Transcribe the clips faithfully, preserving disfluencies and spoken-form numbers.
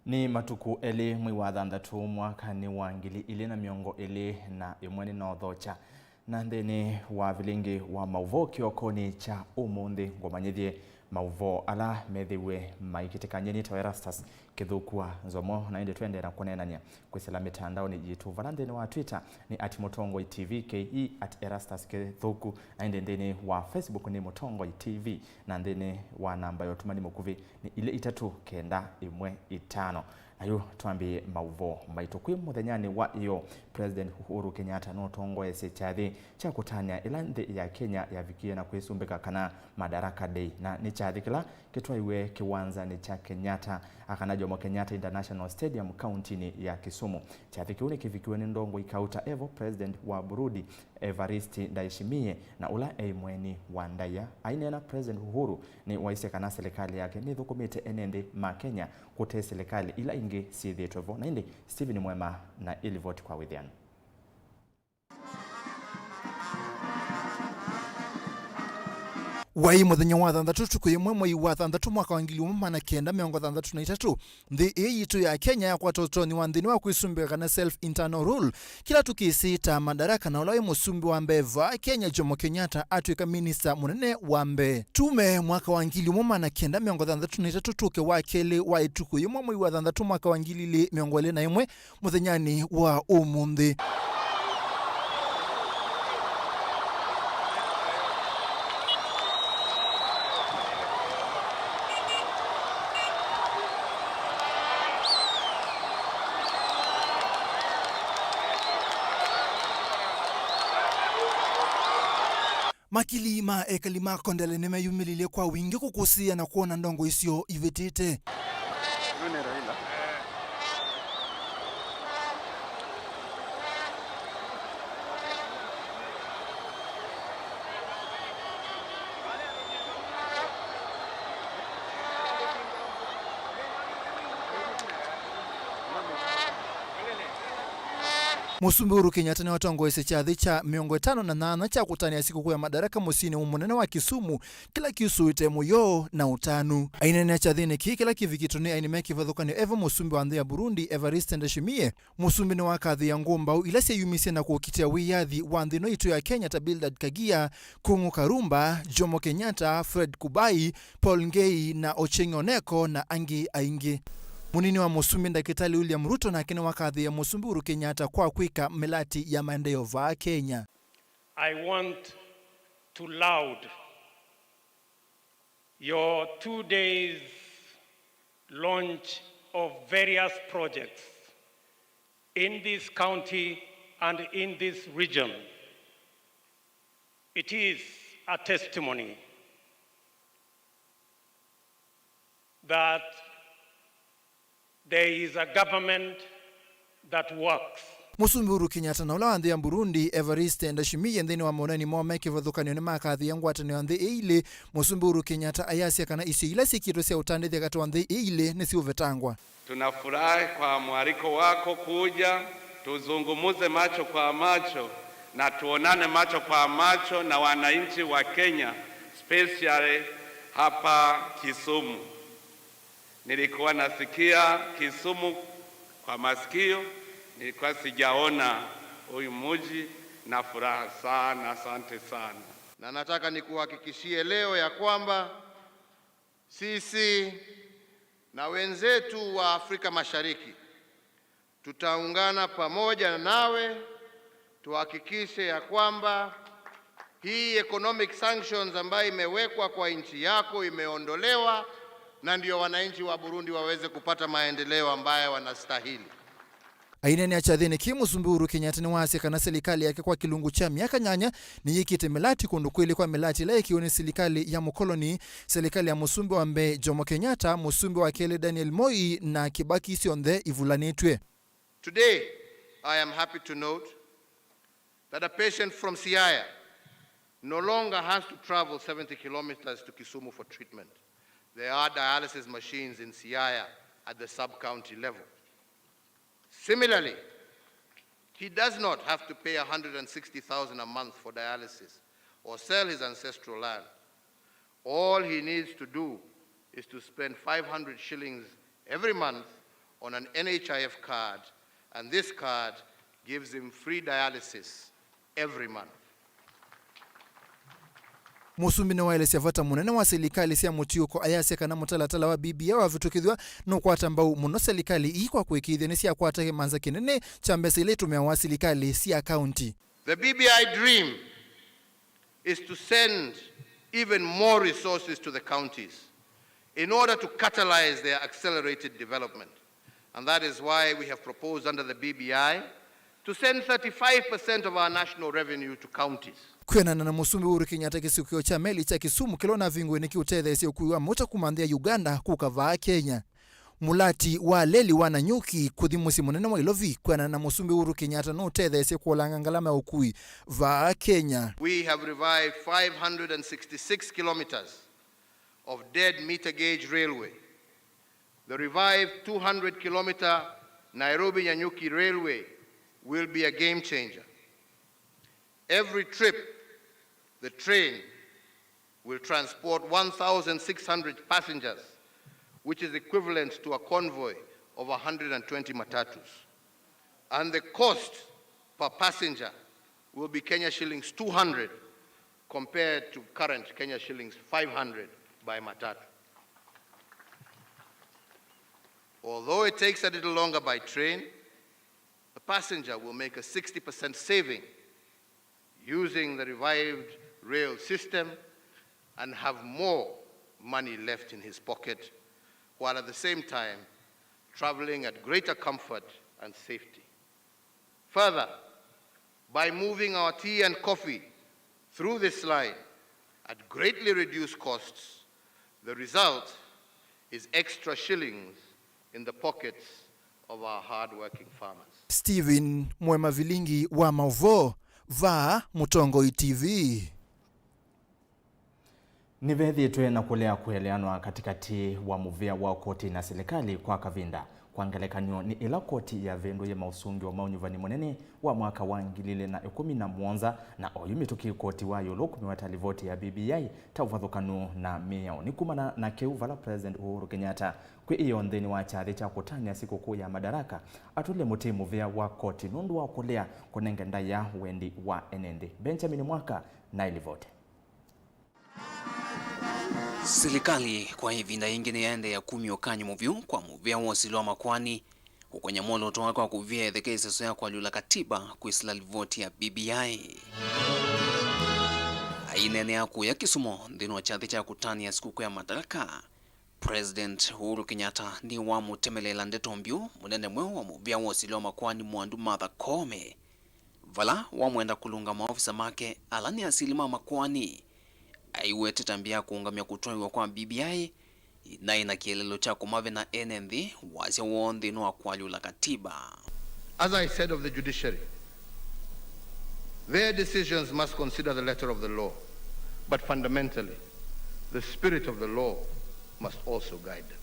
Nĩ matukũ elĩ mwei wa thanthatũ mwakanĩ wa ngili ilĩ na mĩongo ĩlĩ na ĩmwe. Nĩnothokya na nthĩnĩ wa vilingĩ wa maũvoo kĩokonĩ kya ũmũnthĩ, ngũmanyĩthye maũvoo ala methĩwe maikĩtĩkany'a. Nĩtawa Erastus Kĩthũku wa Nzomo, na ĩndĩ tũendee na kũneenany'a kwĩsĩla mĩtandaonĩ yitũ. Vala nthĩnĩ wa Twitter nĩ at Mũtongoi T V K E, at Erastus Kĩthũku, na ĩndĩ nthĩnĩ wa Facebook nĩ Mũtongoi T V, na nthĩnĩ wa namba ya ũtũmani mũkuvĩ nĩ ilĩ itatũ kenda ĩmwe itano. Na yu twambĩĩe maũvoo maitũ. Kwĩ mũthenyanĩ wa ĩyoo, President Uhuru Kenyatta nũtongoesye kyathĩ kya kũtanĩa ĩla nthĩ ya Kenya yavikie na kwĩsumbĩka kana Madaraka Day, na nĩ kyathĩ kĩla kĩtwaiwe kĩwanzanĩ kya Kenyatta, kana Jomo Kenyatta International Stadium, kauntinĩ ya Kisumu. Kyathĩ kĩu nĩkĩvikiwe nĩ ndongoi kauta evo President wa Burundi, Evariste Ndayishimiye, na ũla eĩ mũeni wa ndaĩa. Aineena, President Uhuru nĩwaisye kana silikalĩ yake nĩthũkũmĩte ene nthĩ ma Kenya kũte silikalĩ ila ingĩ syĩthĩĩtwe vo. Na ĩndĩ Stephen Mwema na ĩlivoti kwa wĩthĩano. Waĩ mũthenya wa thanthatũ, tukũ yĩmwe mwei wa thanthatũ mwaka wa ngili ũmwe maana kenda mĩongo thanthatũ na itatũ, nthĩ ĩĩ yitũ ya Kenya yakwata ũtonyi wa nthĩnĩ wa kwĩsumbĩka kana self internal rule, kĩla tũkĩsĩta Madaraka, na ũla wĩ mũsumbĩ wa mbee vaa Kenya, Jomo Kenyatta, atw'ĩka minista mũnene wa mbee. Tume mwaka wa ngili ũmwe maana kenda mĩongo thanthatũ na itatũ, tũke wa kelĩ wa ĩtukũ yĩmwe mwei wa thanthatũ mwaka wa ngili ilĩ mĩongo ĩlĩ na ĩmwe, mũthenyanĩ wa ũmũnthĩ. Makili ma ekali ma Kondele nĩmeyumĩlilye kwa wingĩ kũkũsĩĩa na kwona ndongo isyo ivĩtĩte. Mũsumbĩ Uhuru Kenyatta nĩwatongoesye kyathĩ kya mĩongo ĩtano na nyanya kya kũtanĩa sikũkũ ya Madaraka mũsyĩnĩ mũnene wa Kisumu, kĩla kĩusũĩte mũyo na ũtanu. Aineenea kyathĩnĩ kĩĩ kĩla kĩvikĩtwe nĩ aini me kĩvathũkany'o evo mũsumbĩ wa nthĩ ya Burundi, Evariste Ndayishimiye, mũsumbĩ nĩwakathĩĩa ngũmbaũ ila syeyumisye na kũkitĩa wĩyathi wa nthĩ ĩno yitũ ya Kenya ta Bildad Kagia, Kung'u Karumba, Jomo Kenyatta, Fred Kubai, Paul Ngei na Ochieng' Oneko na angĩ aingĩ. Mũnini wa mũsumbĩ, Ndakĩtalĩ William Ruto, nake nĩwakathĩĩa mũsumbĩ Uhuru Kenyatta kwa kwĩka mĩlati ya maendeeo vaa Kenya. I want to laud your two days launch of various projects in this county and in this region. It is a testimony that there is a government that works. Mũsumbĩ Uhuru Kenyatta na ũla wa nthĩ ya Burundi, Evariste Ndayishimiye, nthĩnĩ wa monani moo me kĩvathũkany'o nĩmakathĩĩa ngwatanĩo ya nthĩ ii ilĩ. Mũsumbĩ Uhuru Kenyatta ayasya kana isio ila syĩkĩtwe sya ũtandĩthya katĩ wa nthĩ ii ilĩ nĩsiũvetangwa. Tunafurahi kwa mwaliko wako kuja tuzungumuze macho kwa macho na tuonane macho kwa macho na wananchi wa Kenya, especially hapa Kisumu. Nilikuwa nasikia Kisumu kwa masikio, nilikuwa sijaona huyu mji, na furaha sana, asante sana. Na nataka nikuhakikishie leo ya kwamba sisi na wenzetu wa Afrika Mashariki tutaungana pamoja nawe, tuhakikishe ya kwamba hii economic sanctions ambayo imewekwa kwa nchi yako imeondolewa, na ndio wananchi wa Burundi waweze kupata maendeleo ambayo wanastahili. Aineenea kyathĩnĩ kĩĩ, Mũsumbĩ Uhuru Kenyatta nĩwasya kana silikalĩ yake kwa kĩlungu kya myaka nyanya nĩyĩkĩte mĩlati kũndũ kwĩlĩ kwa mĩlati ĩla yekiwe nĩ silikalĩ ya mũkoloni, silikalĩ ya mũsumbĩ wa mbee Jomo Kenyatta, mũsumbĩ wa kelĩ Daniel Moi na Kibaki syonthe ivulanĩtw'e. Today, I am happy to note that a patient from Siaya no longer has to travel seventy kilometers to Kisumu for treatment. There are dialysis machines in Siaya at the sub-county level. Similarly, he does not have to pay a hundred and sixty thousand a month for dialysis or sell his ancestral land. All he needs to do is to spend five hundred shillings every month on an N H I F card, and this card gives him free dialysis every month. Mũsumbĩ nĩwaelesya vata mũnene wa silikalĩ sya mũtiũko, ayasya kana mũtalatala wa B B I wavĩtũkĩthw'a nũkwata mbau mũno silikalĩ ii kwa kũĩkĩĩthya nĩsyakwata kĩmanza kĩnene kya mbesa ila itũmĩawa silikalĩ sya kaunti. The B B I dream is to send even more resources to the counties in order to catalyze their accelerated development. And that is why we have proposed under the B B I to send thirty-five percent of our national revenue to counties. Kwĩanana na Mũsumbĩ Uhuru Kenyatta, kĩsukĩo kya meli kya Kisumu kĩla ũnavingũe nĩkĩũtetheesya ũkui wa mauta kuma nthĩ ya Uganda kũka vaa Kenya. Mũlati wa leli wa Nanyuki kũthi mũsyĩ mũnene wa Ilovi. Kwĩanana na Mũsumbĩ Uhuru Kenyatta nũũtetheesye kũolanga ngalama ya ũkui vaa Kenya. We have revived five hundred and sixty-six kilometers of dead meter gauge railway. The revived two hundred kilometer Nairobi Nanyuki railway will be a game changer. Every trip, the train will transport one thousand six hundred passengers, which is equivalent to a convoy of a hundred and twenty matatus. And the cost per passenger will be Kenya shillings two hundred compared to current Kenya shillings five hundred by matatu. Although it takes a little longer by train, the passenger will make a sixty percent saving using the revived rail system and have more money left in his pocket, while at the same time traveling at greater comfort and safety. Further, by moving our tea and coffee through this line at greatly reduced costs, the result is extra shillings in the pockets of our hard-working farmers. Stephen Mwema Vilingi wa Mauvoo, vaa Mũtongoi T V. Nĩvethĩĩtwe na kũlea kũeleanwa katĩkatĩ wa mũvĩa wa koti na silikalĩ kwa kavinda. Kwa ngelekany'o, nĩ ĩla koti yavĩndũie maũsũngĩo ma ũnyuvani mũnene wa mwaka wa ngili ilĩ na ĩkũmi na mũonza, na oyu mĩtũkĩ koti wa ĩũlũ kũmĩweta livoti ya B B I ta ũvathũkanu na mĩao. Nĩ kumana na kĩu vala President Uhuru Kenyatta kwĩ ĩoo nthĩnĩ wa kyathĩ kya kũtanĩa sikũkũ ya Madaraka atũlile mũtĩ mũvĩa wa koti nũndũ wa kũlea kũnenge ndaĩa wendi wa ene nthĩ. Benjamin Mwaka na ĩlivoti. Silikalĩ kwa ĩvinda yĩngĩ nĩyaendeea kumya ũkany'o mũvyũ kwa mũvĩa wa ũsili wa makoani, ũkony'a mwolooto wake wa kũvia ĩtheka ĩseso ya kũalyũla katiba kwĩsĩla livoti ya B B I. Aineenea kũya Kisumu nthĩnĩ wa kyathĩ kya kũtanĩa sikũkũ ya Madaraka, President Uhuru Kenyatta nĩwamũtemeleela ndeto mbyũ mũnene mweũ wa mũvĩa wa ũsili wa makoani Mwandu Martha Koome, vala wamwenda kũlũnga maovisa make ala nĩ asili ma makoani. Aiwete ta mbia ya kũũngamya kũtwaĩwa kwa B B I naĩ na kĩeleelo kya kũmavena ene nthĩ wasya woo nthĩnĩ wa kũalyũla katiba. As I said of the judiciary, their decisions must consider the letter of the law, but fundamentally, the spirit of the law must also guide them.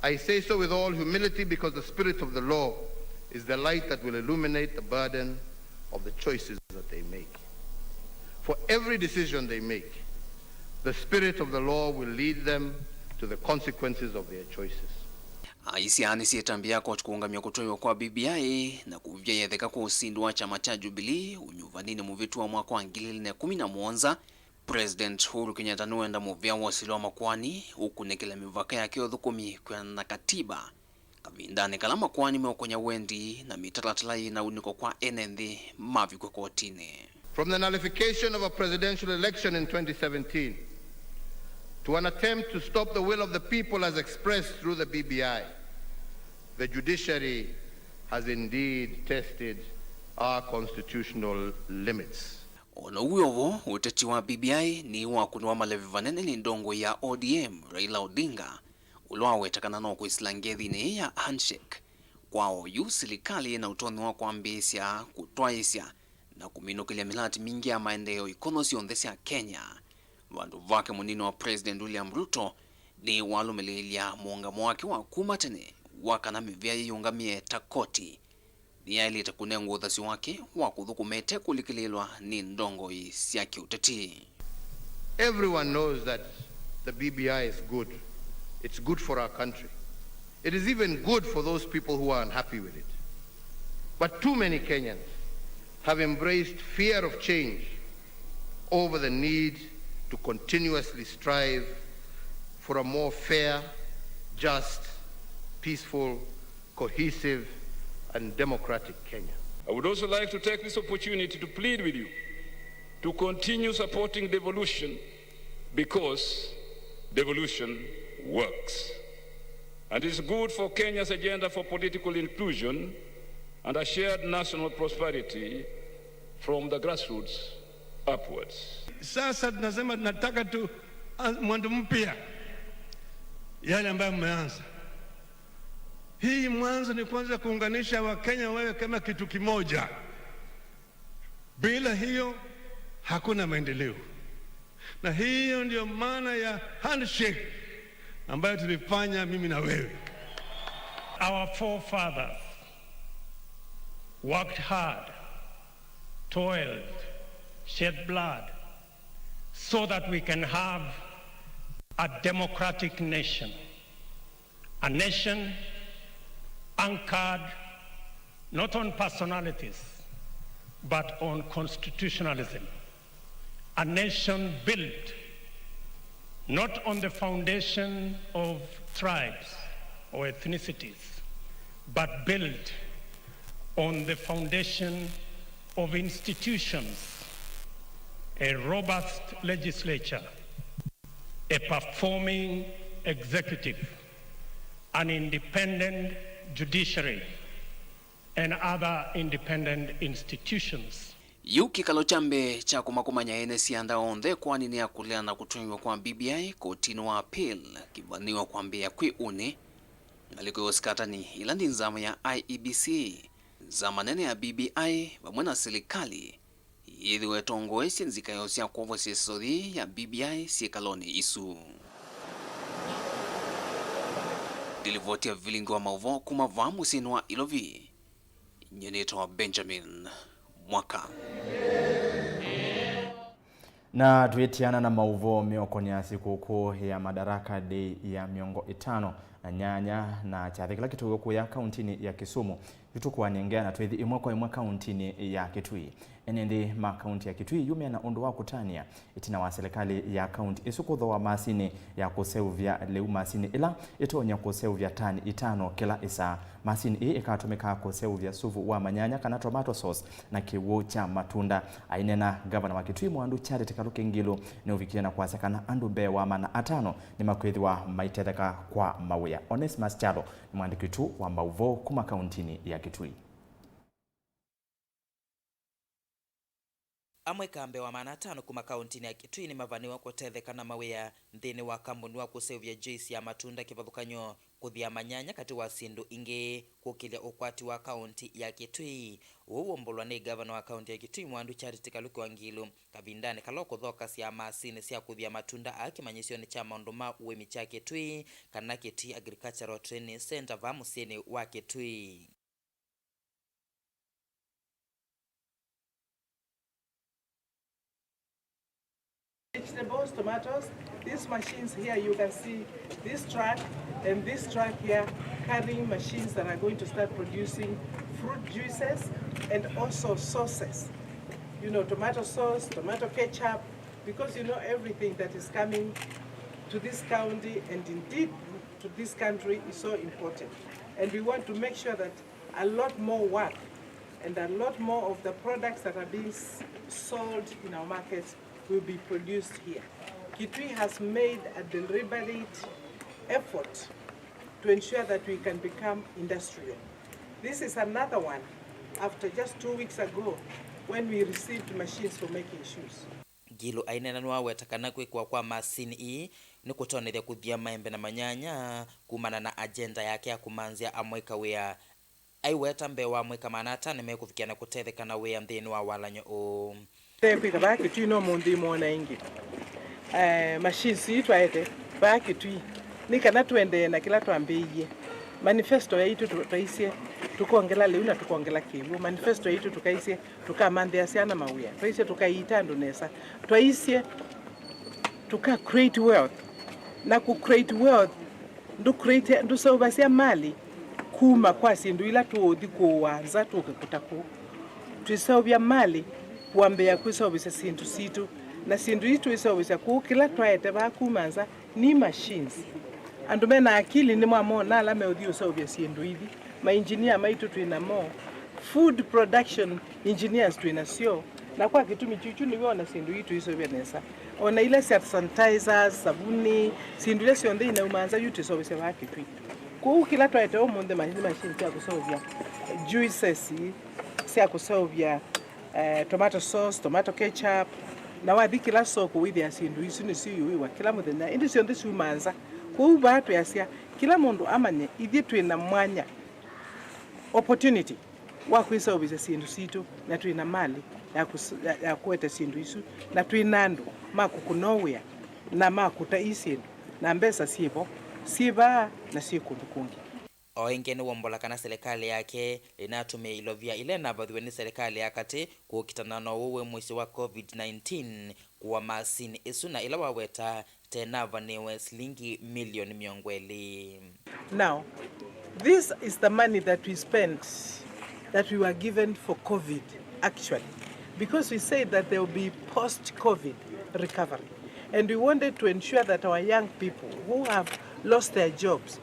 I say so with all humility because the spirit of the law is the light that will illuminate the burden of the choices that they make. For every decision they make, the spirit of the law will lead them to the consequences of their choices. Aisye nĩsyĩtambĩa koti kũũngamya kũtwaĩwa kwa B B I na kũvya yetheka kwa ũsindi wa kyama kya Jubilee ũnyuvaninĩ mũvĩtu wa mwaka wa ngili ilĩ na ĩkũmi na mũonza, President Uhuru Kenyatta nĩwenda mũvĩa wa ũsili wa makoani ũkunĩkĩle mĩvaka yake ya ũthũkũmi kwĩanana na katiba kavindanĩ kala makoani meũkony'a wendi na mĩtalatala yĩ na unĩko kwa ene nthĩ mavikw'a kotinĩ. From the nullification of a presidential election in twenty seventeen to an attempt to stop the will of the people as expressed through the B B I, the judiciary has indeed tested our constitutional limits. O na wĩ o vo, ũteti wa B B I nĩ wakũnĩwa malevi vanene nĩ ndongoi ya O D M, Raila Odinga, ũla waweta kana no kwĩsĩla ngethinĩ ĩĩ ya handshake. Kwa oyu, silikalĩ yĩ na ũtonyi wa kwambĩĩsya kũtwaĩĩsya na kũminũkĩlya mĩlati mingĩ ya maendeeo ikono syonthe sya Kenya. Vandũ vake, mũnini wa President William Ruto nĩwalũmĩlĩĩlya mũũngamo wake wa kuma tene wa kana mĩvĩa yĩyũngamĩe ta koti nĩyaĩlĩte kũnengwa ũthasyo wake wa kũthũkũma ĩtekũlikĩlĩĩlwa nĩ ndongoi sya kĩũteti. Everyone knows that the B B I is good. It's good for our country. It is even good for those people who are unhappy with it. But too many Kenyans have embraced fear of change over the need to continuously strive for a more fair, just, peaceful, cohesive, and democratic Kenya. I would also like to take this opportunity to plead with you to continue supporting devolution, because devolution works. And it's good for Kenya's agenda for political inclusion and a shared national prosperity from the grassroots upwards. Sasa tunasema tunataka tu, ah, mwanzo mpya, yale ambayo mmeanza. Hii mwanzo ni kwanza kuunganisha Wakenya wawe kama kitu kimoja. Bila hiyo, hakuna maendeleo. Na hiyo ndio maana ya handshake ambayo tulifanya mimi na wewe. Our forefathers worked hard, toiled, shed blood, so that we can have a democratic nation. A nation anchored not on personalities, but on constitutionalism. A nation built not on the foundation of tribes or ethnicities, but built on the foundation of institutions, a robust legislature, a performing executive, an independent judiciary, and other independent institutions. Yu kĩkalo kya mbee kya kũmakomany'a ene syanda onthe kwani nĩ ya kũleana na kũtwaiwa kwa B B I kotinĩ wa appeal kĩvanĩwa kwambĩĩa kwĩ ũnĩ. Ngalĩko ya ũsikatani ĩla nĩ nzama ya I E B C, nzama nene ya B B I vamwe na silikalĩ yĩthĩwe ĩtongoesye nzikayo sya kwovosya ĩsothi ya B B I syĩkalonĩ isu. Ndilivoti ya vilingi wa maũvoo kuma vaa mũsyĩnĩ wa Ilovi, nyie nĩtawa Benjamin Mwaka. Na twĩtiana na maũvoo meũkonea sikũkũ ya Madaraka Day ya mĩongo ĩtano na nyanya na kyathĩ kĩla kĩtũĩwe kũya kauntinĩ ya Kisumu. Yu tũkũanengea na twĩthi ĩmwe kwa ĩmwe kauntinĩ ya Kitui. Ene nthĩ ma kaunti ya Kitui yu mena ũndũ wa kũtanĩa ĩtina wa silikalĩ ya kaunti ĩsu kũthooa masinĩ ya kũseũvya lĩu, masinĩ ĩla ĩtonya kũseũvya tani itano kĩla ĩsaa. Masinĩ ĩĩ ĩkatũmĩka kũseũvya suvu wa manyanya kana tomato sauce na kĩw'ũ kya matunda. Aineena, ngavana wa Kitui Mwandu Charity Kaluki Ngilu nĩũvikie na kwasya kana andũ mbee wa maana atano nĩmakwĩthĩwa maitetheka kwa mawĩa. Onesmus Kyalo nĩ mwandĩki witũ wa maũvoo kuma kauntinĩ ya Kitui. Amwe ka mbee wa maana atano kuma kauntinĩ ya Kitui nĩmavanĩwa kũtetheka na mawĩa nthĩnĩ wa kambuni wa kũseũvya juice ya matunda kĩvathũkany'o, kũthĩa manyanya katĩ wa syĩndũ ingĩ, kũkĩlya ũkwati wa kaunti ya Kitui. Ũu wũmbũlwa nĩ ngavana wa kaunti ya Kitui Mwandu Charity Kaluki wa Ngilu kavindanĩ kala ũkũthokasya masinĩ sya kũthĩa matunda aa kĩmanyĩsyonĩ kya maũndũ ma ũĩmi kya Kitui, kana Kitui Agricultural Training Centre vaa mũsyĩnĩ wa Kitui. Vegetables, tomatoes, these machines here, you can see this truck and this truck here carrying machines that are going to start producing fruit juices and also sauces. You know, tomato sauce, tomato ketchup, because you know everything that is coming to this county and indeed to this country is so important. And we want to make sure that a lot more work and a lot more of the products that are being s-, sold in our markets will be produced here. Kitui has made a deliberate effort to ensure that we can become industrial. This is another one after just two weeks ago when we received machines for making shoes. Ngilu aineena nĩwaweta kana kwĩkĩwa kwa masinĩ ii nĩkũtonethya kũthĩa maembe na manyanya kumana na agenda yake ya kũmanthĩa amũika wĩa. Aiweta mbee wa amũika maana atano nĩmekũvikĩa na kũtetheka na wĩa nthĩnĩ wa walany'o ũũ. Ndekwĩka vaa Kitui no mũnthĩ mona ĩngĩ. Eh, machines ii twaete vaa Kitui nĩ kana tũendee na kĩla twambĩĩie. Manifesto yaitũ tũ-, twaisye tũkongela lĩu na tũkongela kĩw'ũ. Manifesto yaitũ tũkaisye tũkamanthĩa syana mawĩa, twaisye tũkaiita andũ nesa, twaisye tũka create wealth. Na ku create wealth, Ndũ create, ndũseũvasya mali kuma kwa syĩndũ ila tũũthi kũũa nza tũke kũta kũu. Twĩseũvya mali kwambĩĩa kwĩseũvĩsya syĩndũ sitũ, na syĩndũ ii twĩseũvĩsya kũu, kĩla twaete vaa kuma nza ni machines. Andũ mena akili nĩmwamona ala meũthi ũseũvya syĩndũ ithi. Mainjinia maitũ twĩ namo, food production engineers twĩ nasyo, na kwa kĩtumi kyu, kyu nĩw'o ona syĩndũ ii tũiseũvya nesa. Ona ila sya sanitizers, savuni, syĩndũ ila syonthe inaumaa nza yu twĩseũvĩsya vaa Kĩtui. Kwoou kĩla twaete ũmũnthĩ ma-, nĩ machine sya kũseũvya juices, sya kũseũvya, eh, tomato sauce, tomato ketchup, na wathi kĩla soko wĩthĩa syĩndũ isu nĩsyĩyũĩwa kĩla mũthenya, ĩndĩ syonthe syumaa nza. Kwoou vaa twĩasya kĩla mũndũ amanye ithyĩ twĩ na mwanya, opportunity, wa kwĩseũvĩsya syĩndũ sitũ, na twĩ na mali ya kũs-, ya, ya kũete syĩndũ isu, na twĩ na andũ ma kũkũna wĩa na ma kũta ii syĩndũ, na mbesa syĩ vo, syĩ vaa na syĩ kũndũ kũngĩ. O ĩngĩ nĩwombola kana silikalĩ yake ĩnatũmĩa ilovia ila ĩnavathiwe nĩ silikalĩ ya katĩ kũkitana na ũwau wĩ mũisyo wa covid nineteen, kũa masini ĩsu na ĩla waweta tenavaniwe silingi milioni mĩongo ĩlĩ. Now, this is the money that we spent, that we were given for covid, actually, because we said that there will be post covid recovery, and we wanted to ensure that our young people who have lost their jobs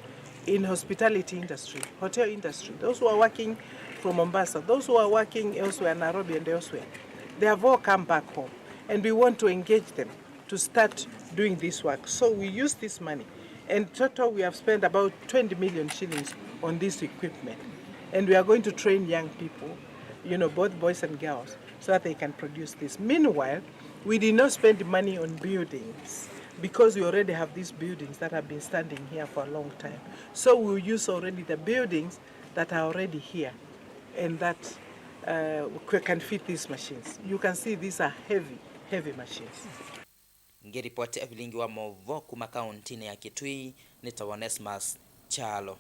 in hospitality industry, hotel industry, those who are working from Mombasa, those who are working elsewhere, Nairobi and elsewhere, they have all come back home, and we want to engage them to start doing this work. So we use this money, and total we have spent about twenty million shillings on this equipment, and we are going to train young people, you know, both boys and girls, so that they can produce this. Meanwhile, we did not spend money on buildings because we already have these buildings that have been standing here for a long time. So we will use already the buildings that are already here and that, uh, we can fit these machines. You can see these are heavy, heavy machines. Ngĩripotĩa vilingi wa maũvoo kuma kaũntĩnĩ ya Kitui, nĩtawa Onesmus Kyalo.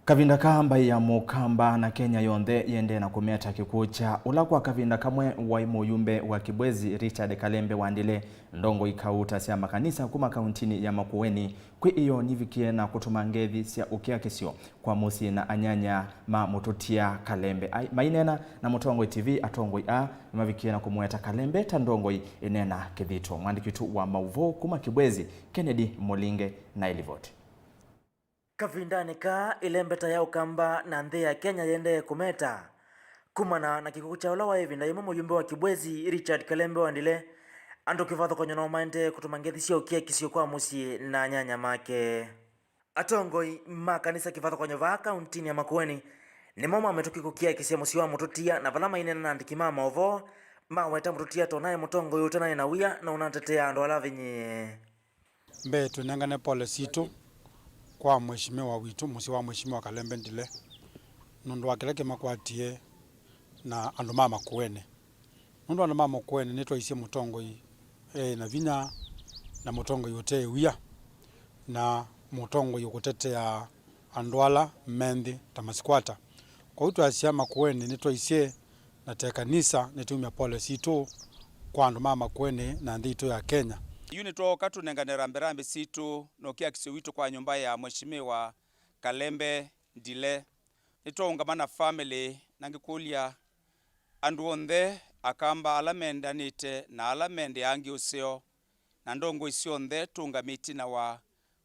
Kavinda kaa mbaĩ ya Mũkamba na Kenya yonthe yĩendee na kũmeta kĩkw'ũ kya ũla kwa kavinda kamwe waĩ mũyumbe wa Kibwezi, Richard Kalembe Wandile. Ndongoi kauta sya makanisa kuma kaũntĩnĩ ya Makueni kwĩ ĩyoo nivikie na kũtũma ngethi sya ũkiakisyo kwa mũsyĩ na anyanya ma Mũtũtia Kalembe. Ai-, maineena na Mũtongoi T V, atongoi aa nĩmavikie na kũmũweta Kalembe ta ndongoi ĩneena kĩthito. Mwandĩki witũ wa maũvoo kuma Kibwezi, Kennedy Mũlinge, na ĩlivoti. Kavindanĩ kaa, ĩlembeta ya Ũkamba na nthĩ ya Kenya yĩendee kũmeta. Kumana na kĩkw'ũ kya ũla waĩ ĩvinda yĩmwe mũyumbe wa Kibwezi, Richard Kalembe Wandile, andũ kĩvathũkany'o nao maendee kũtũma ngethi sya ũkiakisyo kwa mũsyĩ na anyanya make. Atongoi ma kanisa kĩvathũkany'o vaa kaũntĩnĩ ya Makueni nĩmo mamĩtũkie kũkiakisya mũsyĩ wa Mũtũtia, na vala maineena na andĩki ma maũvoo, maweta Mũtũtia ta ũnaĩ mũtongoi ũtanaĩ na wia na ũnatetea andũ ala avinyĩĩe. Mbee, tũnengane pole sitũ kwa mheshimiwa witũ, mũsyĩ wa mheshimiwa Kalembe Ndile, nũndũ wa kĩla kĩmakwatie na andũ ma Makueni. Nũndũ andũ ma Makueni nĩtwaisye mũtongoi e na vinya na mũtongoi ũte wia na mũtongoi ũkũtetea andũ ala me nthĩ ta masikwata. Kwoou twasya Makueni nĩtwaisye na ta ĩkanisa nĩtũumya pole sitũ kwa andũ ma Makueni na nthĩ itũ ya Kenya. Yu nĩtwooka tũnengane rambirambi sitũ na ũkiakisyo witũ kwa nyũmba ya Mheshimiwa Kalembe Ndile. Nĩtwaũngama na famĩlĩ na ngĩkũlya andũ onthe, Akamba ala mendanĩte na ala mendĩaa ngeũ syoo, na ndongoi syonthe tũũngame ĩtina wa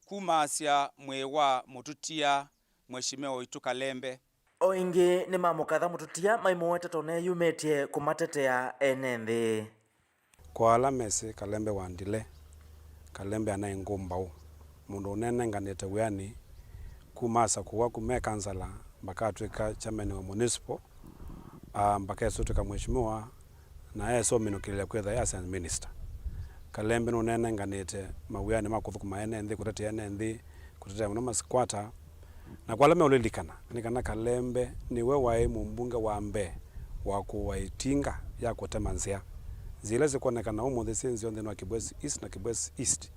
kumaasya mwĩĩ wa Mũtũtia, Mheshimiwa waitũ Kalembe. O ĩngĩ nĩmamũkatha Mũtũtia maimũweta ta ũneyumĩtye kũmatetea ene nthĩ. Kwa ala mesĩ Kalembe Wandile, Kalembe anaĩ ngũmbaũ, mũndũ ũnenenganĩte wĩanĩ kuma asakũwa kuma e kansala mpaka atw'ĩka chairman wa municipal, aa, mpaka esũtw'ĩka mheshimiwa, na esũminũkĩlĩlya kwĩtha e assistant minister. Kalembe nũnenenganĩte mawĩanĩ ma kũthũkũma ene nthĩ, kũtetea ene nthĩ, kũtetea mũno masikwata. Na kwa ala meũlilikana, nĩ kana Kalembe nĩwe waĩ mũmbunge wa mbee wa kũũa ĩtinga ya kũtema nzĩa. Nzĩa ila sikwonekana ũmũnthĩ syĩ nzeo nthĩnĩ wa Kibwezi East na Kibwezi East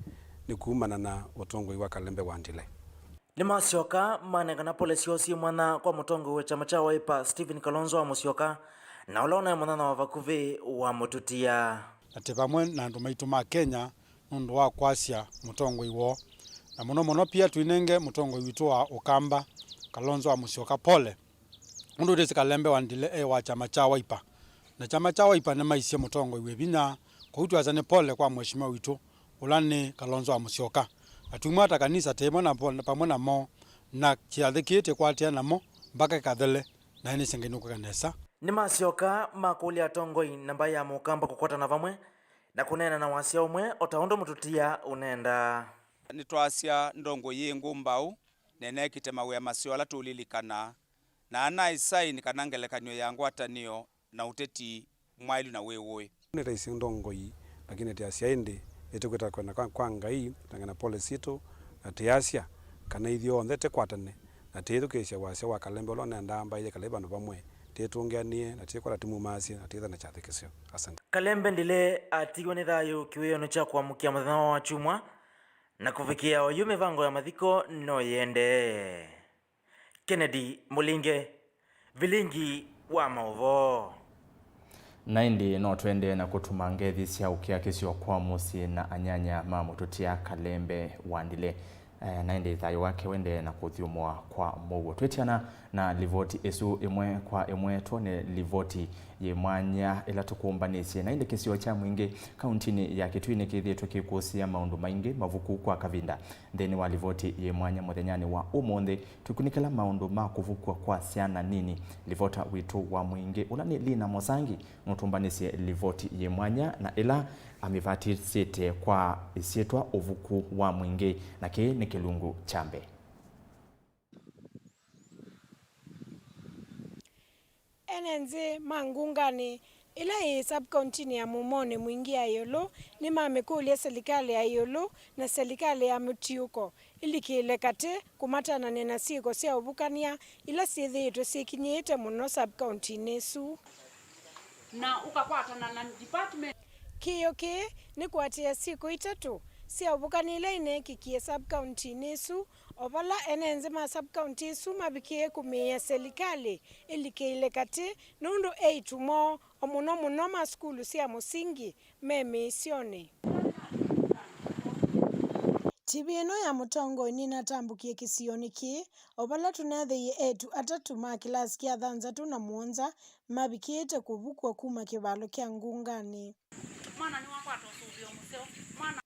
nĩ kumana na ũtongoi wa Kalembe Wandile. Nĩmasyoka manengana pole syoo syĩ mwanya kwa mũtongoi wa kyama kya Wiper, Stephen Kalonzo wa Musyoka, na ũla ũnaĩ mũnyanya wa vakuvĩ wa Mũtũtia. Na tĩ vamwe na andũ maitũ ma Kenya nũndũ wa kwasya mũtongoi woo. Na mũno mũno pia tũinenge mũtongoi witũ wa Ũkamba, Kalonzo wa Musyoka, pole. Ũndũ ũtĩsĩ Kalembe wa Ndile e wa kyama kya Wiper. Na kyama kya Wiper nĩmaisye mũtongoi wĩ vinya, kwoou twasya nĩ pole kwa mheshimiwa witũ, ũla nĩ Kalonzo wa Musyoka. Na tumwa ta kanisa tĩ ĩmwe na po-, pamwe namo, na kĩathĩ kĩĩ tĩkwatĩe namo mpaka kĩkathele, na ĩnĩsĩ Ngai nũkwĩka nesa. Nĩmasyoka makũlya atongoi na mbaĩ ya Mũkamba kũkwatana vamwe na kũneena na wasya ũmwe o ta ũndũ mũtũtia ũnendaa. Nĩtwasya ndongoi yĩ ngũmbaũ, na ĩneekĩte mawĩa maseo ala tũũlilikana, na anaĩ saini kana ngelekany'o ya ngwatanĩo na ũteti mwaĩlu na wĩ ũĩ. Nĩtaisye ndongoi, lakini tĩasya ĩndĩ nĩtũkwĩta kwenda kwa, kwa Ngai, kũtangana pole sitũ, na tĩasya kana ithyonthe tĩkwatane, na tĩĩthukĩĩsya wasya wa Kalembe ũla ũnendaa mbaĩ yĩkale vandũ vamwe, tĩtũngĩanĩe, na tĩkwata tĩmumaasye, na tĩthane kyathĩ kĩseo. Asante. Kalembe Ndile atiiwe nĩ thayũ kĩwĩoonĩ kya kũamũkĩa mũthenya wa Wakyumwa, na kũvikĩa oyu mĩvango ya mathiko no yĩendee. Kennedy Mũlinge, Vilingi wa Maũvoo. Na ĩndĩ no tũendee na kũtuma ngethi sya ũkĩa kĩsio kwa mũsyĩ na anyanya ma mũtũtia Kalembe wa Ndile. Eh, na ĩndĩ thayũ wake wendee na kũthyũmũa kwa mũuo. Twĩtiana na livoti ĩsu ĩmwe kwa ĩmwe, twone livoti yĩ mwanya ĩla tũkũmbanĩsye. Na ĩndĩ kĩsio kya Mwingĩ kauntinĩ ya Kitui nĩkĩthĩĩtwe kĩkũsĩa maũndũ maingĩ mavuku kwa kavinda. Nthĩnĩ wa livoti yĩ mwanya mũthenyanĩ wa ũmũnthĩ, tũkunĩkĩla maũndũ ma kũvukw'a kwa syana nini. Livota witũ wa Mwingĩ, ũla nĩ Lina Mosangi, nũtũmbanĩsye livoti yĩ mwanya na ĩla amĩvatĩsĩte kwa ĩsyĩtwa Ũvuku wa Mwingĩ, na kĩĩ nĩ kĩlungu kya mbee. Ene nzĩ ma ngunganĩ ĩla yĩ sub-kauntinĩ ya Mumonĩ Mwingĩ ya ĩũlũ nĩmamĩkũlya selikalĩ ya ĩũlũ na selikalĩ ya mũtiũko ilikĩle katĩ kũmatananĩa na syĩko sya ũvukany'a ila syĩthĩĩtwe syĩkinyĩĩte mũno sub-kauntinĩ ĩsu. Na ũkakwatana na department. Kĩĩo kĩĩ nĩ kũatĩĩa syĩko itatũ sya ũvukany'a ila ineekĩkie sub-kauntinĩ ĩsu, o vala ene nzĩ ma sub-kaunti ĩsu mavikĩe kũmĩĩa selikalĩ ĩlikĩle katĩ nũndũ eĩtu moo, o mũno mũno ma sukulu sya mũsingi, me mĩisyonĩ. Tivi ĩno ya mũtongoi nĩnatambũkie kĩsionĩ kĩĩ, o vala tũneethĩie eĩtu atatũ ma kĩlasi kya thanthatũ na mũonza mavikĩĩte kũvukw'a kuma kĩvalo kya ngunganĩ. Mwana nĩwakwata ũsũvĩo mũseo. Mwana.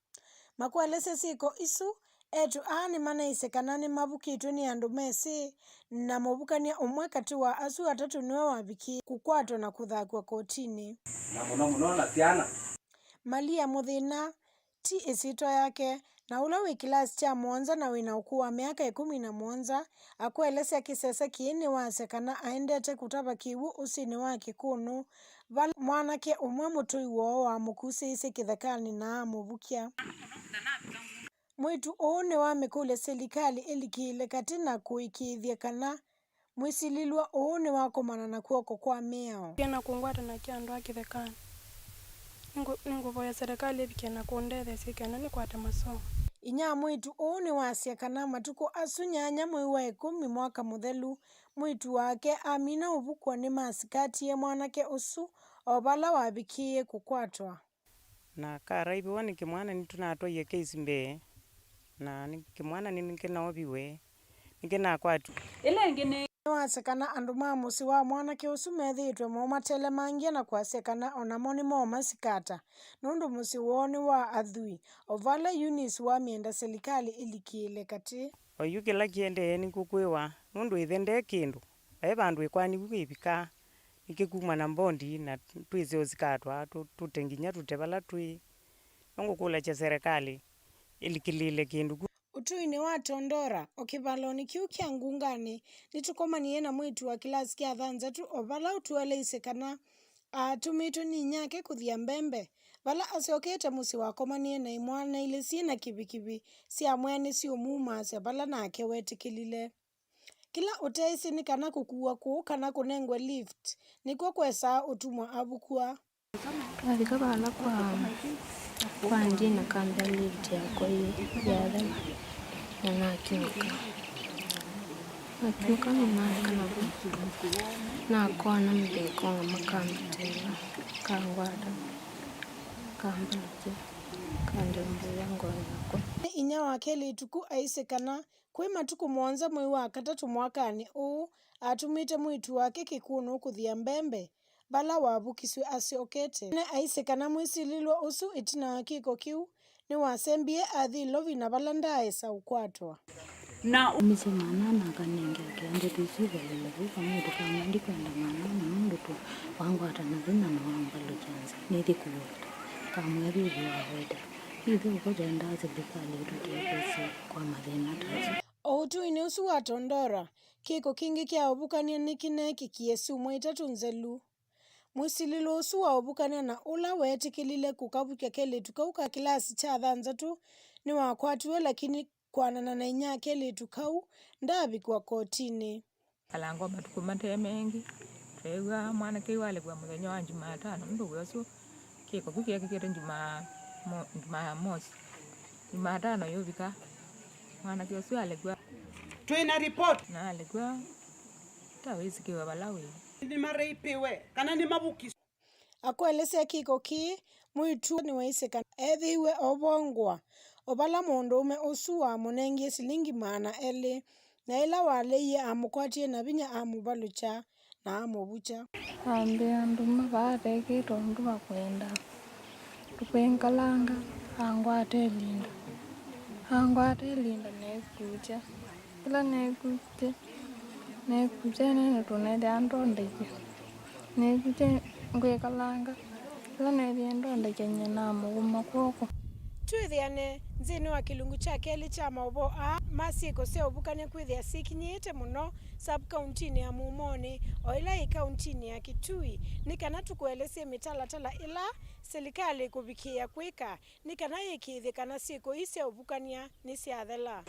Makũelesya syĩko isu, eĩtu aa nĩmanaisye kana nĩmavukĩtw'e nĩ andũ mesĩ, na mũvukany'a ũmwe katĩ wa asu atatũ nĩwe wavikie kũkwatwa na kũthakw'a kotinĩ. Na mũno mũno na syana. Malia Mũthĩna, ti ĩsyĩtwa yake, na ũla wĩ kĩlasi kya mũonza na wĩna ũkũũ wa myaka ĩkũmi na mũonza, akũelesya kĩsese kĩĩ nĩwasya kana aendete kũtava kĩw'ũ ũsĩnĩ wa Kĩkũnũ, vala mwanake ũmwe mũtũi woo wamũkusĩĩsye kĩthekanĩ na amũvukya. Mwĩĩtu ũũ nĩwamĩkũlya silikalĩ ĩlikĩĩle katĩ na kũĩkĩĩthya kana mwĩsilĩlwa ũũ nĩwakomana na kw'oko kwa mĩao. Kena kũngwata na kya andũ a kĩthekanĩ. Nĩngũ-, nĩngũvoya serikali ĩvike na kũndetheesya kana nĩkwate masomo. Inyia mwĩĩtu ũũ nĩwasya kana matukũ asu nyanya mwei wa ĩkũmi mwaka mũthelu, mwĩĩtu wake amina ũvukw'a nĩmasikatie mwanake ũsu o vala wavikĩĩe kũkwatwa. Na karaiviwa nĩ kĩmwana nĩtũnatwaie case mbee, na nĩ kĩmwana nĩ-, nĩkĩnaoviwe, nĩkĩnakwatw'e. Ĩla ĩngĩ nĩ. Nĩwasya kana andũ ma mũsyĩ wa mwanake ũsu methĩĩtwe momatelemangie na kwasya kana o namo nĩmoomasikata, nũndũ mũsyĩ woo nĩ wa athwii, o vala Eunice wamyenda silikalĩ ĩlikĩĩle katĩ. O yu kĩla kĩendee nĩ kũkwĩwa, nũndũ ĩthe nde kĩndũ, vai vandũ ĩkwani vu ĩvikaa, nĩkĩkuma na mbondi na twĩsĩ ũsikatwa, tũ-, tũte nginya tũte vala twĩ. Nũngũkũlakya serikali ĩlikĩlĩĩle kĩndũ ku. Ũtũinĩ wa Tondora, o kĩvalonĩ kĩu kya ngunganĩ, nĩtũkomanie na mwĩĩtu wa kĩlasi kya thanthatũ, o vala ũtũeleisye kana aatũmĩtwe nĩ inyake kũthya mbembe. Vala asyokete mũsyĩ, wakomanie na imwana ilĩ syĩ na kivikivi syamwĩa nĩsyũmumaasya vala nake wetĩkĩlile. Kĩla ũteesĩ nĩ kana kũkuwa kũũ kana kũnengwe lift nĩkw'o kwesaa ũtumwa avukw'a. Navika vala kwa, kwa Angie nakambĩa lift yakwa yĩ, yathela, na nakinyũka. Nakinyũka na naeka navo. Nakona mũthĩngo na makambĩtĩĩa, kangwata, kambalikya. Kandĩmbũĩa ngoo yakwa. Nĩ inyia wa kelĩtu kau aisye kana kwĩ matukũ mũonza mwei wa katatũ mwakanĩ ũũ, atumĩte mwĩĩtu wake kĩkũnũ kũthĩa mbembe, vala wavukisw'e asyokete. Nĩ aisye kana mwĩsilĩlwa ũsu ĩtina wa kĩko kĩu nĩwasembie athi Lovina vala ndaaĩsa ũkwatwa. Na ũmisye maana na akanengea kĩa ndeto isu ĩvalũlo vau kamũndũ kamwe, ndikwenda maana na nũndũ tu wangwata na vinya na wamvalũkya nza, nĩthi kũweta. Kamwĩa vivi waweta. Ithyĩ ũko twendaa silikalĩ ĩtũtetheesye kwa mathĩna ta asu. O ũtũinĩ ũsu wa Tondora, kĩko kĩngĩ kya ũvukany'a nĩkĩneekĩkie syumwa itatũ nzelu. Mwĩsilĩlwa ũsu wa ũvukany'a na ũla weetĩkĩlile kũkavukya kelĩtu kau ka kĩlasi kya thanthatũ nĩwakwatiwe, lakini kwanana na inyia kelĩtu kau, ndaavikwa kotinĩ. Alangwa matukũ mate mengĩ, tweew'a mwanake ũyũ alekwa mũthenya wa Jumatano, nũndũ wĩa ũsu kĩko kĩu kĩekĩkĩte Jumaa-, mo-, Jumamosi. Jumatano yũvika, mwanake ũsu alekwa. Twĩ na report. Na alekwa, ta wĩsĩkĩwe vala wĩ. Nĩmareipiwe kana nĩmavukiswe. Akũelesya kĩko kĩĩ, mwĩĩtu nĩwaisye kana eethĩiwe ovongwa o vala mũndũũme ũsu wamũnengie silingi maana elĩ, na ĩla waleie amũkwatie na vinya amũvalũkya na amũvukya. Ambĩa andũ mavaa tekĩte ũndũ wa kwenda. Tũkwĩkalanga, angwata ĩlinda. Angwata ĩlinda neekukya. Ĩla neekukya, neekukya nene tũnethĩa ndondekya. Neekukya ngwĩkalanga. Ĩla neethĩa ndondekya nyie namũkũma kw'oko. Twĩthĩane nthĩnĩ wa kĩlungu kya kelĩ kya maũvoo aa ma syĩko sya ũvukany'a kwĩthĩa syĩkinyĩĩte mũno sub-kauntinĩ ya Mumonĩ, o ĩla yĩ kauntinĩ ya Kitui, nĩ kana tũkũelesye mĩtalatala ĩla silikalĩ ĩkũvikĩĩa kwĩka nĩ kana yĩkĩĩthye kana syĩko ii sya ũvukany'a nĩsyathela.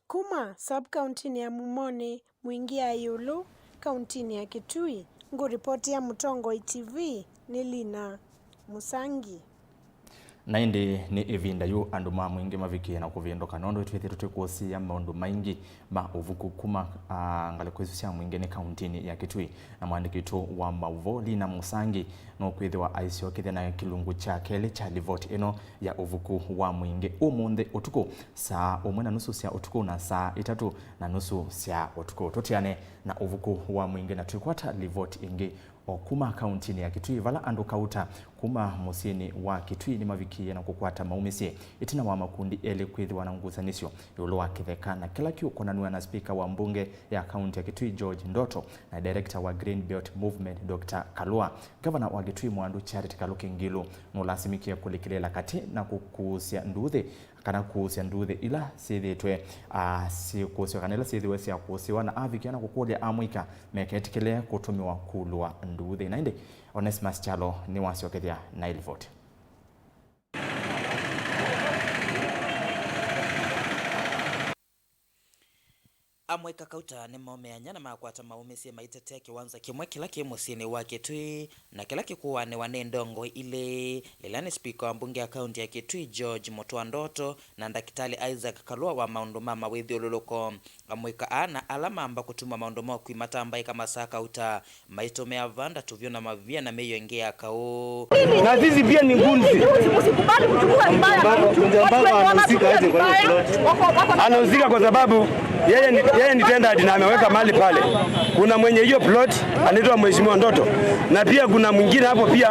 Kuma sub-kauntinĩ ya Mumonĩ, Mwingĩ ya ĩũlũ, kauntinĩ ya Kitui, ngũripotĩa Mũtongoi T V nĩ Lina Mũsangi. Na ĩndĩ nĩ ĩvinda yu andũ ma Mwingĩ mavikĩe na kũvĩndũka, nũndũ twĩthĩtwe twĩkũsĩĩa maũndũ maingĩ ma ũvuku kuma, ah, ngalĩko isu sya Mwingĩ nĩ kauntinĩ ya Kitui. Na mwandĩki witũ wa maũvoo Lina Mũsangi nũkwĩthĩwa aisyokethya na kĩlungu kya kelĩ kya livoti ĩno ya ũvuku wa Mwingĩ ũmũnthĩ ũtukũ saa ũmwe na nusu sya ũtukũ na saa itatũ na nusu sya ũtukũ. Tũtiane na ũvuku wa Mwingĩ na twĩkwata livoti ĩngĩ o kuma kauntinĩ ya Kitui, vala andũ kauta kuma mũsyĩnĩ wa Kitui nĩmavikie na kũkwata maumĩsye ĩtina wa makundi elĩ kwĩthĩwa na ngusanĩsyo ĩũlũ wa kĩtheka na kĩla kĩũkonanw'a na spika wa mbunge ya kaunti ya Kitui George Ndoto na director wa Green Belt Movement Doctor Kalua. Ngavana wa Kitui Mwandu Charity Kaluki Ngilu nũlasimĩkie kũlikĩlĩĩla katĩ na kũkuusya nduuthĩ kana kuusya nduuthĩ ila syĩthĩĩtwe, ah, syĩkũsĩwa kana ila syĩthĩwe sya kũsĩwa, na avikĩa na kũkũlya amũika meketĩkĩle kũtũmĩwa kulũa nduuthĩ. Na ĩndĩ Onesmus Kyalo nĩwasyokethya na ĩlivoti. Amũika kauta nĩmaumeany'a na makwata maumĩsye maitetea kĩwanza kĩmwe kĩla kĩ mũsyĩnĩ wa Kitui na kĩla kĩkũanĩwa nĩ ndongoi ilĩ, ila nĩ spika wa mbunge ya kaunti ya Kitui George Mũtũa Ndoto na Ndakĩtalĩ Isaac Kalua wa maũndũ ma mawĩthyũlũlũko. Amũika aa na ala mamba kũtuma maũndũ ma ũkui matambaĩka masaa kauta maitũmĩa vanda tũvyũ na mavia na mĩio ĩngĩ ya kaũ. Na sisi pia ni ngunzi. Usikubali kuchukua vibaya na mtu. Watu wenye wanatumia vibaya, wako, wako na anahusika kwa sababu yeye ni, yeye ni tenant na ameweka mali pale. Kuna mwenye hiyo plot anaitwa Mheshimiwa Ndoto. Na pia kuna mwingine hapo pia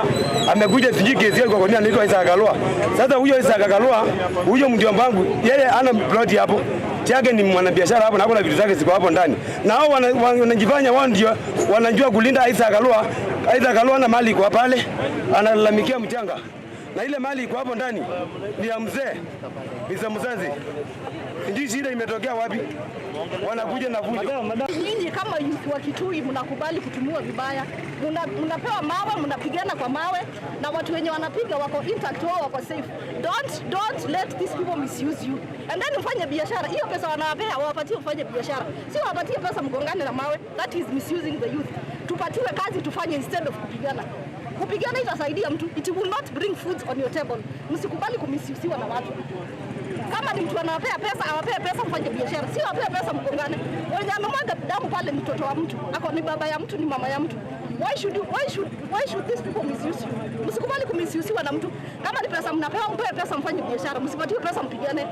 amekuja, sijui kesi yake kwa nini, anaitwa Isaac Kalua. Sasa huyo Isaac Kalua, huyo mjomba wangu, yeye ana plot hapo. Chake ni mwanabiashara hapo na kuna vitu zake ziko hapo ndani. Na hao wana-, wanajifanya wao ndio wanajua kulinda Isaac Kalua. Isaac Kalua na mali kwa pale, analalamikia mchanga. Na ile mali iko hapo ndani ni ya mzee, ni za mzazi. Sijui shida imetokea wapi. Wanakuja na fujo. Nyinyi kama youth wa Kitui mnakubali kutumiwa vibaya. Mna-, mnapewa mawe, mnapigana kwa mawe, na watu wenye wanapiga wako intact, wao wako safe. Don't, don't let these people misuse you. And then ufanye biashara. Hiyo pesa wanawapea, wawapatie ufanye biashara. Si wawapatie pesa mgongane na mawe. That is misusing the youth. Tupatiwe kazi tufanye instead of kupigana. Kupigana itasaidia mtu. It will not bring food on your table. Msikubali kumisusiwa na watu. Kama ni mtu anawapea pesa, awapee pesa mfanye biashara. Si awapee pesa mgongane. Wenye amemwaga damu pale ni mtoto wa mtu. Ako ni baba ya mtu, ni mama ya mtu. Why should you, why should, why should these people misuse you? Msikubali kumisusiwa na mtu. Kama ni pesa mnapewa, mpewe pesa mfanye biashara, msipatiwe pesa mpigane.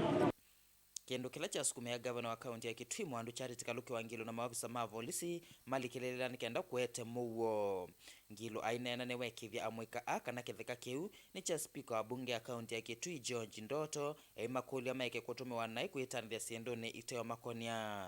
Kĩndũ kĩla kyasukumĩa ngavana wa kaunti ya Kitui Mwandũ Charity Kaluki Wangilu na maovisa ma volisi malikĩlĩĩla nĩ kenda kũete mũuo. Ngilu aineena nĩweekĩĩthya amũika aa kana kĩtheka kĩu nĩ kya spika wa mbunge ya kaunti ya Kitui George Ndoto, aimakũlya maeke kũtũmĩwa naĩ kwĩtanĩthya syĩndũnĩ iteũmakonya.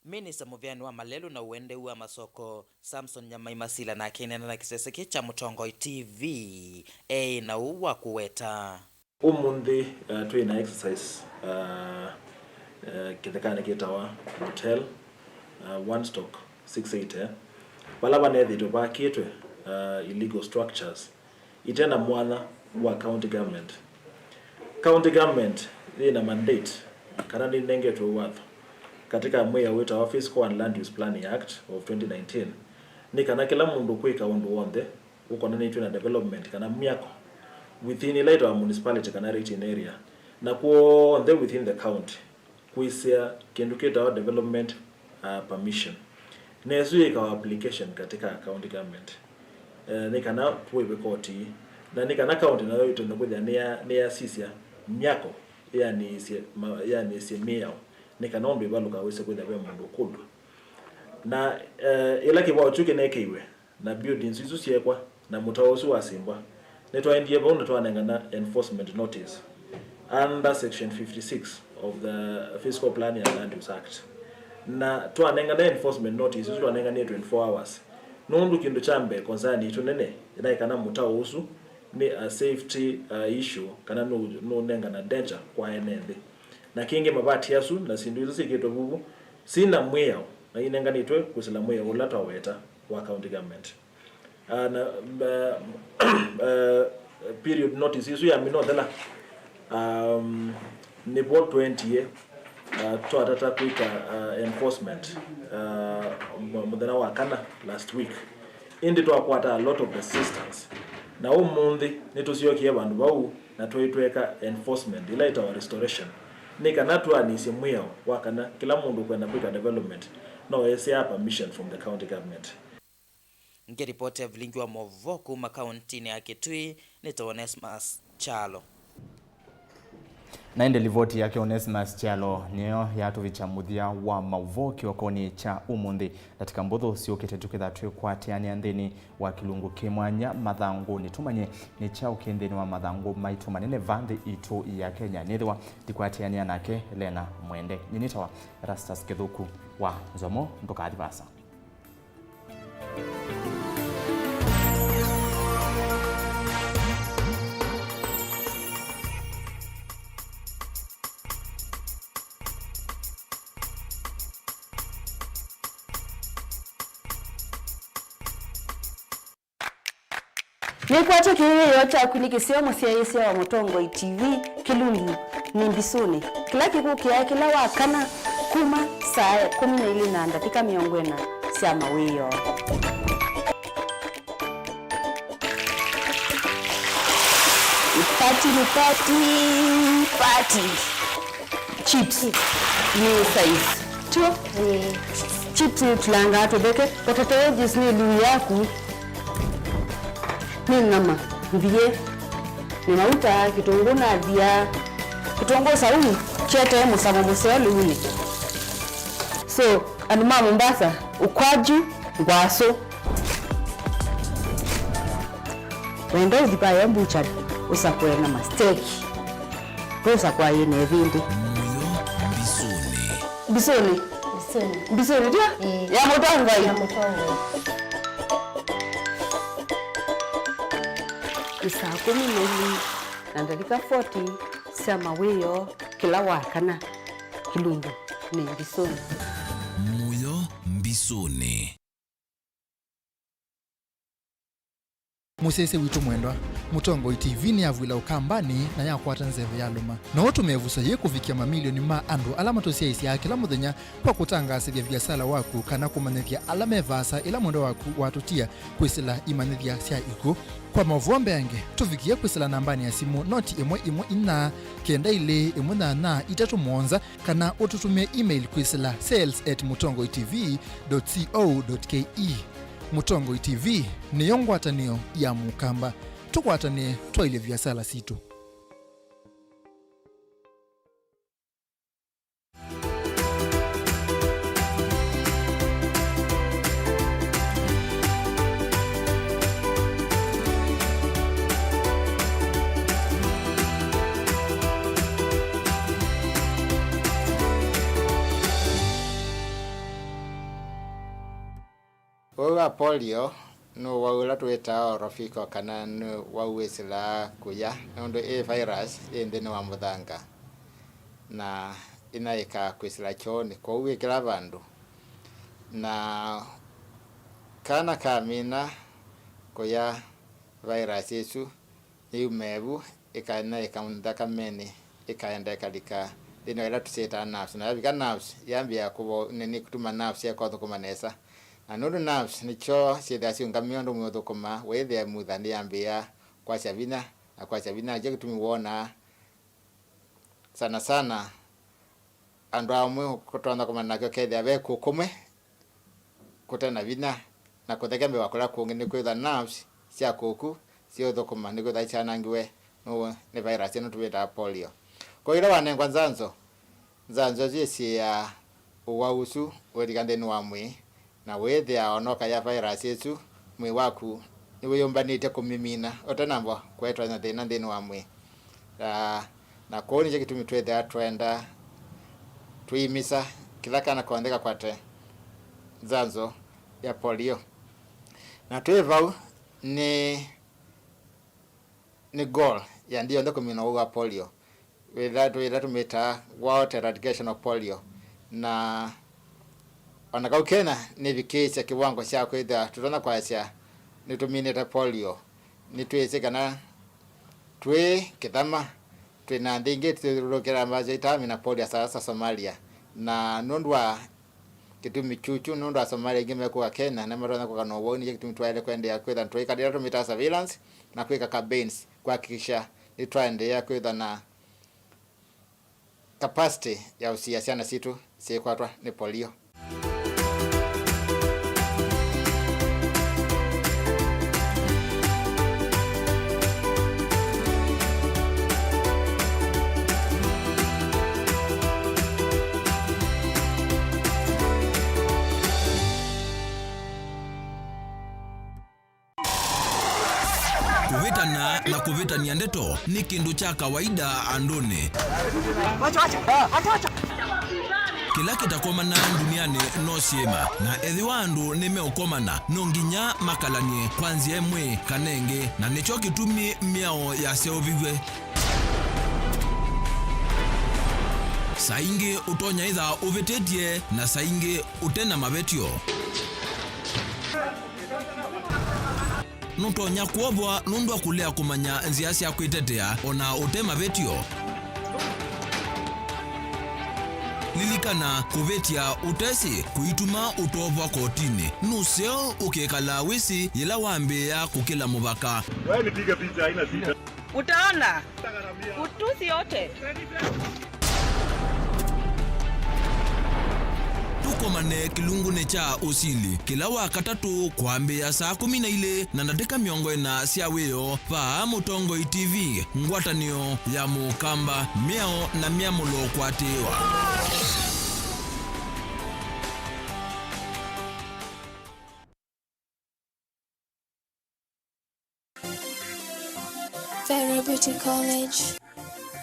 Minista mũveani wa malelũ na ũendeu wa masoko, Samson Nyamai Masila, nake aineena na kĩsese kĩĩ kya Mũtongoi T V, eĩ na ũũ wa kũweta. Ũmũnthĩ, uh, twĩ na exercise, uh, uh, kĩthekanĩ kĩtawa Motel, uh, One Stock six eighty, vala vanethĩtwe vakĩtwe, uh, illegal structures ite na mwanya wa county government. County government yĩ na mandate kana nĩnengetwe watho katika mwĩao wĩtawa Fiscal and Land Use Planning Act of twenty nineteen, nĩ kana kĩla mũndũ kwĩka ũndũ w'onthe ũkonanĩtw'e na development kana myako within ĩla ĩtawa municipality kana region area, na kw'onthe within the county, kwĩsĩa kĩndũ kĩtawa development, uh, permission. Na ĩsu yĩkawa application katika county government, eh, nĩ kana tũĩve koti, na nĩ kana county nayo ĩtonya kwĩthĩa nĩya-, nĩyasisya myako yanĩĩsye ma-, yanĩĩsye mĩao, nĩ kana ũndũ ĩvalũka wĩse kwĩthĩa ve mũndũ ũkũlw'a. Na, eh, ĩla kĩwao kyu kĩnekeiwe, na buildings isu syeekwa, na mũtao ũsu wasimbwa, nĩtwaendie vau na twanengana enforcement notice under section fifty-six of the Fiscal Planning and Land Use Act. Na twanengana enforcement notice isu twanenganĩtwe in four hours, nũndũ kĩndũ kya mbee concern yitũ nene naĩ kana mũtao ũsu nĩ a safety, uh, issue, kana nũ-, nũnengana danger kwa ene nthĩ. Na kĩngĩ, mavati asu na syĩndũ isu syĩkĩtwe vuvu sina mwĩao na inenganĩtwe kwĩsĩla mwĩao ũla twaweta wa county government. Ah, na, ah, ah, period notice ĩsu yamina ũthela, um, nĩvo twentie, ah, twatata kwĩka, ah, enforcement, ah, mũ-, mũthenya wa kana last week. Ĩndĩ twakwata a lot of resistance. Na ũmũnthĩ nĩtũsyokie vandũ vau na twaitweka enforcement ĩla ĩtawa restoration, nĩ kana tũanĩsye mwĩao wa kana kĩla mũndũ ũkwenda kwĩka development no esyaa permission from the county government. Ngĩripoti ya vilingi wa maũvoo kuma kauntinĩ ya Kitui, nĩtawa Onesmus Kyalo. Na ĩndĩ livoti yake Onesmus Kyalo nĩyo yatũvikya mũthya wa maũvoo kĩokonĩ kya ũmũnthĩ. Ndatĩka mbũthũ syũkĩte tũkĩtha twĩkwatĩanĩa nthĩnĩ wa kĩlungu kĩ mwanya mathangũnĩ, tũmanye nĩ kyaũ kĩ nthĩnĩ wa mathangũ maitũ manene va nthĩ itũ ya Kenya. Nĩthĩwa ndikwatĩanĩa nake Lena Mwende. Nyie nĩtawa Erastus Kĩthũku wa Nzomo, ndũkathi vaasa. Nĩkwatya kĩĩo kyaku nĩ kĩseo mũsyaĩĩsya wa Mũtongoi T V, kĩlungu nĩ mbisũnĩ, kĩla kĩkũkĩaa kĩla wa kana kuma saa ĩkũmi na ilĩ na ndatĩka mĩongo ĩna sya mawĩoo. Party nĩ party, party. Chips nĩ size. Tio? Ĩĩ. Chips nĩ tũlangaa tũtheke. Potatoes nĩ ĩlungu yaku. Nĩ nyama mbiĩ. Nĩ mauta, kĩtũngũ na thia. Kĩtũngũ saumu kĩetee mũsamo mũseo lĩunĩ. So, andũ ma Mombasa, ukwaju, ngwasũ. Wenda ũthi vayo mbuchari, ũsakũe na masteki. Ndũsakũa yĩ na ĩvĩndĩ. Mũyo mbisũnĩ. Mbisũnĩ. Mbisũnĩ. Mbisũnĩ, tio? Ĩĩ. Ya Mũtongoi. Ya Mũtongoi. Nĩ saa kũmi na ilĩ na ndatĩka forty sya mawĩoo kĩla wa kana. Kĩlungu nĩ mbisũnĩ. Mũyo mbisũnĩ. Mũsyaĩĩsya witũ mwendwa, Mũtongoi T V nĩyavw'ĩla ũkambanĩ na yakwata nzeve yalũma. No ũtũme ĩvuso yĩĩ kũvikĩa mamilioni ma andũ ala matũsyaĩĩsyaa kĩla mũthenya kwa kũtangaasĩthya viasala waku kana kũmanyĩthya ala me vaasa ĩla mwendwa waku watũtia kwĩsĩla imanyĩthya sya ikw'ũ. Kwa maũvoo mbeange, tũvikĩe kwĩsĩla nambanĩ ya simũ noti ĩmwe ĩmwe inya kenda ilĩ ĩmwe nyanya itatũ mũonza, kana ũtũtũmĩe email kwĩsĩla sales at mũtongoi T V dot co dot K E. Mũtongoi T V nĩyo ngwatanĩo ya Mũkamba. Tũkwatanĩe twaĩlye viasala sitũ. Ũwau wa polio nĩ ũwau ũla tũwĩtaa orofiko, kana nĩ ũwau wĩsĩlaa kũya, nũndũ ĩ virus yĩ nthĩnĩ wa mũthanga, na ĩnaĩkaa kwĩsĩla kyoonĩ, kwoou wĩ kĩla vandũ. Na kana kamina kũya virus ĩsu, yĩume vu, ĩkanaĩka nthakamenĩ, ĩkaenda ĩkalika nthĩnĩ wa ĩla tũsyĩtaa nerves. Na yavika nerves, yambĩĩa kũvo-, nĩ, nĩ kũtuma nerves syeka ũthũkũma nesa. Na nũndũ nerves nĩkyo syĩthĩaa syĩũngamĩe ũndũ mwĩĩ ũthũkũmaa, wĩthĩa mutha nĩyambĩĩa kwasya vinya, na kwasya vinya nĩkyo kĩtumi wonaa sana sana andũ amwe ũtonya kũmanya nakyo kethĩa ve kũũ kũmwe kũte na vinya, na kũtheke mbee wa kũla kũngĩ nĩkwĩthwa nerves sya kũũ kũu syĩũthũkũma nĩkwĩthwa isyanangiwe nĩ, nĩ virus ĩno tũwĩtaa polio. Kwoou ĩla wanengwa nzanzo, nzanzo ĩsu yĩsiĩĩaa ũwau ũsu ũilika nthĩnĩ wa mwĩĩ, na wĩĩthĩa o na ũkaya virus ĩsu, mwĩĩ waku nĩwĩyũmbanĩtye kũmĩmina ũtanamba kũetwa na thĩna nthĩnĩ wa mwĩĩ. Na, na kwoou nĩkyo kĩtumi twĩthĩaa twenda tũimisa kĩla kana konthe kakwate nzanzo ya polio. Na twĩ vau nĩ nĩ goal ya nthĩ yonthe kũmina ũwau wa polio. Wĩla tũ-, ĩla tũmĩtaa World Eradication of Polio. Na o na kau Kenya nĩvikĩĩsye kĩwango kya kwĩthĩa tũtonya kwasya nĩtũminĩte polio, nĩtwĩsĩ kana twĩ kĩthama, twĩ na nthĩ ingĩ ithyũlũlũkĩte ambazo itamina polio, sasa Somalia. Na nũndũ wa kĩtumi kyũkyu, nũndũ Asomalia aingĩ mekũka Kenya nĩmatonya kũka na ũwau, nĩkyo kĩtumi twaĩle kũendeea kwĩtha tũikalĩla tũmĩtaa surveillance na kwĩka campaigns kuhakikisha nĩtwaendeea kwĩtha na capacity ya ũsiĩa syana sitũ syĩkwatwa nĩ polio. Kũvĩtana na kũvĩtany'a ndeto nĩ kĩndũ kya kawaida andũnĩ. Kĩla kĩtakomana ndunianĩ no syĩma, na ethĩwa andũ nĩmeũkomana, no nginya makalany'e kwa nzĩa ĩmwe kana ĩngĩ, na nĩkyo kĩtumi mĩao yaseũviw'e. Saa ingĩ ũtonya ĩtha ũvĩtĩtye, na saa ingĩ ũte na mavetyo. Nũtonya kwovwa nũndũ wa kũlea kũmanya nzĩa sya kwĩtetea o na ũte mavetyo. Lilikana, kũvĩtya ũtesĩ kũituma ũtovwa kotinĩ. Nũseo ũkĩkalaa wĩsĩ yĩla wambĩĩa kũkĩla mũvaka. Wewe nipige picha, haina shida. Utaona. Utusi yote. Tũkomane kĩlungunĩ kya ũsili kĩla wa katatũ kwambĩĩa saa kũmi na ilĩ na ndatĩka mĩongo ĩna sya wĩoo vaa Mũtongoi T V, ngwatanĩo ya Mũkamba, mĩao na myamũlo kũatĩĩwa. Vera Beauty College.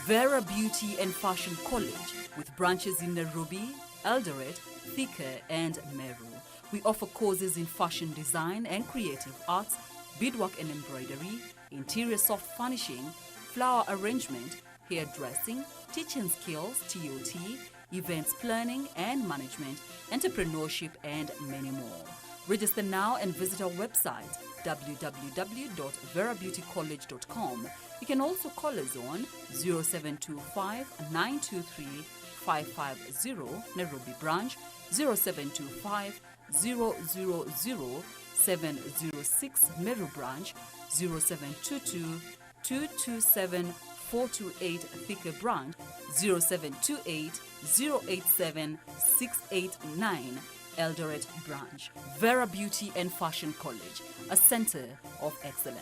Vera Beauty and Fashion College, with branches in Nairobi, Eldoret, Thika, and Meru. We offer courses in fashion design and creative arts, beadwork and embroidery, interior soft furnishing, flower arrangement, hairdressing, teaching skills, T O T, events planning and management, entrepreneurship, and many more. Register now and visit our website, w w w dot vera beauty college dot com. You can also call us on zero seven two five, nine two three, five five zero, Nairobi branch, zero seven two five, zero zero zero, seven zero six, Meru branch, zero seven two two, two two seven, four two eight, Thika branch, zero seven two eight, zero eight seven, six eight nine, Eldoret Branch. Vera Beauty and Fashion College, a center of excellence.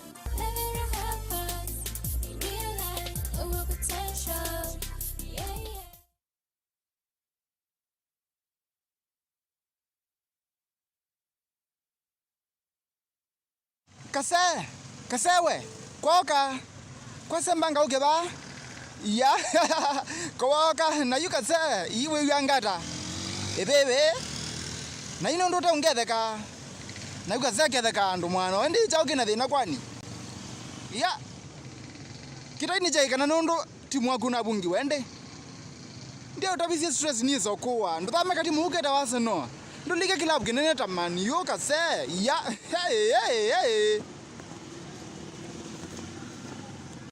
Kasee, kasee we, kwoka, kwasembanga ũke vaa? Iya, kwoka, na yu kasee, ii wĩw'a ngata? Ĩvĩvĩ, na yu nũndũ ũteũngetheka, na yu kasee ketheka andũ mwana, we ndi kyaũ kĩna thĩna kwani? Iya, kĩtai nĩ kyai kana nũndũ timu waku navungiwe ndi. Ndio utavisye stress ni sokua. Nduthameka timu uketa Arsenal. Ndulike club kinene ta Man U kase. Ya. Hey, hey, hey.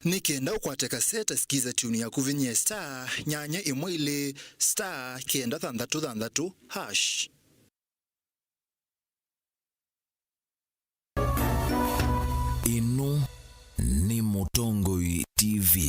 Nĩ kenda ũkwate kaseta, sikiza tune yaku, vinyie star nyanya ĩmwe ilĩ star kenda thanthatũ thanthatũ hash. Ĩno nĩ Mũtongoi T V.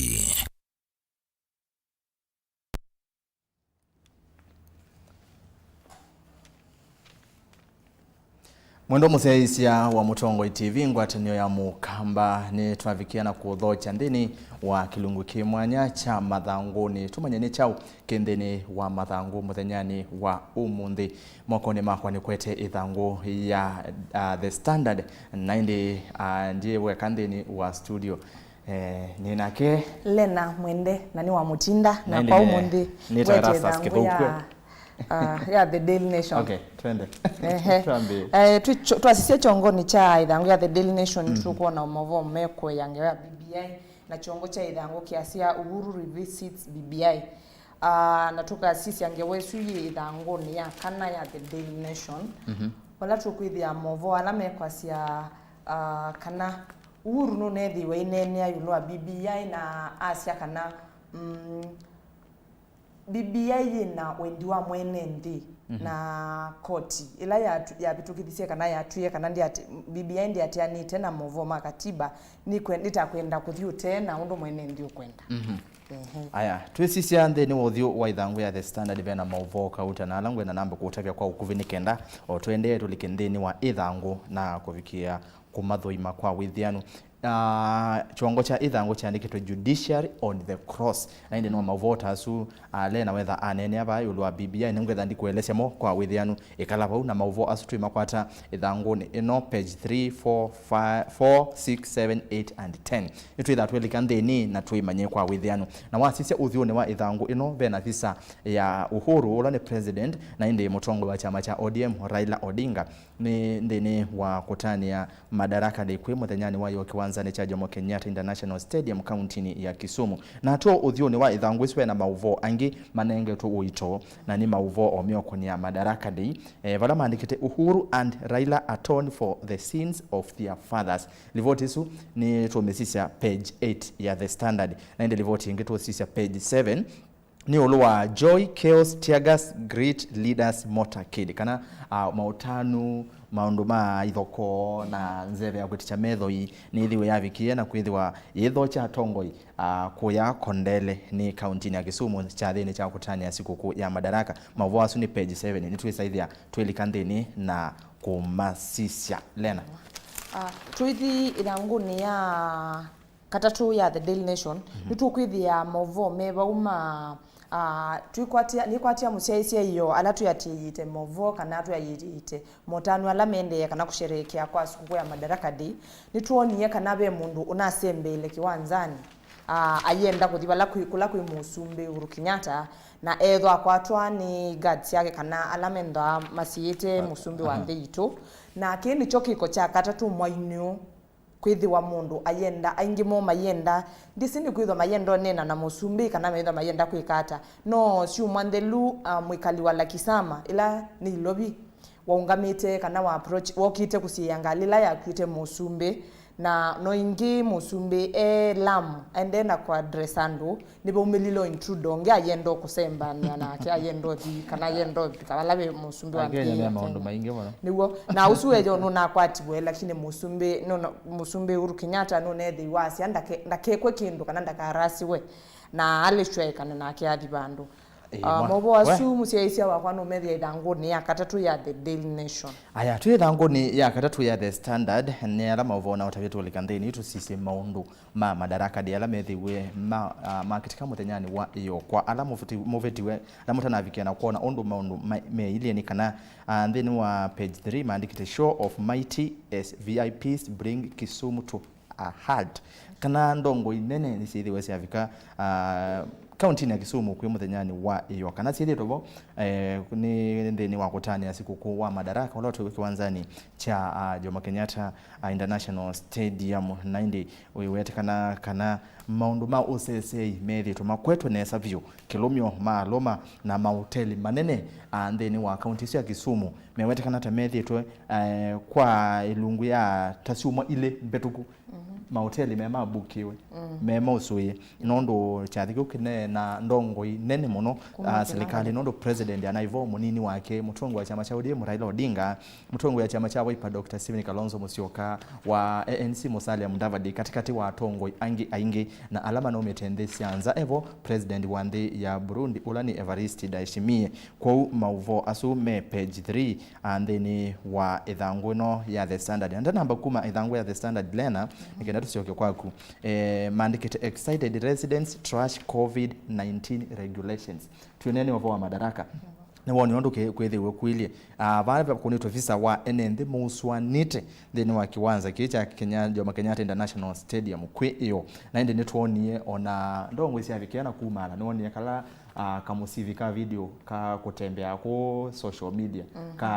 Mwendwa mũsyaĩĩsya wa Mũtongoi T V, ngwatanĩo ya Mũkamba, nĩtwavikĩa na kũthokya nthĩnĩ wa kĩlungu kĩ mwanya kya mathangũnĩ. Tũmanye nĩ kyaũ kĩ nthĩnĩ wa mathangũ mũthenyanĩ wa ũmũnthĩ. Mokonĩ makwa nĩkwete ĩthangũ ya, ah, The Standard, na ĩndĩ, ah, ndyĩ weka nthĩnĩ wa studio. Eh, nĩ nake Lena Mwende, na nĩ wa Mũtinda, na kwa ũmũnthĩ nĩtwa ngwete Erastus ĩthangũ Kĩthũkwe. Ya, ah, ya The Daily Nation. Okay, twende. Ehe. Twambie. Eh, twi- cho- twasisya kyongonĩ kya ĩthangũ ya The Daily Nation, nĩtũkwona maũvoo mekũea ngewa ya B B I, na kyongo kya ĩthangũ kĩasya Uhuru revisits B B I. Ah, na tũkasisya ngewa ĩsu yĩ ĩthangũnĩ ya kana ya The Daily Nation, vala tũkwĩthĩa maũvoo ala mekwasya, ah, kana Uhuru nũneethĩiwe aineenea ĩũlũ wa B B I na asya kana, mm, B B I yĩ na wendi wa mwene nthĩ, na koti ĩla yatu- yavĩtũkĩthisye kana yatwie kana ndĩate- B B I ndĩatĩanĩte na maũvoo ma katiba, nĩkwe- nĩtakwenda kũthi ũtee na ũndũ mwene nthĩ ũkwenda. Ehe. Aya, twĩsisya nthĩnĩ wa ũthyũ wa ĩthangũ ya The Standard, ve na maũvoo kauta na ala ngwenda nambe kũũtavya kwa ũkuvĩ nĩ kenda o tũendee tũlike nthĩnĩ wa ĩthangũ na kũvikĩa kũmathũima kwa wĩthĩanu. Ah, kyongo kya ĩthangũ kyandĩkĩtwe Judiciary on the Cross, na ĩndĩ no maũvoo ta asu, ah, Lena wetha aneenea vaa ĩũlũ wa B B I, nĩngwetha ndikũelesya mo kwa wĩthĩanu. Ĩkala vau na maũvoo asu twĩmakwata ĩthangũnĩ ĩno, page three, four, five, four, six, seven, eight and ten. Nĩtwĩthaa twĩlika nthĩnĩ na twĩmanye kwa wĩthĩanu. Na wasisya ũthyũnĩ wa ĩthangũ ĩno, ve na visa ya Uhuru, ũla nĩ president, na ĩndĩ mũtongoi wa kyama kya O D M, Raila Odinga, nĩ nthĩnĩ wa kũtanĩa Madaraka Day kwĩ mũthenyanĩ wa ĩyo kĩwanzanĩ kya Jomo Kenyatta International Stadium, kauntinĩ ya Kisumu. Na tũ ũthyũnĩ wa ĩthangũ ĩsu ve na maũvoo angĩ manengetwe ũito, na nĩ maũvoo o meũkũnĩa Madaraka Day, eh, vala maandĩkĩte, "Uhuru and Raila atone for the sins of their fathers." Livoti ĩsu nĩtũmĩsisya page eight ya The Standard, na ĩndĩ livoti ĩngĩ tũsisya page seven, nĩ ĩũlũ wa Joy Chaos Teargas Great Leaders Motorcade, kana, ah, maũtanu, maũndũ ma ithokoo na nzeve ya kwĩtĩkya methoi nĩyĩthĩwe yavikie na kwĩthĩwa yĩthokya atongoi, ah, kũya Kondele nĩ kauntinĩ ya Kisumu kyathĩnĩ kya kũtanĩa sikũkũ ya Madaraka. Maũvoo asu nĩ page seven, nĩtwĩsaĩthya twĩlika nthĩnĩ na kũmasisya. Lena. Ah, tũithi ĩthangũnĩ ya katatũ ya The Daily Nation, nĩtũkwĩthĩa maũvoo me vau ma, ah, twĩkwatia- nĩkwatia mũsyaĩĩsya ĩyo ala twĩatĩĩte maũvoo kana twĩatĩĩte motanu ala maendee kana kũsherehekea kwa sikũkũ ya Madaraka Day. Nĩtwonie kana ve mũndũ ũnasembeile kĩwanzanĩ, ah, ayenda kũthi vala kwĩ- kũla kwĩ mũsumbĩ Uhuru Kenyatta, na ethwa akwatwa nĩ guards yake kana ala mendaa masiĩte mũsumbĩ wa nthĩ yitũ. Na kĩĩ nĩkyo kĩko kya katatũ mwainĩ ũũ kwĩthĩwa mũndũ ayenda, aingĩ moo mayenda, ndĩsĩ nĩ kwĩthwa mayenda ũneena na mũsumbĩ kana methwa mayenda kwĩka ata. No syumwa nthelu, ah, mwĩkali wa Lakisama, ĩla nĩ Ilovi, waũngamĩte kana wa approach, wokĩte kũsiĩĩa ngalĩ ĩla yakuĩte mũsumbĩ, na no ĩngĩ mũsumbĩ e Lamu, aendee na kũ address andũ, nĩvaumĩlile o intruder ũngĩ ayenda o kũsembanĩa nake, ayenda ũthi, kana ayenda ũvika vala ve mũsumbĩ wa Akenya me maũndũ maingĩ mũno. Nĩw'o. Na ũsu weyo nũnakwatiwe, lakini mũsumbĩ, nũna- mũsumbĩ Uhuru Kenyatta nũneethĩiwe asya ndake- ndakekwe kĩndũ kana ndakarasiwe, na alĩsw'e ekane nake athi vandũ. Ĩĩ, ah, mwa- maũvoo we- asu mũsyaĩĩsya wakwa nũmethĩa ĩthangũnĩ ya katatũ ya The Daily Nation. Aya, twĩ ĩthangũnĩ ya katatũ ya The Standard, nĩ ala maũvoo na ũtavya tũlika nthĩnĩ, tũsisye maũndũ ma Madaraka Day ala methĩiwe ma, ah, makĩtĩka mũthenyanĩ wa ĩyoo. Kwa ala mũveti-, mũvetiwe, ala mũtanavikĩa na kwona ũndũ maũndũ ma-, meilye nĩ kana, ah, nthĩnĩ wa page three maandĩkĩte, "Show of mighty as V I Ps bring Kisumu to a halt." Kana ndongoi nene nĩsyĩthĩwe syavika, ah, kauntinĩ ya Kisumu kwĩ mũthenyanĩ wa ĩyoo. Kana syĩthĩtwe vo, eh, nĩ nthĩnĩ wa kũtanĩa sikũkũ wa Madaraka ũla ũtwĩwe kĩwanzanĩ kya, ah, Jomo Kenyatta, ah, International Stadium. Na ĩndĩ wĩwetekana kana maũndũ ma ũseseei methĩĩtwe makwetwe nesa vyũ kĩlũmyo, maalũma na maũteli manene, ah, nthĩnĩ wa kaunti ĩsu ya Kisumu mewetekana ta methĩĩtwe, eh, kwa ĩlungu ya ta syumwa ilĩ mbĩtũku. Maũteli me mabukiwe, me mausũĩe, nũndũ kyathĩ kĩu kĩneena ndongoi nene mũno, kuma ah, kĩla silikalĩ, nũndũ president anaivo mũnini wake, mũtongoi wa kyama kya O D M Raila Odinga, mũtongoi wa kyama kya Wiper Doctor Stephen Kalonzo Musyoka, wa A N C Musalia Mudavadi, katĩkatĩ wa atongoi angĩ aingĩ, na ala manaumĩte nthĩ sya nza evo president wa nthĩ ya Burundi, ũla nĩ Evariste Ndayishimiye. Kwoou maũvoo asu me page three, ah, nthĩnĩ wa ĩthangũ ĩno ya The Standard. Na ndanamba kuma ĩthangũ ya The Standard, Lena, nĩ kenda tũsyoke kwaku. Eh, maandĩkĩte, "Excited residents trash covid nineteen regulations." Twĩnene ũvoo wa Madaraka. Nĩ woni ũndũ ke-, kwĩthĩwe kuilyĩ. Ah, vaa vakũnĩtwe visa wa ene nthĩ mausũanĩte nthĩnĩ wa kĩwanza kĩĩ kya Kenya-, Jomo Kenyatta International Stadium kwĩ ĩyoo. Na ĩndĩ nĩtwonie ona ndongoi syavikĩa na kumala. Nĩwonie kala, ah, kamũsivi ka video ka kũtembea kũ social media, ka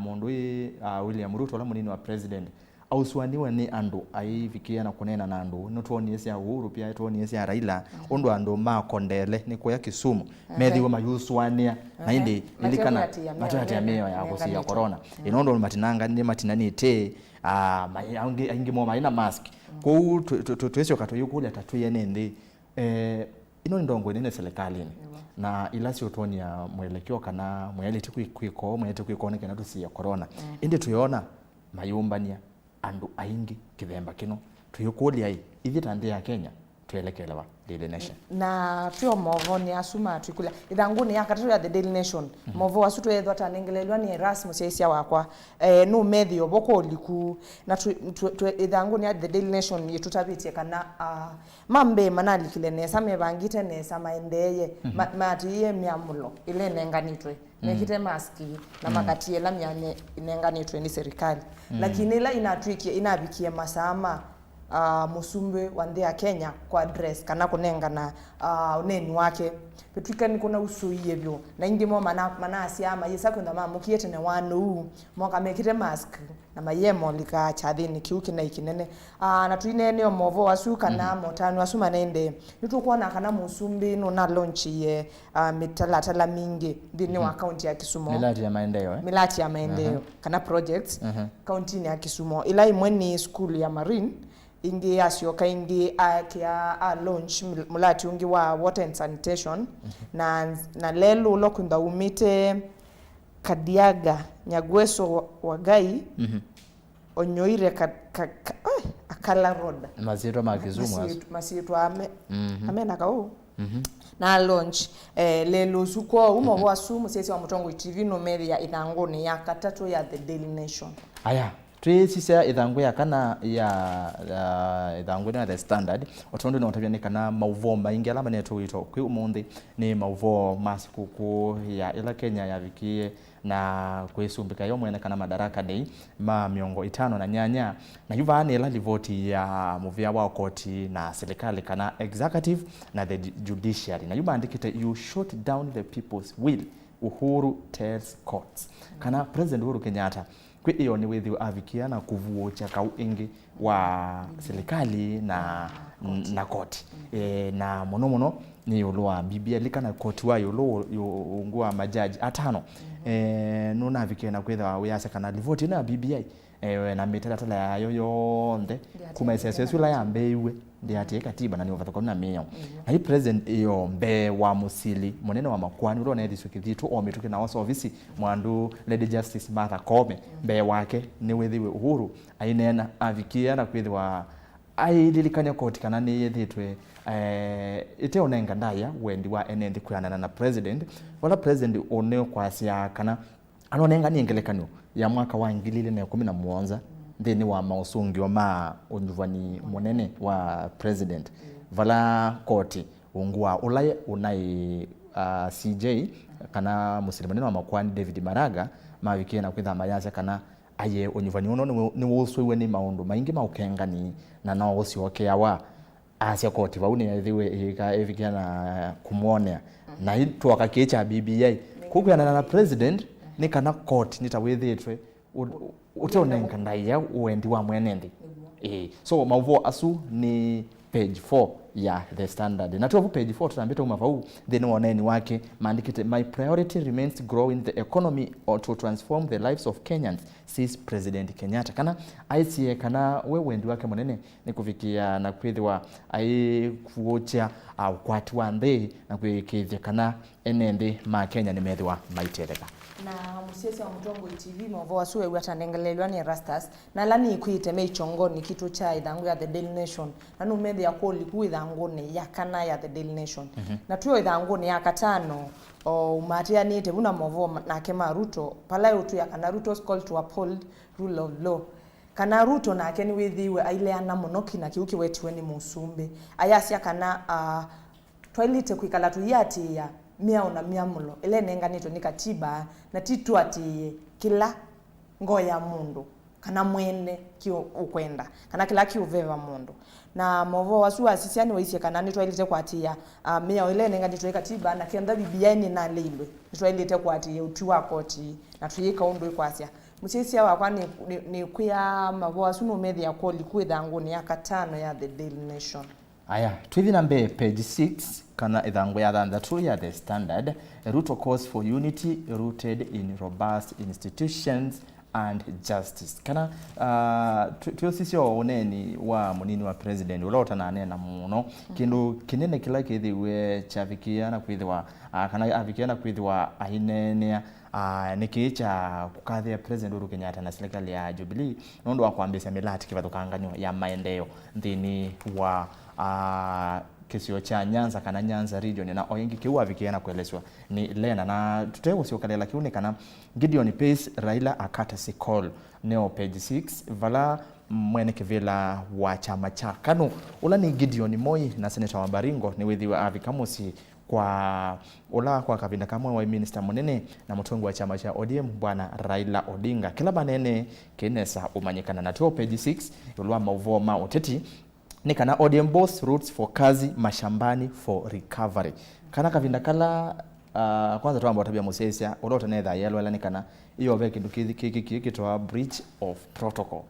mũndũ ĩ, ah, William Ruto, ũla mũnini wa president, ausũanĩwe nĩ andũ aivikĩa na kũneena na andũ. Nĩtwonie sya Uhuru pia, nĩtwonie sya Raila, ũndũ andũ makondele nĩ kũya Kisumu, methĩwe mayusũanĩa, na ĩndĩ lilikana matwatĩa mĩao ya kũsiĩa corona. Ĩ, nũndũ matinanga nĩ matinanĩte, ah, ma-, aingĩ, aingĩ moo maĩ na mask. Kwoou tũ-, tũ-, tũ-, twĩsyoka tũyĩkũlya ta twĩ ene nthĩ, eh, ĩno nĩ ndongoi nene silikalĩnĩ, na ila siũtwonia mwelekeo kana mwaĩlĩte kwĩ-, kwĩka ũũ, mwaĩlĩte kwĩka ũũ nĩ kana tũsiĩe corona. Ĩndĩ twĩona mayũmbany'a andũ aingĩ kĩthemba kĩno. Tũyĩkũlya-ĩ, ithyĩ ta nthĩ ya Kenya, twĩelekele va? Daily Nation. Na twĩ o movonĩ asu matwĩkũlya. Ĩthangũnĩ ya katatũ ya The Daily Nation, movoo asu tweethwa tanengelelwa nĩ Erasmus Aisya wakwa. Eh, nũmethĩe ũvo kwa ũliku. Na tũ-, tũ-, tũ-, ĩthangũnĩ ya The Daily Nation yĩtũtavĩtye kana, ah, ma mbee manalikile nesa, mevangĩte nesa, maendeeye, ma-, maatĩĩe myamũlo ĩla ĩnenganĩtwe, mekĩte maski, na makatiĩla myanya ĩnenganĩtwe nĩ serikali. Lakini ĩla inatw'ĩkie, inavikie masaa ma, ah, mũsumbĩ wa nthĩ ya Kenya kwa address kana kũnengana, ah, ũneeni wake, vĩtw'ĩka nĩkũnausũie vyũ. Na aingĩ moo mana-, manasyaa mayĩsa kwĩtha mamũkie tene wa nũu, moka mekĩte mask na mayemolika kyathĩnĩ kĩu kĩnaĩ kĩnene. Ah, na tũineenea o movoo asu kana motanu asu manaendee, nĩtũkwona kana mũsumbĩ nũnalaunchie, ah, mĩtalatala mingĩ nthĩnĩ wa kaunti ya Kisumu. Mĩlati ya maendeeo, eh? Mĩlati ya maendeeo, kana projects, kauntinĩ ya Kisumu. Ĩla ĩmwe nĩ sukulu ya Marine, ĩngĩ asyoka ĩngĩ akĩa a launch mil-, mũlati ũngĩ wa water and sanitation, na, na lelũ ũla kwĩtha umĩte Kadiaga, Nyagweso wa, wa Ngai, onyoire ka, ka, ka, ai, Akala Road. Masyĩtwa ma Kĩsumu asu. Masyĩt-, masyĩtwa ame-, amena kaũ. Na launch, eh, lelũ ũsu. Kwoou movoo asu mũsyaĩĩsya wa Mũtongoi T V nũmethĩa ĩthangũnĩ ya katatũ ya The Daily Nation. Aya, twĩsisya ĩthangũ ya kana ya, ya ĩthangũ ya The Standard, o tondũ nĩũtavya nĩ kana maũvoo maingĩ ala manetwe wĩto kwĩ ũmũnthĩ nĩ maũvoo ma sikũkũ ya ĩla Kenya yavikĩie na kwĩsumbĩka yo mwene kana Madaraka Day ma mĩongo ĩtano na nyanya. Na yu vaa nĩ ĩla livoti ya mũvĩa wa koti na silikalĩ kana executive na the ju-, judiciary. Na yu maandĩkĩte, "You shot down the people's will," Uhuru tells courts. Kana President Uhuru Kenyatta kwĩ ĩyoo nĩwĩthĩwe avikĩa na kũvuũkya kaũ ĩngĩ wa silikalĩ na, na koti. E, na mũno mũno nĩ ĩũlũ wa B B I. Lilikana koti wa ĩũlũ ũ-, ũ-, ungu wa majaji atano, e, nũnavikĩe na kwĩthĩwa wĩasya kana livoti ĩno ya B B I, e, na mĩtalatala yayo yonthe kuma ĩseso ĩsu ĩla yambĩĩiwe ndĩatĩĩe katiba na nĩ ũvathũkanu na mĩao. Na yu president ĩyo mbee wa mũsili mũnene wa makoani ũla ũneethiswe kĩthitũ o mĩtũkĩ na osa ovisi mwandu Lady Justice Martha Koome mbee wake nĩwĩthĩwe Uhuru aineena avikĩĩa na kwĩthĩwa Aililikany'a koti kana nĩyĩthĩtwe, eh, ĩteũnenga ndaĩa wendi wa ene nthĩ kwĩanana na president, vala president ũneũkwasya kana anonenganie ngelekany'o ya mwaka wa ngili ilĩ na ĩkũmi na mũonza nthĩnĩ wa maũsũngĩo ma ũnyuvani mũnene wa president, vala koti ungu wa ũla ũnaĩ, uh, C J, kana mũsili mũnene wa makoani David Maraga, mavikie na kwĩtha mayasya kana aye ũnyuvani ũno nĩwũ-, nĩwũsũiwe nĩ maũndũ maingĩ ma ũkengani na no ũsyokeawa. Asya koti vau nĩyaĩthĩwe ĩka ĩvikia na kũmwonea. Na ĩ twoka kĩĩ kya B B I. Kũu kwĩanana na president, nĩ kana koti nĩtawĩthĩtwe ũ-, ũteũnenga ndaĩa wendi wa mwene nthĩ. Ĩĩ. So, maũvoo asu nĩ page four ya The Standard. Na twovu page four, tũtambĩte uma vau, nthĩnĩ wa ũneeni wake, maandĩkĩte, "My priority remains growing the economy or to transform the lives of Kenyans," says President Kenyatta. Kana aisye kana we wendi wake mũnene nĩ kũvikĩa na kwĩthĩwa aikũũkya, ah, ũkwati wa nthĩ na kwĩkĩĩthya kana ene nthĩ ma Kenya nĩmethĩwa maitetheka. Na mũsyaĩĩsya wa Mũtongoi T V, maũvoo asu weew'a atanengeleelw'a nĩ Erastus, na ala nĩkwĩĩte me ikyongonĩ kitũ kya ĩthangũ ya The Daily Nation, na nũmethĩa kũli ku ĩthangũnĩ ya kana ya The Daily Nation. Na twĩ o ĩthangũnĩ ya katano, o ũmatĩanĩte vu na maũvoo ma-, nake ma Ruto, vala eũtwĩa kana Ruto's call to uphold rule of law. Kana Ruto nake nĩwĩthĩiwe aileana mũno ki na kĩu kĩwetiwe nĩ mũsumbĩ. Ayasya kana, ah, twaĩlĩte kwĩkala tũiatĩĩa mĩao na myamũlo ĩla ĩnenganĩtwe nĩ katiba, na ti tũatĩĩe kĩla ngoo ya mũndũ kana mwene kĩũkwenda, kana kĩla kĩũveva mũndũ. Na maũvoo asu asisya nĩwaisye kana nĩtwaĩlĩte kũatĩĩa, ah, mĩao ĩla ĩnenganĩtwe nĩ katiba, na kenda B B I nĩnaleilwe, nĩtwaĩlĩte kũatĩĩa ũtwi wa koti, na tũyĩka ũndũ ĩkwasya. Mũsyaĩĩsya wakwa, nĩ, nĩ, nĩkwĩa mavoo asu nũmethĩa kũli ku ĩthangũnĩ ya katano ya The Daily Nation. Aya, twĩthi na mbee, page six, kana ĩthangũ ya thanthatũ ya The Standard, "Ruto calls for unity rooted in robust institutions and justice." Kana, ah, twĩ-, twĩũsisya o ũneeni wa mũnini wa president, ũla ũtananeena mũno, kĩndũ kĩnene kĩla kĩthĩwe kyavikĩa na kwĩthĩwa, ah, kana avikĩa na kwĩthĩwa aineenea, ah, nĩ kĩĩ kya kũkathĩa President Uhuru Kenyatta na silikalĩ ya Jubilee nũndũ wa kwambĩĩsya mĩlatĩ kĩvathũkangany'o ya maendeeo nthĩnĩ wa, ah, kĩsio kya Nyanza kana Nyanza region, na o ĩngĩ kĩu wavikĩe na kũelesw'a nĩ Lena. Na tũte kũsyokelela kĩu nĩ kana Gideon pays Raila a courtesy call, neo page six, vala mwene kĩvĩla wa kyama kya KANU, ũla nĩ Gideon Moi, na Senator wa Baringo nĩwĩthĩwe avika mũsyĩ kwa ũla kwa kavinda kamwe waĩ minista mũnene na mũtongoi wa kyama kya O D M, Bwana Raila Odinga. Kĩla maneenee kĩ nesa ũmanyĩkana. Na twĩ o page six, ĩũlũ wa maũvoo ma ũteti, nĩ kana O D M boss roots for kazi mashambani for recovery. Kana kavinda kala, ah, kwanza twamba ũtavya mũsyaĩĩsya ũla ũtanetha yelwela nĩ kana ĩyo ve kĩndũ kĩthi kĩkĩ kĩkĩtwa breach of protocol.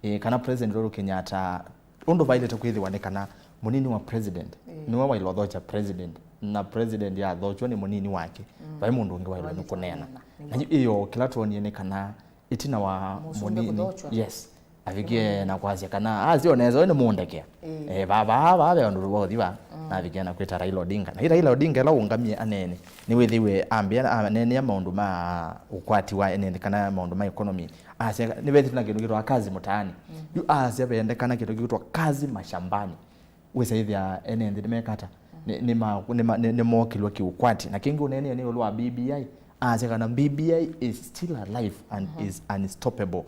Ĩĩ, kana President Uhuru Kenyatta, ũndũ vaĩlĩte kwĩthĩwa nĩ kana mũnini wa president nĩwe waĩle ũthokya president, na president yathokyw'a nĩ mũnini wake, vai mũndũ ũngĩ waĩle nĩ kũneena. Na yu ĩyo kĩla twonie nĩ kana ĩtina wa mũnini, yes, avikie na kwasya kana asyo nesa ũyũ nĩ mũndekea. Eh, vava vava ve ũndũ wa ũthi va, na avikie na kwĩta Raila Odinga. Na Raila Odinga ĩla ũngamie aneene, nĩwĩthĩwe ambĩa aneenea maũndũ ma ũkwati wa ene nthĩ kana maũndũ ma economy. Asya nĩvethĩtwe na kĩndũ kĩtwa kazi mtaani. Yu asya vendekana kĩndũ kĩtwa kazi mashambani. Wĩsa ĩthĩa ene nthĩ nĩmekata, nĩ, nĩ ma-, nĩ ma-, nĩ, nĩmokĩlwe kĩũkwati. Na kĩngĩ ũneenea nĩ ĩũlũ wa B B I, asya kana B B I is still alive and is unstoppable.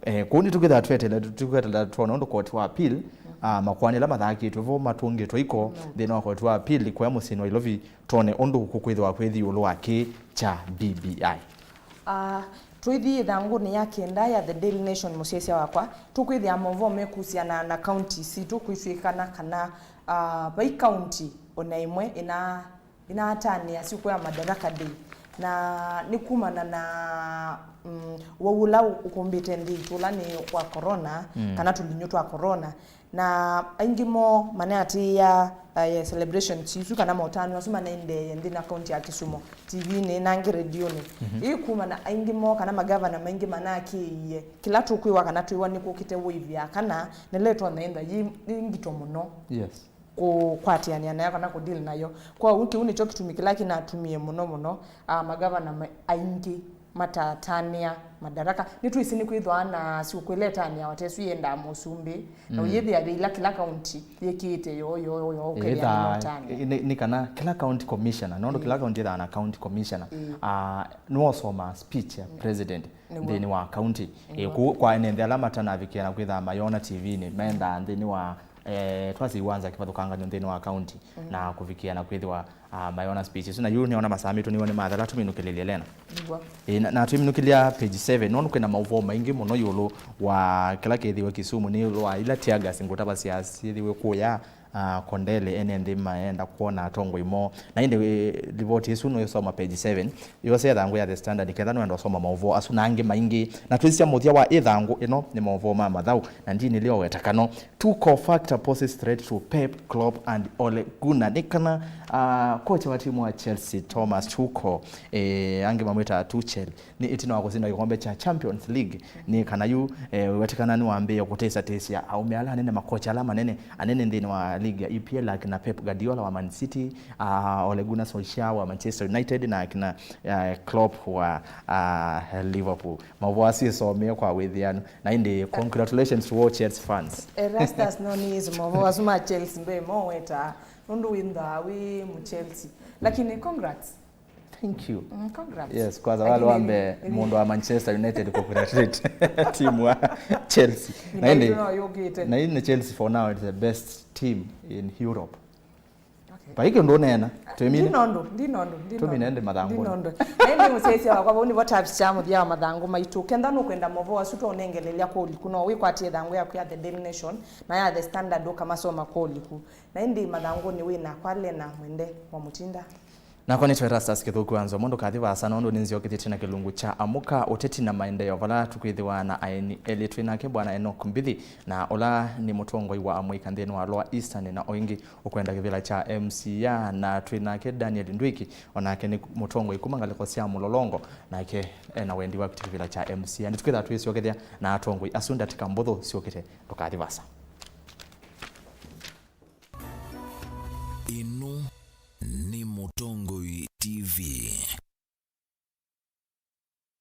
Eh, kũu nĩtũkwĩthĩwa tweteela, tũkwĩteela twona ũndũ koti wa appeal, ah, makoani ala mathakĩtwe vo matũngĩtwe iko nthĩnĩ wa koti wa appeal kũya mũsyĩnĩ wa Nairobi, twone ũndũ kũkwĩthĩwa kwĩthi ĩũlũ wa kĩĩ kya B B I. Ah, twĩthi ĩthangũnĩ ya kenda ya The Daily Nation, mũsyaĩĩsya wakwa, tũkwĩthĩa maũvoo mekũsiana na kaunti sitũ kwĩsw'ĩkana kana, ah, vai kaunti o na ĩmwe ĩna, ĩnatanĩa siku ya Madaraka Day. Na nĩ kumana na, mm, ũwau ũla ũkũmbĩte nthĩ itũ, ũla nĩ wa corona, kana tũlinyũ twa corona. Na aingĩ moo maneatĩĩa, eh, celebrations isu kana maũtanu asu manaendeeye nthĩ na kaunti ya Kisumu, T V-inĩ na angĩ redionĩ. Ĩĩ kumana aingĩ moo kana magavana maingĩ manakĩĩie kĩla tũkwĩwa kana twĩwa nĩkũkĩte wave ya kana, na ĩla ĩtonya ĩthwa yĩ, yĩ ngito mũno. Yes. Kũkwatĩanĩa nayo kana kũdeal nayo. Kwoou kĩu nĩkyo kĩtumi kĩla kĩnatumie mũno mũno, ah, magavana ma-, aingĩ Matatanĩa madaraka. Nĩtwĩsĩ nĩkwĩthwa na syũkũ ila ĩtanĩawa ta ĩsu yendaa mũsumbĩ, na ũyĩthĩa ve ila kĩla kaunti yĩkĩĩte yo, yo, yo, ũkethĩa nĩmatania. Ĩĩ, nĩ, nĩ kana kĩla county commissioner, nũndũ kĩla county ĩthaa na county commissioner, ah, nĩwosoma speech ya president nthĩnĩ wa county. Ĩĩ, kũ-, kwa ene nthĩ ala matanavikĩa na kwĩthaa mayona T V-inĩ, mendaa nthĩnĩ wa, eh, twasĩ iwanza kĩvathũkanganyo nthĩnĩ wa county na kũvikĩa na kwĩthĩwa ah, mayona speech ĩsu. Na yu nĩona masaa maitũ nĩw'o nĩmathela, tũminũkĩlĩlye Lena. Nĩw'o. Ĩĩ, na, na twĩminũkĩlya page seven, nũndũ kwĩna maũvoo maingĩ mũno ĩũlũ wa kĩla kĩthĩwe Kisumu, nĩ ĩũlũ wa ila tear gas ngũtavasya syĩthĩwe kũya, ah, Kondele, ene nthĩ maenda kwona atongoi moo. Na ĩndĩ, eh, livoti ĩsu nũĩsoma page seven, yose ĩthangũ ya The Standard, ketha nũenda ũsoma maũvoo asu na angĩ maingĩ. Na twĩsisya mũthya wa ĩthangũ ĩno nĩ maũvoo ma mathaũ, na ndinĩlĩ o wetakano. Tuchel factor poses threat to Pep, Klopp and Ole Gunnar. Nĩ kana, ah, kocha wa timu wa Chelsea, Thomas Tuchel, eh, angĩ mamwĩtaa Tuchel, nĩ ĩtina wa kũsinda kĩkombe kya Champions League. Nĩ kana yu, eh, wetekana nĩwambĩĩe kũtĩsatĩsya aũme ala anene, makocha ala manene, anene nthĩnĩ wa ligi ya E P L, akina Pep Guardiola wa Man City, ah, Ole Gunnar Solskjaer wa Manchester United, na akina, ah, Klopp wa, ah, Liverpool. Maũvoo asu ĩsomee kwa wĩthĩanu. Na ĩndĩ, congratulations to all Chelsea fans. Erastus, no nĩĩsĩ maũvoo asu ma Chelsea mbee mo wetaa, nũndũ wĩnthaa wĩ mũ Chelsea. Lakini congrats. Thank you. Mm, congrats. Yes, kwanza wale wambe mũndũ wa Manchester United congratulate timu wa Chelsea. Na ĩndĩ, no yũkĩte. Na ĩndĩ Chelsea for now is the best team in Europe. Okay. Vai kĩndũ ũneena, twĩmine. Ndinondũ, ndinondũ, ndinondũ. Twĩmine ndĩ mathangũnĩ. Ndinondũ. Na ĩndĩ mũsyaĩĩsya wakwa, vau nĩvo tavisya mũthya wa mathangũ maitũ. Kenda nũkwenda maũvoo asu, to ũnengelelya kũli kũno, wĩkwatie ĩthangũ yaku ya The Daily Nation na ya The Standard ũkamasoma kũli ku. Na ĩndĩ mathangũnĩ wĩ nakwa Lena Mwende wa Mũtinda. Nakwa nĩtwe Erastus Kĩthũku wa Nzomo, ndũkathi vaasa nũndũ nĩnzyokethĩtye na kĩlungu kya Amũka, Ũteti na Maendeeo, vala tũkwĩthĩwa na aeni elĩ. Twĩ nake Bwana Enoch Mbithi, na ũla nĩ mũtongoi wa amũika nthĩnĩ wa Lower Eastern, na o ĩngĩ ũkwenda kĩvĩla kya M C A, na twĩ nake Daniel Ndwiki, o nake nĩ mũtongoi kuma ngalĩko sya Mũlolongo, nake ena wendi wa kwĩtya kĩvĩla kya M C A. Nĩtũkwĩthaa twĩsyokethya na atongoi asu ndatĩka mbũthũ syũkĩte. Ndũkathi vaasa. Ĩno nĩ Mũtongoi T V.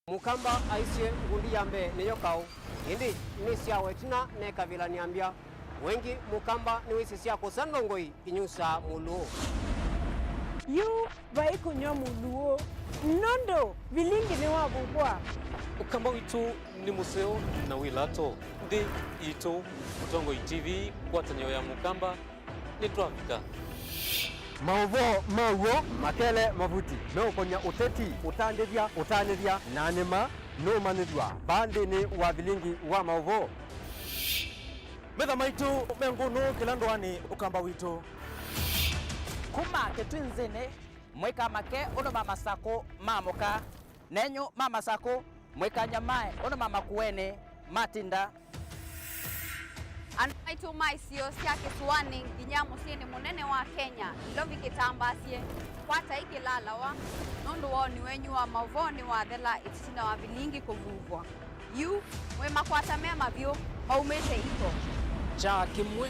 Mũkamba aisye, ngundi ya mbee nĩyo kaũ, ĩndĩ nĩsyawa ĩtina mekavĩla nĩambya. Wengĩ Mũkamba nĩwĩsĩ sya kũsa ndongoi inyusaa mũlũũ. Yu vai kũnyw'a mũlũũ, nũndũ vilingi nĩwavuvwa. Ũkamba witũ nĩ mũseo na wĩ lato. Nthĩ yitũ, Mũtongoi T V, ngwatanĩo ya Mũkamba, nĩtwavika. Maũvoo ma w'o makele mavuti meũkonya ũteti, ũtandĩthya, ũtanĩthya, na nĩma nũũmanyĩthw'a vaa nthĩnĩ wa vilingi wa maũvoo. Metha maitũ me ngũnũ kĩla ndũanĩ Ũkamba witũ. Kuma Kĩtwinzĩnĩ, mwĩka make ũndũ ma Masakũ maamũka. Nenyu ma Masakũ, mwĩkanyamae ũndũ ma Makueni matinda. Andũ maitũ ma isio sya kĩsũanĩ nginya mũsyĩnĩ mũnene wa Kenya, Nairobi kĩtambaasye, kwatai kĩlalawa, nũndũ woni wenyu wa maũvoo nĩwathela ĩtina wa vilingi kũvuvwa. Yu, mwĩ makwata me mavyũ maumĩte iko. Kyaa kĩmwe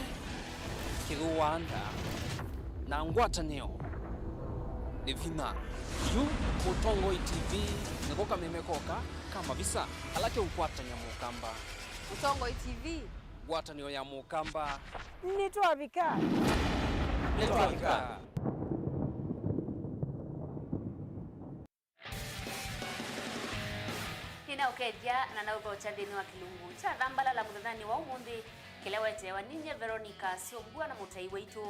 kĩthũaa nda, na ngwatanĩo nĩ vinya. Yu Mũtongoi T V nĩko kameme koka ka mavisa ala keũkwatany'a Mũkamba. Mũtongoi T V. Ngwatanĩo ya Mũkamba. Nĩtwavika. Nĩtwavika. Nĩnaũkethya na naũthokya nthĩnĩ wa kĩlungu kya Thambalala mũthenyanĩ wa ũmũnthĩ, kĩla weteewa ninyie Veronica Syombua na mũtai waitũ,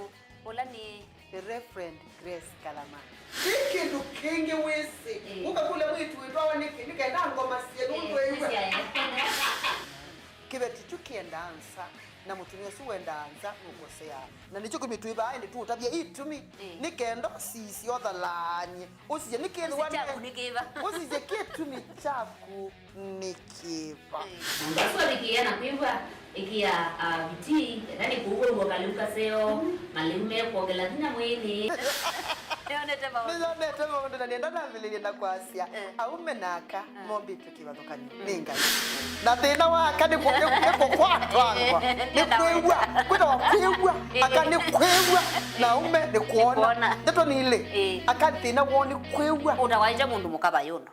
ũla nĩ Reverend Grace Kalama. Ti kĩndũ kĩngĩ wĩsĩ. Ĩĩ. Ũkakũlya mwĩĩtu wĩtwawa nĩkĩ, nĩ kenda ngoma sye nũndũ ĩw'a. Kĩveti kyu kĩendaa nza, na mũtumĩa ũsu wendaa nza nũkoseaa. Na nĩkyo kĩtumi twĩ vaa ĩndĩ tũũtavya itumi, ĩĩ, nĩ kenda ũsisye ũthalaany'e. Ũsisye nĩkĩthĩwa ũsisye kyaku nĩ kĩva. Ũsisye kĩtumi kyaku nĩ kĩva. Ĩĩ. Ũsu avikĩĩa na kwĩw'a, ĩkĩa, ah, vitii, enda nĩ kũu wĩw'a kalĩu kaseo, malĩu mekwongela vinya mwĩĩnĩ. Nĩyonete maũndũ. Nĩyonete maũndũ, na nĩenda nambĩlĩlye na kwasya, eh, aũme na aka, ah, mombĩtwe kĩvathũkany'o nĩ Ngai. Na thĩna wa aka nĩ kũ-, nĩ, nĩ kũkwatwa angwa. Nĩ kwĩw'a. Kwĩtawa kwĩw'a. Aka nĩ kwĩw'a. Na aũme nĩ kwona. Nĩ kwona. Ndeto nĩ ilĩ. Ĩĩ. Aka thĩna woo nĩ kwĩw'a. Ũtawaĩte mũndũ mũka vayũndũ.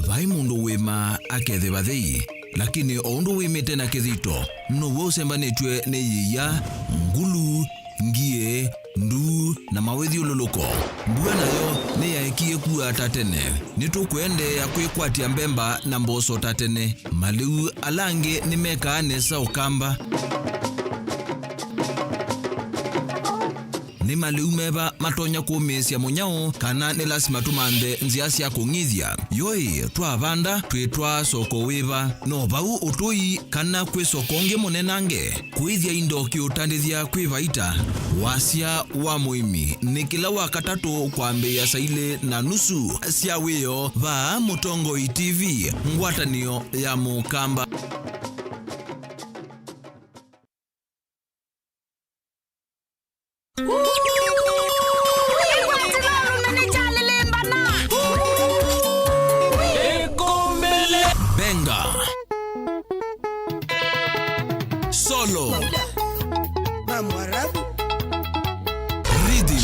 Vai mũndũ wĩmaa akethĩwa thei, lakini o ũndũ wĩmĩte na kĩthito, now'o ũsembanĩtw'e nĩ yĩia, ngulu, ngie, nduu, na mawĩthyũlũlũko. Mbua nayo nĩyaekie kua ta tene. Nĩtũkũendeea kwĩkwatya mbemba na mboso ta tene. Malĩu ala angĩ nĩmekaa nesa Ũkamba. Nĩ malĩu meva matonya kũmĩĩsya mũnyao, kana nĩ lasima tũmanthe nzĩa sya kũng'ithya? Yoĩ, twavanda, twĩtwaa soko wĩva? No vau ũtũi, kana kwĩ soko ũngĩ mũnenange? Kũĩthya indo kĩũtandĩthya kwĩ vaita. Wasya wa mũĩmi nĩ kĩla Wakatatũ kwambĩĩa saa ilĩ na nusu sya wĩoo vaa Mũtongoi T V, ngwatanĩo ya Mũkamba. Benga. Solo. Rhythm.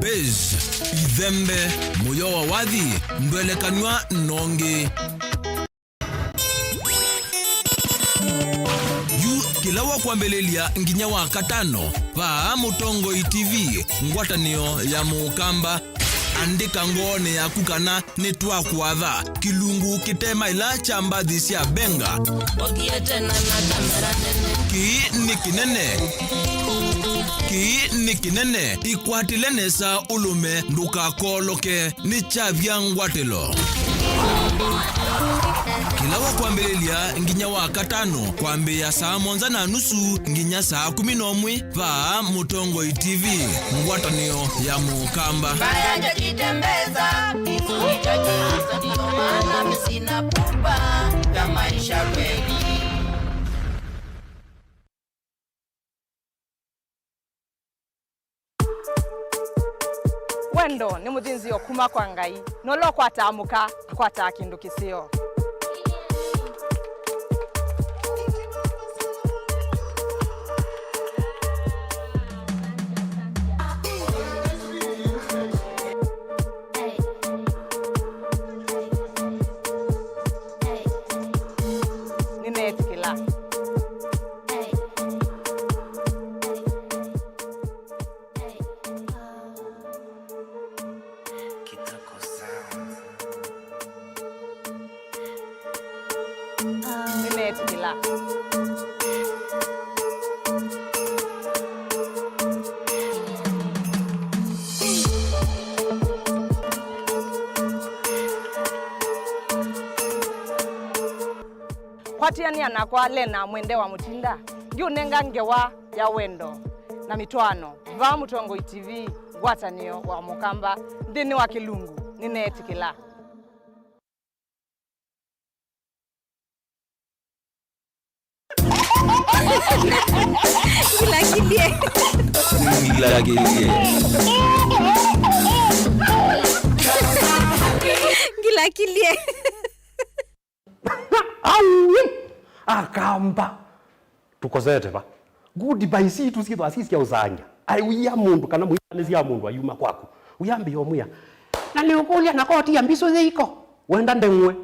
Bass. Ithembe. Mũyo wa wathi. Ndwelekanw'a nongi. Yu kĩla wa kwambĩlĩlya nginya wa katano, vaa Mũtongoi T V, ngwatanĩo ya Mũkamba. Andĩka ngoonĩ yaku kana nĩtwakũatha kĩlungu kĩte maĩla kya mbathi sya Benga. Ũthiĩte na na kamera nene. Kĩĩ nĩ kĩnene. Kĩĩ nĩ kĩnene. Ĩkwatĩle nesa ũlũme, ndũkakooloke. Nĩ kyavya ngwatĩlo. Kĩla wa kwambĩlĩlya nginya wa katano, kwambĩĩa saa mũonza na nusu nginya saa kũmi na ũmwe, vaa Mũtongoi T V, ngwatanĩo ya Mũkamba. Mbaya jajitembeza, hizo ni chache, hizo ndio maana mimi sina pupa ya maisha kweli. Wendo nĩ mũthĩnzĩo kuma kwa Ngai, na ũla ũkwataa mũka akwataa kĩndũ kĩseo. Nĩneetĩkĩla. Nĩneetĩkĩla. Kwatĩanĩa nakwa Lena Mwende wa Mũtinda, ndiũnenga ngewa ya wendo na mĩtwaano. Vaa Mũtongoi T V, ngwatanĩo wa Mũkamba, nthĩnĩ wa kĩlungu, nĩneetĩkĩla. Ngilakilie. Ngilakilie. Ngilakilie. Aui! Akamba. Tũkosete va? Goodbye sitũ syĩthwa si sya ũsangya. Ai, wĩa mũndũ kana mwĩanĩsya mũndũ ayuma kwaku. Ũyambĩĩa ũmwĩa. Na nĩũkũlya na koti ya mbisũ yĩiko. Wenda ndeng'we.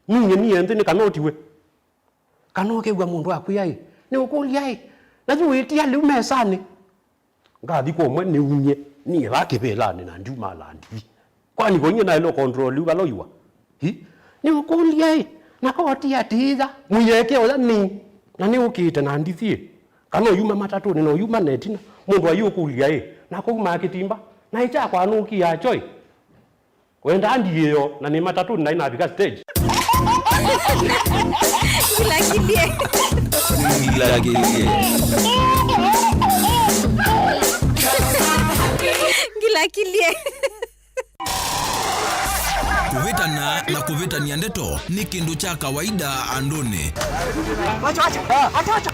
Nunye niĩ nthĩ nĩ kana ũtiwe. Kana ũkew'a mũndũ akwĩa ĩ. Nĩũkũlya ĩ. Na yu wĩtia lĩu mesanĩ. Ngathi kwa ũmwe nĩumye, niĩ va kĩvĩlanĩ na ndiuma landivi. Kwani ko nyie naĩle control yu vala ũiwa? Hi? Nĩũkũlya ĩ, na koti atĩĩa, mũyeke ũya nĩ, na nĩũkĩte na ndithiĩ. Kana ũyuma matatũnĩ na ũyuma na ĩtina, mũndũ ayĩũkũlya ĩ, na kũumaa kĩtimba, na ĩkyakwa nũkia kyo ĩ. Wendaa ndiĩo, na nĩ matatũnĩ na inavika stage. Ngilakilie. Ngilakilie. Ngilakilie. Kũvĩtana na kũvĩtany'a ndeto nĩ kĩndũ kya kawaida andũnĩ. Wacha, wacha. Wacha, wacha.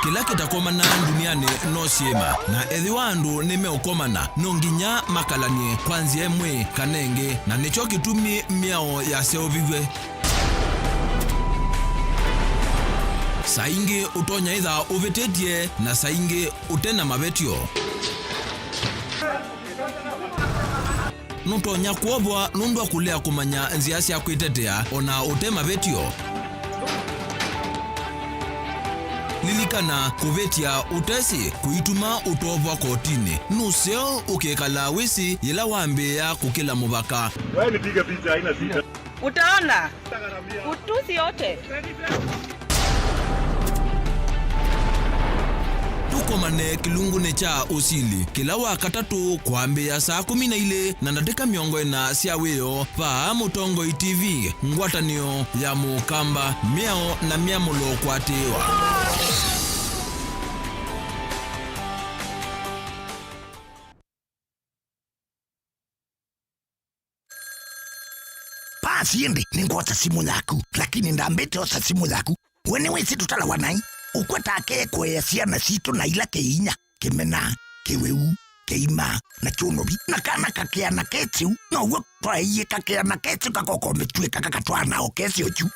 Kĩla kĩtakomana ndunianĩ no syĩma, na ethĩwa andũ nĩmeũkomana, no nginya makalany'e kwa nzĩa ĩmwe kana ĩngĩ, na nĩkyo kĩtumi mĩao yaseũviw'e. Saa ingĩ ũtonya ĩtha ũvĩtĩtye, na saa ingĩ ũte na mavetyo. Nũtonya kwovwa nũndũ wa kũlea kũmanya nzĩa sya kwĩtetea o na ũte mavĩtyo. Lilikana, kũvĩtya ũtesĩ kũituma ũtovwa kotinĩ. Nũseo ũkĩkalaa wĩsĩ yĩla wambĩĩa kũkĩla mũvaka. Wewe nipige picha, haina shida. Utaona utusi yote. Tũkomane kĩlungunĩ kya ũsili kĩla wa katatũ kwambĩĩa saa kũmi na ilĩ na ndatĩka mĩongo ĩna sya wĩoo, vaa Mũtongoi T V, ngwatanĩo ya Mũkamba, mĩao na myamũlo kũatĩĩwa. Pasi ĩndĩ nĩngwota simũ yaku, lakini ndambĩte osa simũ yaku. We nĩwĩsĩ tũtalawa naĩ? Ũkwetake kũea syana sitũ na ila kĩinya, kĩmena, kĩwĩu, kĩima, na kyũnovi, na kana kakeana kesĩu, now'o twaeie kakeana kesĩu kakokomĩtw'ĩka kakatwaana o kesĩ ũkyu.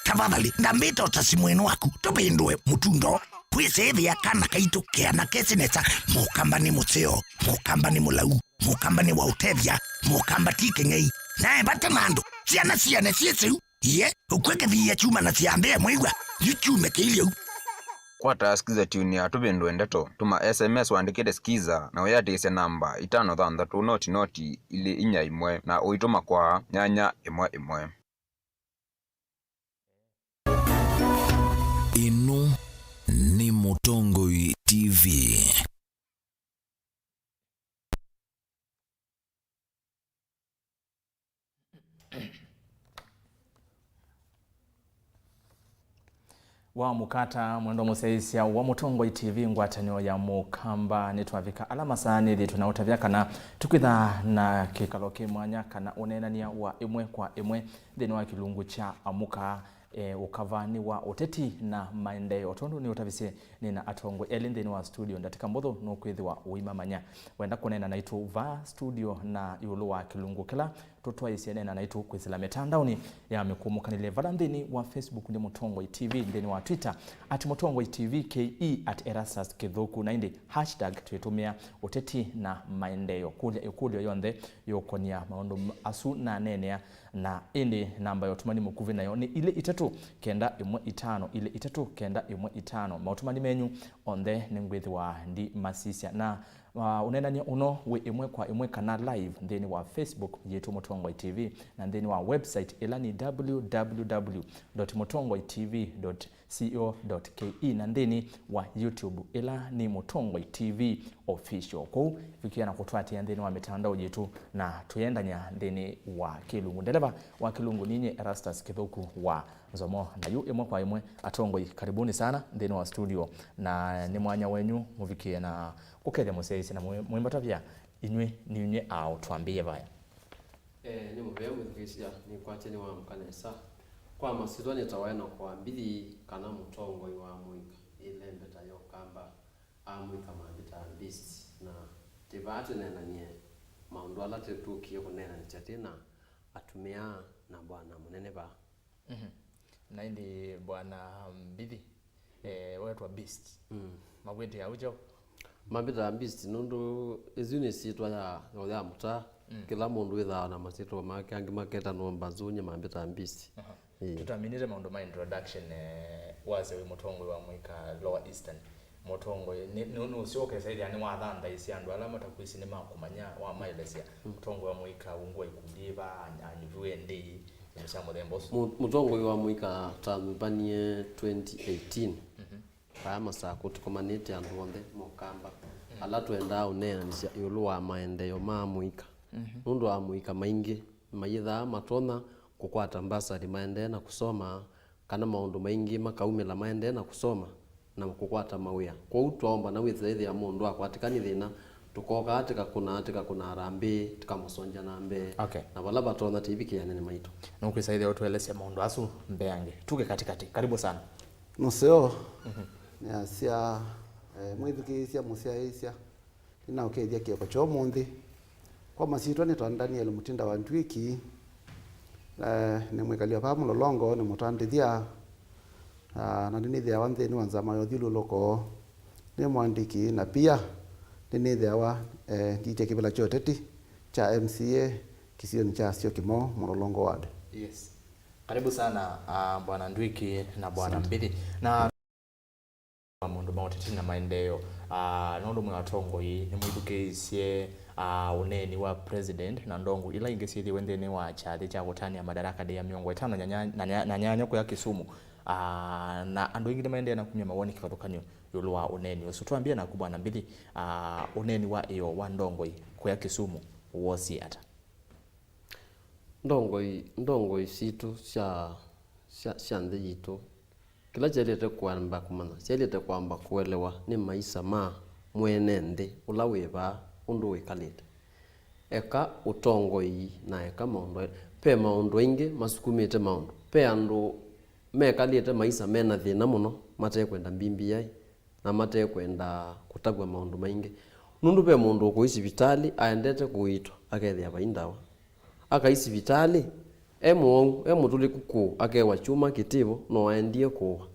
Tafadhali, ndambĩte osa simũ ĩno waku, tũvĩndũe mũtundo, kwĩsĩĩthĩa kana kaitũ keana kesĩ nesa. Mũkamba nĩ mũseo, Mũkamba nĩ mũlau. Mũkamba nĩ wa ũtethya, Mũkamba ti kĩng'ei. Nae vata na andũ, syana siane syĩsĩu, iye, ũkw'e kĩthiia kyuma na syambĩa mwĩw'a, yu kyume kĩilyĩ ũu. Kwata Skiza Tune ya Tũvĩndũe Ndeto, tũma S M S wandĩkĩte Skiza na ũyatĩĩsya namba itano thanthatũ noti noti ilĩ inya ĩmwe na ũitũma kwa nyanya ĩmwe ĩmwe. Ĩno nĩ Mũtongoi T V. Wa mũkata, mwendwa mũsyaĩĩsya wa Mũtongoi T V, ngwatanĩo ya Mũkamba, nĩtwavika ala masaa nĩthĩĩtwe na ũtavya kana tũkwĩtha na kĩkalo kĩ mwanya kana ũneenany'a wa ĩmwe kwa ĩmwe nthĩnĩ wa kĩlungu kya Amũka. E, ũkava nĩ wa ũteti na maendeeo. Tondũ nĩũtavisye, nĩ na atongoi elĩ nthĩnĩ wa studio. Ndatĩka mbũthũ nũkwĩthĩwa ũimamanya. Wenda kũneena naitũ vaa studio na ĩũlũ wa kĩlungu kĩla tũtwaĩsye, neena naitũ kwĩsĩla mĩtandaonĩ ya mĩkũmũkanĩle vala nthĩnĩ wa Facebook nĩ Mũtongoi T V, nthĩnĩ wa Twitter at Mũtongoi T V K E, at Erastus Kĩthũku, na ĩndĩ hashtag twĩtũmĩa ũteti na maendeeo. Kũlya ĩkũlyo yonthe yũkony'a maũndũ asu naneenea. Na ĩndĩ namba ya ũtũmani mũkuvĩ nayo nĩ ilĩ itatũ kenda ĩmwe itano ilĩ itatũ kenda ĩmwe itano. Maũtũmani menyu onthe nĩngwĩthĩwa ndimasisya. Na, uh, ũneenany'a ũno wĩ ĩmwe kwa ĩmwe kana live nthĩnĩ wa Facebook yitũ Mũtongoi T V, na nthĩnĩ wa website ĩla nĩ w w w dot mũtongoi t v dot co dot k e, na nthĩnĩ wa YouTube ĩla nĩ Mũtongoi T V Official. Kũu vikĩa na kũtwatĩa nthĩnĩ wa mĩtandao yitũ na tũyendany'a nthĩnĩ wa kĩlungu. Ndeleva wa kĩlungu ninyie Erastus Kĩthũku wa Nzomo, na yu ĩmwe kwa ĩmwe atongoi, karibuni sana nthĩnĩ wa studio, na nĩ mwanya wenyu mũvikĩe na kũkethya mũsyaĩĩsya na mwĩ-, mwĩmbatavya inyw'ĩ, ninyw'ĩ aũ, twambĩĩe vaya. Eh, nĩ mũvea mwĩthukĩĩsya, nĩkwatya nĩwaamũka nesa. Kwa masyĩtwa nĩtawa Enock wa Mbithi, kana Mũtongoi wa Mũika, ĩlembeta ya Ũkamba, amũika mambĩtaa Beast, na tĩ vaa tũneenany'e maũndũ ala tũ-, tũkie kũneenanĩsya twĩ na atumĩa na bwana mũnene vaa. Mhm. Na ĩndĩ bwana Mbithi, eh, wetwa Beast. Mm. Makwĩtĩa ũkyaũ? Mambĩtaa Beast nũndũ ĩsu nĩ syĩtwa ya, ya mũtaa. Mm. Kĩla mũndũ wĩthaa na masyĩtwa make, angĩ maketanwa Mbazunye, mambĩtaa Beast. Aha. Ĩĩ. Tũtaminĩte maũndũ ma introduction, eh, wasya wĩ mũtongoi wa mũika Lower Eastern. Mũtongoi, nĩ, nĩ, nũsyoka ĩsaĩthya nĩwathanthaĩsya andũ ala matakwĩsĩ nĩmakũmanya, wamaelesya. Mm. Mũtongoi wa mũika ungu wa ikundi va, anyuviwe ndĩi, nyamũ sya mũthemba ũsu. Mũ-, mũtongoi wa mũika twanyuvanie twenty eighteen. Mhm. Vaya Masakũ tũkomanĩte andũ onthe ma Ũkamba, mm, ala twendaa ũneenanĩsya ĩũlũ wa maendeeo ma amũika. Mhm. Nũndũ amũika maingĩ mayĩthaa matonya kũkwata mbasarĩ maendee na kũsoma, kana maũndũ maingĩ makaumĩla maendee na kũsoma na kũkwata mawĩa. Kwoou twaomba na wĩthĩa mũndũ akwatĩka nĩ thĩna, tũkokaa tĩkakũna, tĩkakũna harambee, tĩkamũsongya na mbee. Okay. Na vala vatonya tĩivikĩĩa anene maitũ. Nũkwĩsa ĩthĩa ũtũelesya maũndũ asu mbeange. Tuke katikati. Karibu sana. Nũseo, mhm, nĩasya, eh, mwĩthukĩĩsya, mũsyaĩĩsya, nĩnaũkethya kĩoko kya ũmũnthĩ. Kwa masyĩtwa nĩtawa Daniel Mũtinda wa Ndwĩki, eh, nĩ mwĩkali wa vaa Mũlolongo, nĩ mũtandĩthya, ah, na nĩnĩthĩawa nthĩnĩ wa nzama ya ũthyũlũlũko. Nĩ mũandĩki na pia nĩnĩthĩawa, eh, ngĩĩtya kĩvĩla kya ũteti kya M C A kĩsionĩ kya Syokimau, Mũlolongo ward. Yes. Karibu sana, uh, Bwana Ndwiki na Bwana Mbithi. Na maũndũ ma ũteti na maendeeo, uh, nũndũ mwĩ atongoi nĩmwĩthukĩĩsye, uh, ũneeni wa president na ndongoi ila ingĩ syĩthĩwe nthĩnĩ wa kyathĩ kya kũtanĩa Madaraka Day ya mĩongo ĩtano na nyanya, na nya-, na nyanya kũya Kisumu. Uh, na andũ aingĩ nĩmaendee na kumya mawoni kĩvathũkany'o ĩũlũ wa ũneeni ũsu. Twambie naku Bwana Mbithi, uh, ũneeni wa ĩyoo wa ndongoi kũya Kisumu woosie ata? Ndongoi, ndongoi sitũ sya, sya, sya nthĩ yitũ, kĩla kyaĩlĩte kwamba kũmanya, syaĩlĩte kwamba kũelewa nĩ maisa ma mwene nthĩ ũla wĩ vaa, ũndũ wĩkalĩte. Eka ũtongoi na eka maũndũ, ve maũndũ aingĩ masukumĩte maũndũ. Ve andũ mekalĩte maisa mena thĩna mũno, matekwenda B B I, na matekwenda kũtavw'a maũndũ maingĩ. Nũndũ ve mũndũ ũkũi sivitalĩ aendete kũiitwa, akethĩa vai ndawa. Akai sivitalĩ, e mũwau, e mũtũlĩku kũũ, akewa kyuma kĩtĩvo, no aendie kũũa.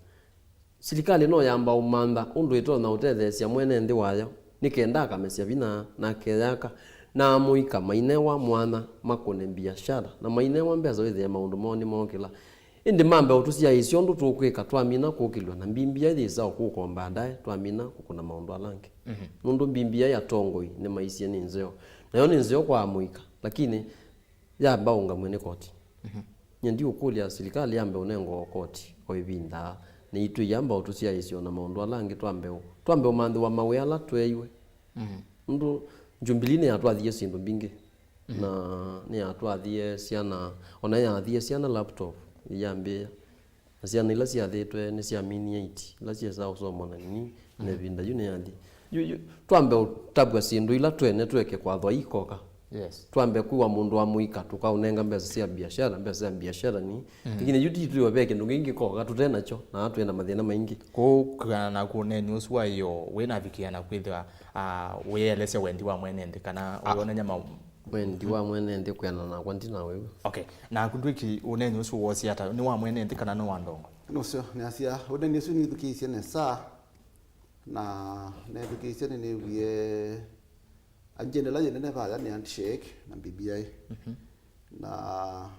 Silikalĩ no yamba ũmantha ũndũ ĩtonya ũtetheesya mwene nthĩ wayo, nĩ kenda akamesya vinya na akeyaka, na amũika mainewa mwanya makũne mbiasyala, na mainewa mbesa wĩthĩe maũndũ moo nĩmookĩla. Ĩndĩ mambe ũtũsyaĩĩsya ũndũ tũkwĩka twamina kũkĩlw'a na B B I yĩsa o kũkomba ndaĩ twamina kũkũna maũndũ ala angĩ. Nũndũ B B I atongoi nĩmaisye nĩ nzeo, nayo nĩ nzeo kwa amũika, lakini yamba ũngamw'e nĩ koti. Nyie ndiũkũlya silikalĩ yambe ũnengwa o koti o ĩvinda, naitũ iyamba ũtũsyaĩĩsya o na maũndũ ala angĩ twambe ũ-, twambe ũmanthĩwa mawĩa ala tweeiwe. Nũndũ Jubilee nĩyatwathie syĩndũ mbingĩ. Na nĩyatwathie syana, ona yaathie syana laptop iyambĩĩa. Na syana ila syathĩtwe nĩ sya mini eight, ila syesaa ũsoma na nini, na ĩvinda yu nĩyathi. Yu, yu, twambe ũtavw'a syĩndũ ila twene tweke kwathwa ikoka. Yes. Twambe kwĩwa mũndũ wa mũika, tũkaũnenga mbesa sya biashara, mbesa sya biashara ni. Lakini yu titwĩwa ve kĩndũ kĩngĩ koka tũte nakyo, na twĩ na mathĩna maingĩ. Kũu kwĩana naku ũneeni ũsu wa ĩyoo, wĩnavikĩa na kwĩthĩwa, ah, wĩelesya wendi wa mwene nthĩ, kana ũyonany'a ma- Wendi wa mwene nthĩ kwĩana nakwa ndinawĩw'a. Okay. Naku Ndwiki, ũneeni ũsu woosie ata? Nĩ wa mwene nthĩ kana nĩ wa ndongo? Nũseo, nĩasya, ũneeni ũsu nĩwĩthukĩĩsye nesa, na neethukĩĩsye nĩnĩw'ie agenda ĩla yĩ nene vaya nĩ handshake na B B I. Na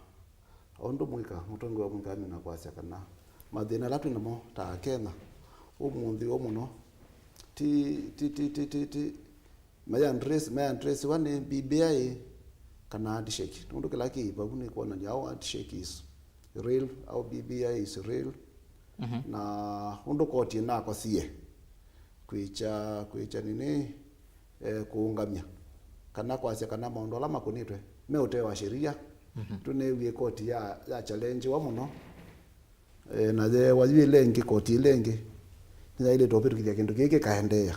o ũndũ mũika, mũtongoi wa mũika amina kwasya kana mathĩna ala twĩ namo ta Akenya ũmũnthĩ ũũ mũno, ti, ti, ti, ti, ti, ti, maya address, maya addressiwa nĩ B B I kana handshake. Nũndũ kĩla kĩ vau nĩ kwonany'a how handshake is real, how B B I is real. Na ũndũ koti ĩnakosie kwĩkya, kwĩkya nini, eh, kũũngamya kana kwasya kana maũndũ ala makũnĩtwe me ũtee wa sheria. Tũneewie koti ya, ya challengewa mũno. E, na yeewa yu ĩla ĩngĩ, koti ĩla ĩngĩ nĩyaĩlĩte ũvĩtũkĩthya kĩndũ kĩĩ kĩkaendeea.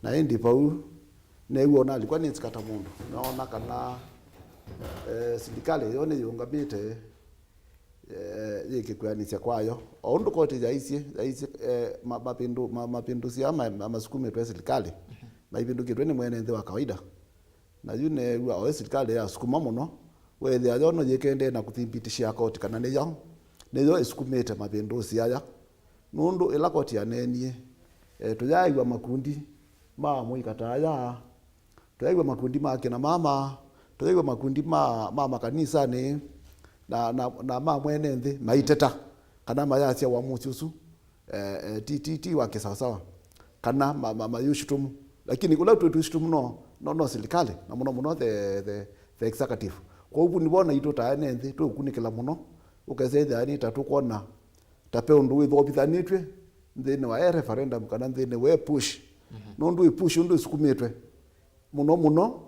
Na ĩndĩ vau neew'a ũnalikwa nĩ nzika ta mũndũ, noona kana, e, silikalĩ yo nĩyĩũngamĩte, e, yĩkĩkwĩanĩsya kwayo. O ũndũ koti yaisye, yaisye, e, ma-, mapindu-, ma-, mapinduzi aa ma-, ma-, masukumĩtwe silikalĩ maivĩndũkĩtwe nĩ mwene nthĩ wa kawaida. Na yu neew'a oĩ silikalĩ yasukuma mũno, weethĩa yo no yĩkendee na kũthimbitisya koti kana nĩyo, nĩyo ĩsukumĩte mavĩndũsi aya. Nũndũ ĩla koti yaneenie, e, tũyaaĩw'a makundi ma mũika ta aya, tũyaaĩw'a makundi ma kĩna mama, tũyaaĩw'a makundi ma, ma makanisanĩ, na, na, na ma mwene nthĩ maiteta kana mayasya ũamusi ũsu. Eh, eh, ti, ti, ti wa kĩsawasawa kana ma, ma, mayũshitumu. Lakini ũla twĩ twĩshitumu no, no, no silikalĩ, na mũno mũno the, the, the executive. Kwoou nĩvo naitũ ta ene nthĩ tũũkunĩkĩla mũno, ũkesa ĩthĩa nĩ ta tũkwona ta pe ũndũ wĩthovithanĩtw'e nthĩnĩ wa e referendum kana nthĩnĩ wa e push. Nũndũ ĩ push ũndũ ĩsukumĩtwe. Mũno mũno,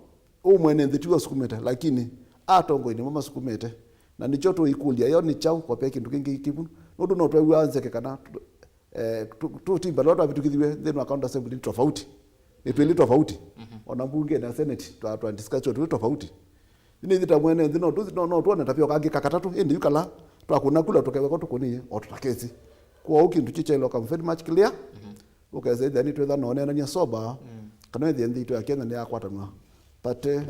ũũ mwene nthĩ tiwe ũsukumĩte, lakini atongoi nĩmo masukumĩte. Na nĩkyo tũikũlya, yo nĩ kyaũ, ko pe kĩndũ kĩngĩ kĩvu? Nũndũ no twew'aa nzeke kana tũ-, eh, tũ-, tũtimba tũla twavĩtũkĩthiw'e nthĩnĩ wa county assembly nĩ tofauti. Nĩ twĩlĩ tofauti. Ona mbunge na senate twa, twa discuss twĩ tofauti. Yu nĩ ĩthĩ ta mwene nthĩ, no tũthi-, no, no twone ta vyo kangĩ ka katatũ, ĩndĩ yu kala twakũna kula tũkeweka tũkũnĩie, o tũtakesi. Kwoou kĩndũ kĩ kyaĩlwa come very much clear. Ũkesa ĩthĩa nĩtwĩtha na ũneenany'a sober, kana wĩthĩe nthĩ itũ ya Kenya nĩyakwatanw'a pate,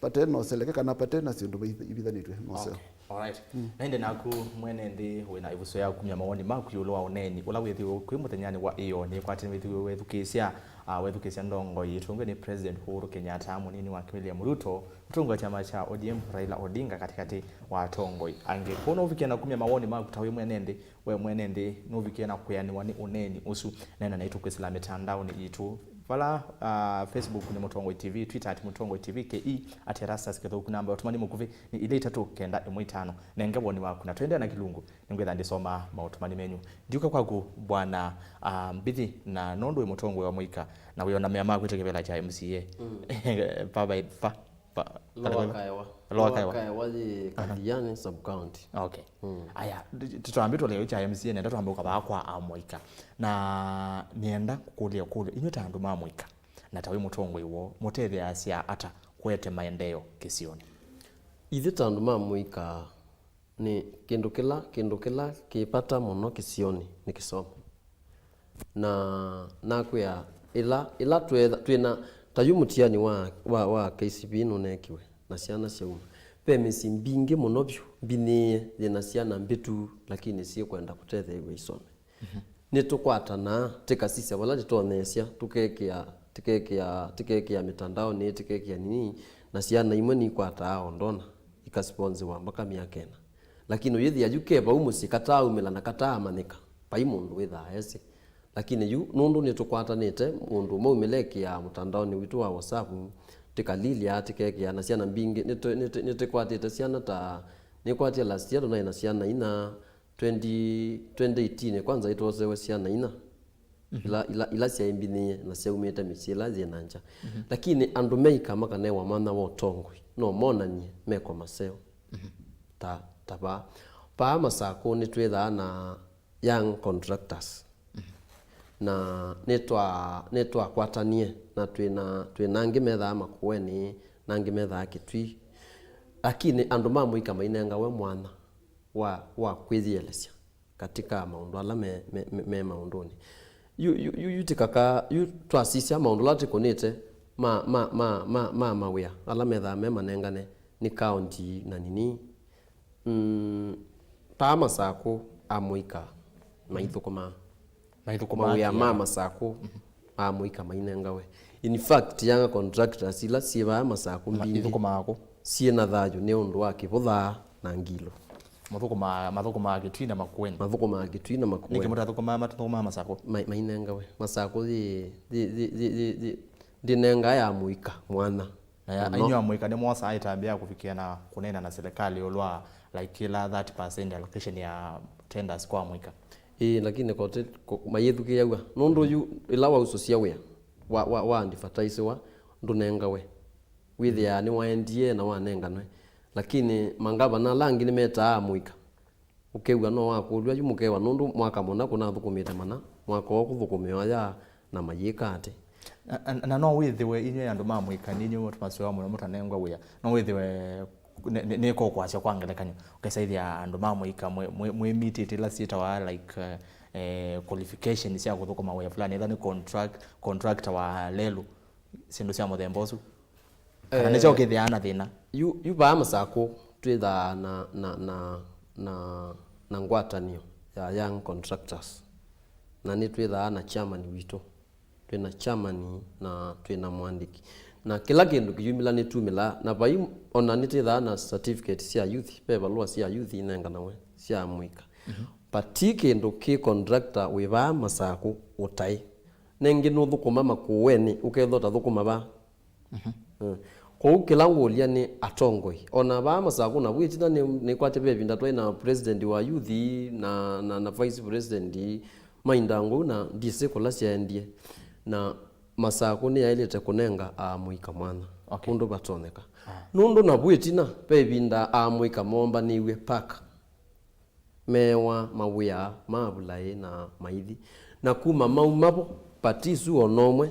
pate na ũseleke kana pate na syĩndũ ivithanĩtw'e na ũseo. Okay. Alright. Na ĩndĩ naku mwene nthĩ wĩ na ĩvuso ya kumya mawoni maku ĩũlũ wa ũneeni ũla wĩthĩwe kwĩ mũthenyanĩ wa ĩyoo nĩkwatĩ wĩthĩwe wethukĩĩsya, Ah, wethukĩsya ndongoi ĩtongoi nĩ President Uhuru Kenyatta, mũnini wake William Ruto, mũtongoi wa kyama kya O D M Raila Odinga katĩkatĩ wa atongoi angĩ. Kwoou no ũvikĩe na kumya mawoni maku ta wĩ mwene nthĩ, we mwene nthĩ nũvikĩe na kwĩanĩwa nĩ ũneeni ũsu? Neena naitũ kwĩsĩla mĩtandaonĩ yitũ. Vala, ah, Facebook nĩ Mũtongoi T V, Twitter at Mũtongoi T V K E, at Erastus Kĩthũku, namba ya ũtũmani mũkuvĩ nĩ ilĩ itatũ kenda ĩmwe itano. Nenge woni waku na tũendee na kĩlungu. Nĩngwĩtha ndĩsoma maũtũmani menyu. Ndiũka kwaku, Bwana, ah, Mbithi, na nũndũ wĩ mũtongoi wa mũika, na wĩona mea maku ĩte kĩvĩla kya M C A. Mm. Papa, pa, pa, Lower Kaewa. Lower Kaewa. Lower Kaewa yĩ Kathiani sub county. Okay. Mm. Aya, tũtwambe tũleo kya M C A, nenda twambe ũkavaa kwa amũika. Na nĩenda kũkũlya kũlyo, inyuĩ ta andũ ma mũika, na ta wĩ mũtongoi woo, mũtetheeasya ata kũete maendeeo kĩsionĩ? Ithyĩ ta andũ ma mũika, nĩ kĩndũ kĩla, kĩndũ kĩla kĩ vata mũno kĩsionĩ nĩ kĩsomo. Na nakwĩa, ĩla, ĩla twetha, twĩna, ta yu mũtiani wa, wa, wa K C P E nũneekiwe, na syana syauma. Ve mĩsyĩ mbingĩ mũno vyũ mbinĩĩe, yĩna syana mbĩtu, lakini syĩkwenda kũtetheew'a isome. Mhm. Nĩtũkwatanaa, tĩkasisya vala tĩtoneesya, tũkekĩa, tĩkekĩa, tĩkekĩa mĩtandaonĩ, tĩkekĩa nini, na syana imwe nikwataa o ndona, ikasponsiwa mpaka myaka ĩna. Lakini ũyĩthĩa yu ke vau mũsyĩ kataaumĩla na kataamanyĩka, vai mũndũ wĩthaa esĩ. Lakini yu, nũndũ nĩtũkwatanĩte, mũndũ ũmwe aumĩle ekĩaa mũtandaonĩ witũ wa WhatsApp, tĩkalilya, tĩkekĩa, na syana mbingĩ, nĩtũ-, nĩtũ-, nĩtũkwatĩte syana ta, nĩkwatie last year tũnaĩ na syana inya, twenty, twenty eighteen kwanza ĩtwosewe syana inya, mhm, ila, ila, ila syaĩ mbinĩĩe na syaumĩte mĩsyĩ ĩla yĩ na ngya. Mhm. Lakini andũ meika makanewa mwanya wa ũtongoi, no monany'e meko maseo. Mhm. Ta, ta vaa. Vaa Masakũ nĩtwĩthaa na young contractors. Mhm. Na nĩtwa-, nĩtwakwatanie, na twĩna, twĩna angĩ methaa Makueni, na angĩ methaa Kitui. Lakini andũ ma mũika mainengawe mwanya wa, wa kwĩyĩelesya katika maũndũ ala me, me, me, me maũndũnĩ. Yu, yu, yu, yu tĩkaka, yu twasisya maũndũ ala tĩkũnĩte ma, ma, ma, ma, ma mawĩa ala methaa me manengane nĩ kaunti na nini. Mm, vaa Masakũ amũika maithũkũmaa. Maithũkũmaa mawĩa ma kĩao. Masakũ, mhm, amũika mainengawe. In fact, young contractors ila syĩ vaa Masakũ mbingĩ ithũkũmaa kũ? Syĩ na thayũ nĩ ũndũ wa Kĩvũtha na Ngilo. Mathũkũmaa, mathũkũmaa Kitui na Makueni. Mathũkũmaa Kitui na Makueni. Nĩkĩ mũtathũkũmaa, matathũkũmaa Masakũ? Ma-, mainengawe. Masakũ yĩ, yĩ, yĩ, yĩ, yĩ, yĩ, ndĩnengaa ya mũika mwanya. Na ya, mũno. Inyuĩ amũika nĩmwosaa ĩtambya ya kũvikĩa na kũneena na silikalĩ ĩũlũ wa, like, kĩla thirty percent allocation ya tenders kwa amũika? Ĩĩ, lakini kote, ko-, mayĩthukĩĩaw'a. Nũndũ yu, ĩla wausũsya wĩa, wa, wa, wa advertisiwa, ndũnengawe. Wĩthĩaa nĩwaendie na wanenganwe. Lakini mangavana ala angĩ nĩmetaa amũika. Ũkew'a no wakũlw'a yu mũkewa nũndũ mwaka mũna kũnathũkũmĩte mana, mwaka ũũ kũthũkũmĩwa aya na mayĩka atĩ. Na, na, na no wĩthĩwe inyuĩ andũ ma mũika, nĩ inyuĩ tũmasyoa mũno mũtanengwa wĩa. No wĩthĩwe nĩ, nĩ, nĩko kwasya kwa ngelekany'o, ũkesaĩthĩa andũ ma mũika mwĩ, mwĩ, mwĩmitĩte ila syĩtawa, like, eh, qualification sya kũthũkũma wĩa fulani, ĩla nĩ contract, contractor wa lelũ, syĩndũ sya mũthemba ũsu. Kana nĩkyo kĩthĩaa na thĩna? Yu, yu vaa Masakũ twĩthaa na, na, na, na, na ngwatanĩo ya young contractors. Na nĩtwĩthaa na chairman witũ. Twĩna chairman na twĩna mũandĩki. Na kĩla kĩndũ kĩyumĩla nĩtumĩlaa. Na vai ona nĩtwĩthaa na certificate sya youth, ve valũa sya youth inenganawe, sya mũika. Mhm. But ti kĩndũ kĩ contractor wĩ vaa Masakũ ũtaĩ. Nengĩ nũthũkũma Makueni, ũkethwa ũtathũkũma vaa. Mhm. Eh. Kwoou kĩla ngũlya nĩ atongoi. Ona vaa Masakũ na vu ĩtina nĩ, nĩkwatya ve ĩvinda twaĩ na president wa youth na, na, na vice president maindaa ngũu na ndisĩ kũla syaendie. Na Masakũ nĩyaĩlĩte kũnenga amũika mwanya. Okay. Ũndũ vatonyeka. Ah. Nũndũ na vu ĩtina ve ĩvinda amũika moombanĩw'e park. Meewa mawĩa ma avulaĩ na maithi. Na kuma mauma vo, vatisu o na ũmwe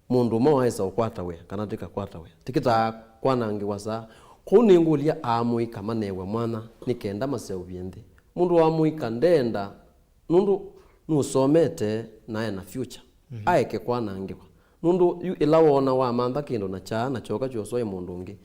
mũndũ ũmwe waĩsa ũkwata wĩa, kana tĩkakwata wĩa. Tĩkĩtaa kwanangĩwa saa. Kwoou nĩngũlya amũika manewe mwanya nĩ kenda maseũvye nthĩ. Mũndũ wa mũika ndeenda, nũndũ nũsomete na ena future. Mhm. Aeke kwanangĩwa. Nũndũ yu ĩla woona wamantha kĩndũ na kyaa na kyoka kyoswaĩ mũndũ ũngĩ,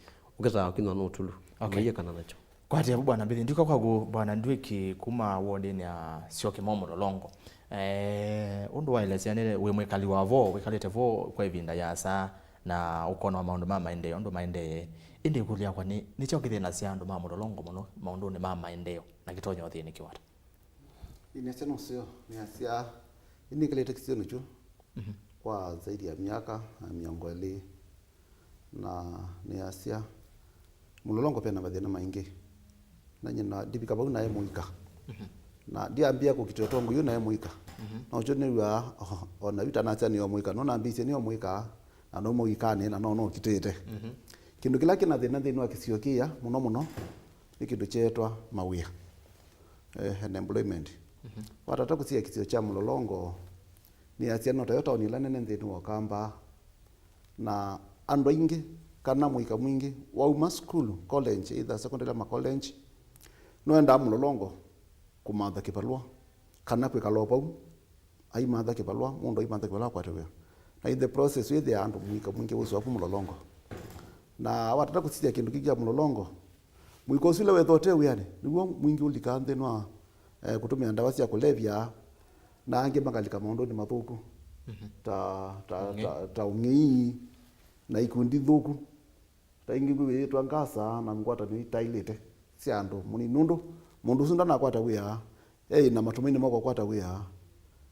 ũkĩtaa ũkinywa nũtulu. Okay. Ũiĩkana nakyo. Kwatya vu, Bwana Mbithi, ndiũka kwaku, Bwana Ndwĩki, kuma wodinĩ ya Syokimo Mũlolongo. Eh, ũndũ waelesya nĩ wĩ mwĩkali wa vo, wĩkalĩte vo kwa ĩvinda yasa, na ũkona maũndũ ma maendeeo, ũndũ maendee. Ĩndĩ ĩkũlyo yakwa nĩ, nĩ kyaũ kĩthĩnasya andũ ma Mũlolongo mũno maũndũnĩ ma maendeeo, na kĩtonya ũthĩnĩkĩwa ata? Ĩnĩasya nũseo, nĩasya, ĩnĩkalĩte kĩsionĩ kyu Mhm. kwa zaidi ya myaka, ah, mĩongo ĩlĩ, na nĩasya, Mũlolongo pena mathĩna maingĩ. Na nyina ndivika vau nae mũika. Mhm. Na ndiambia kũkitĩa ũtongo yu nae mũika. Mhm. Na ũkyo nĩw'a, o, o na yu tanasya nĩo mũika. No nambĩĩsye nĩo mũika, na no mũikanĩ, na no nokitĩte. Mhm. Kĩndũ kĩla kĩna thĩna nthĩnĩ wa kĩsio kĩya, mũno mũno, nĩ kĩndũ kyeetwa mawĩa. Eh, unemployment. Mhm. Watata kũsia kĩsio kya Mũlolongo, nĩasya no tayo taoni ĩla nene nthĩnĩ wa Ũkamba. Na andũ aingĩ, kana mũika mwingĩ, wauma sukulu, college, either secondary ama college, nũendaa Mũlolongo kũmantha kĩvalũa, kana kwĩkala o vau, aimantha kĩvalũa, mũndũ aimantha kĩvalũa akwate wĩa. Na in the process, wĩthĩa andũ mũika mwingĩ wĩsũa ku Mũlolongo. Na watata kũsisya kĩndũ kĩu kya Mũlolongo, mũika ũsu ũla wĩthwa ũte wĩanĩ, nĩw'o mwingĩ ũlikaa nthĩnĩ wa, eh, kũtũmĩa ndawa sya kũlevya, na angĩ makalika maũndũnĩ mathũku, Mhm. ta, ta, Ũng'ei. ta, ta ũng'ei, na ikundi nthũku, ta ingĩ ngwĩ wĩĩtwa ngasa na ngwatanĩo itaĩlĩte sya andũ mũnini, nũndũ mũndũ ũsu ndanakwata wĩa, eĩ na matumaini ma kũkwata wĩa,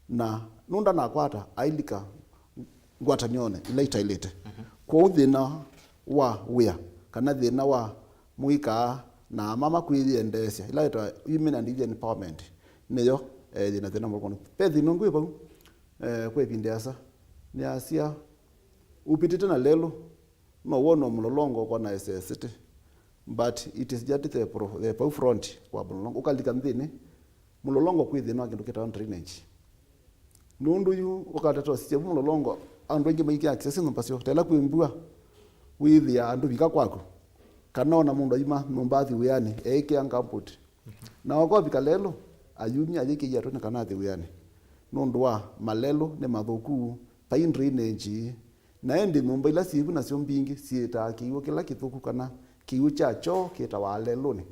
na nũndũ ndanakwata, ailika ngwatanĩonĩ ila itaĩlĩte. Mhm. Kwoou thĩna wa wĩa, kana thĩna wa mũika na mama kwĩyendeesya, ila yĩtawa women and youth empowerment, nĩyo, eh, yĩna thĩna mũno. Ve thĩna ũngĩ wĩ vau, eh, kwa ĩvinda ĩasa, nĩasya, ũpitĩte na lelũ, no wone Mũlolongo ũkona S S City, but it is just the pro-, the vau front wa Mũlolongo. Ũkalika nthĩnĩ, Mũlolongo kwĩ thĩna wa kĩndũ kĩtawa drainage. Nũndũ yu ũkatata ũsisya vu Mũlolongo, andũ aingĩ maikĩa access nyũmba syoo. Ta ĩla kwĩ mbua, wĩthĩa andũ vika kwaku, kana ona mũndũ aima nyũmba athi wĩanĩ, eĩkĩa gumboot. Na okovika lelũ, ayumya ayĩkĩie atũnĩ kana athi wĩanĩ. Nũndũ wa malelũ nĩ mathũku, vai drainage. Na ĩndĩ nyũmba ila syĩ vu nasyo mbingĩ syĩtaa kĩw'ũ kĩla kĩthũku kana kĩw'ũ kya kyoo kĩtawa lelũnĩ.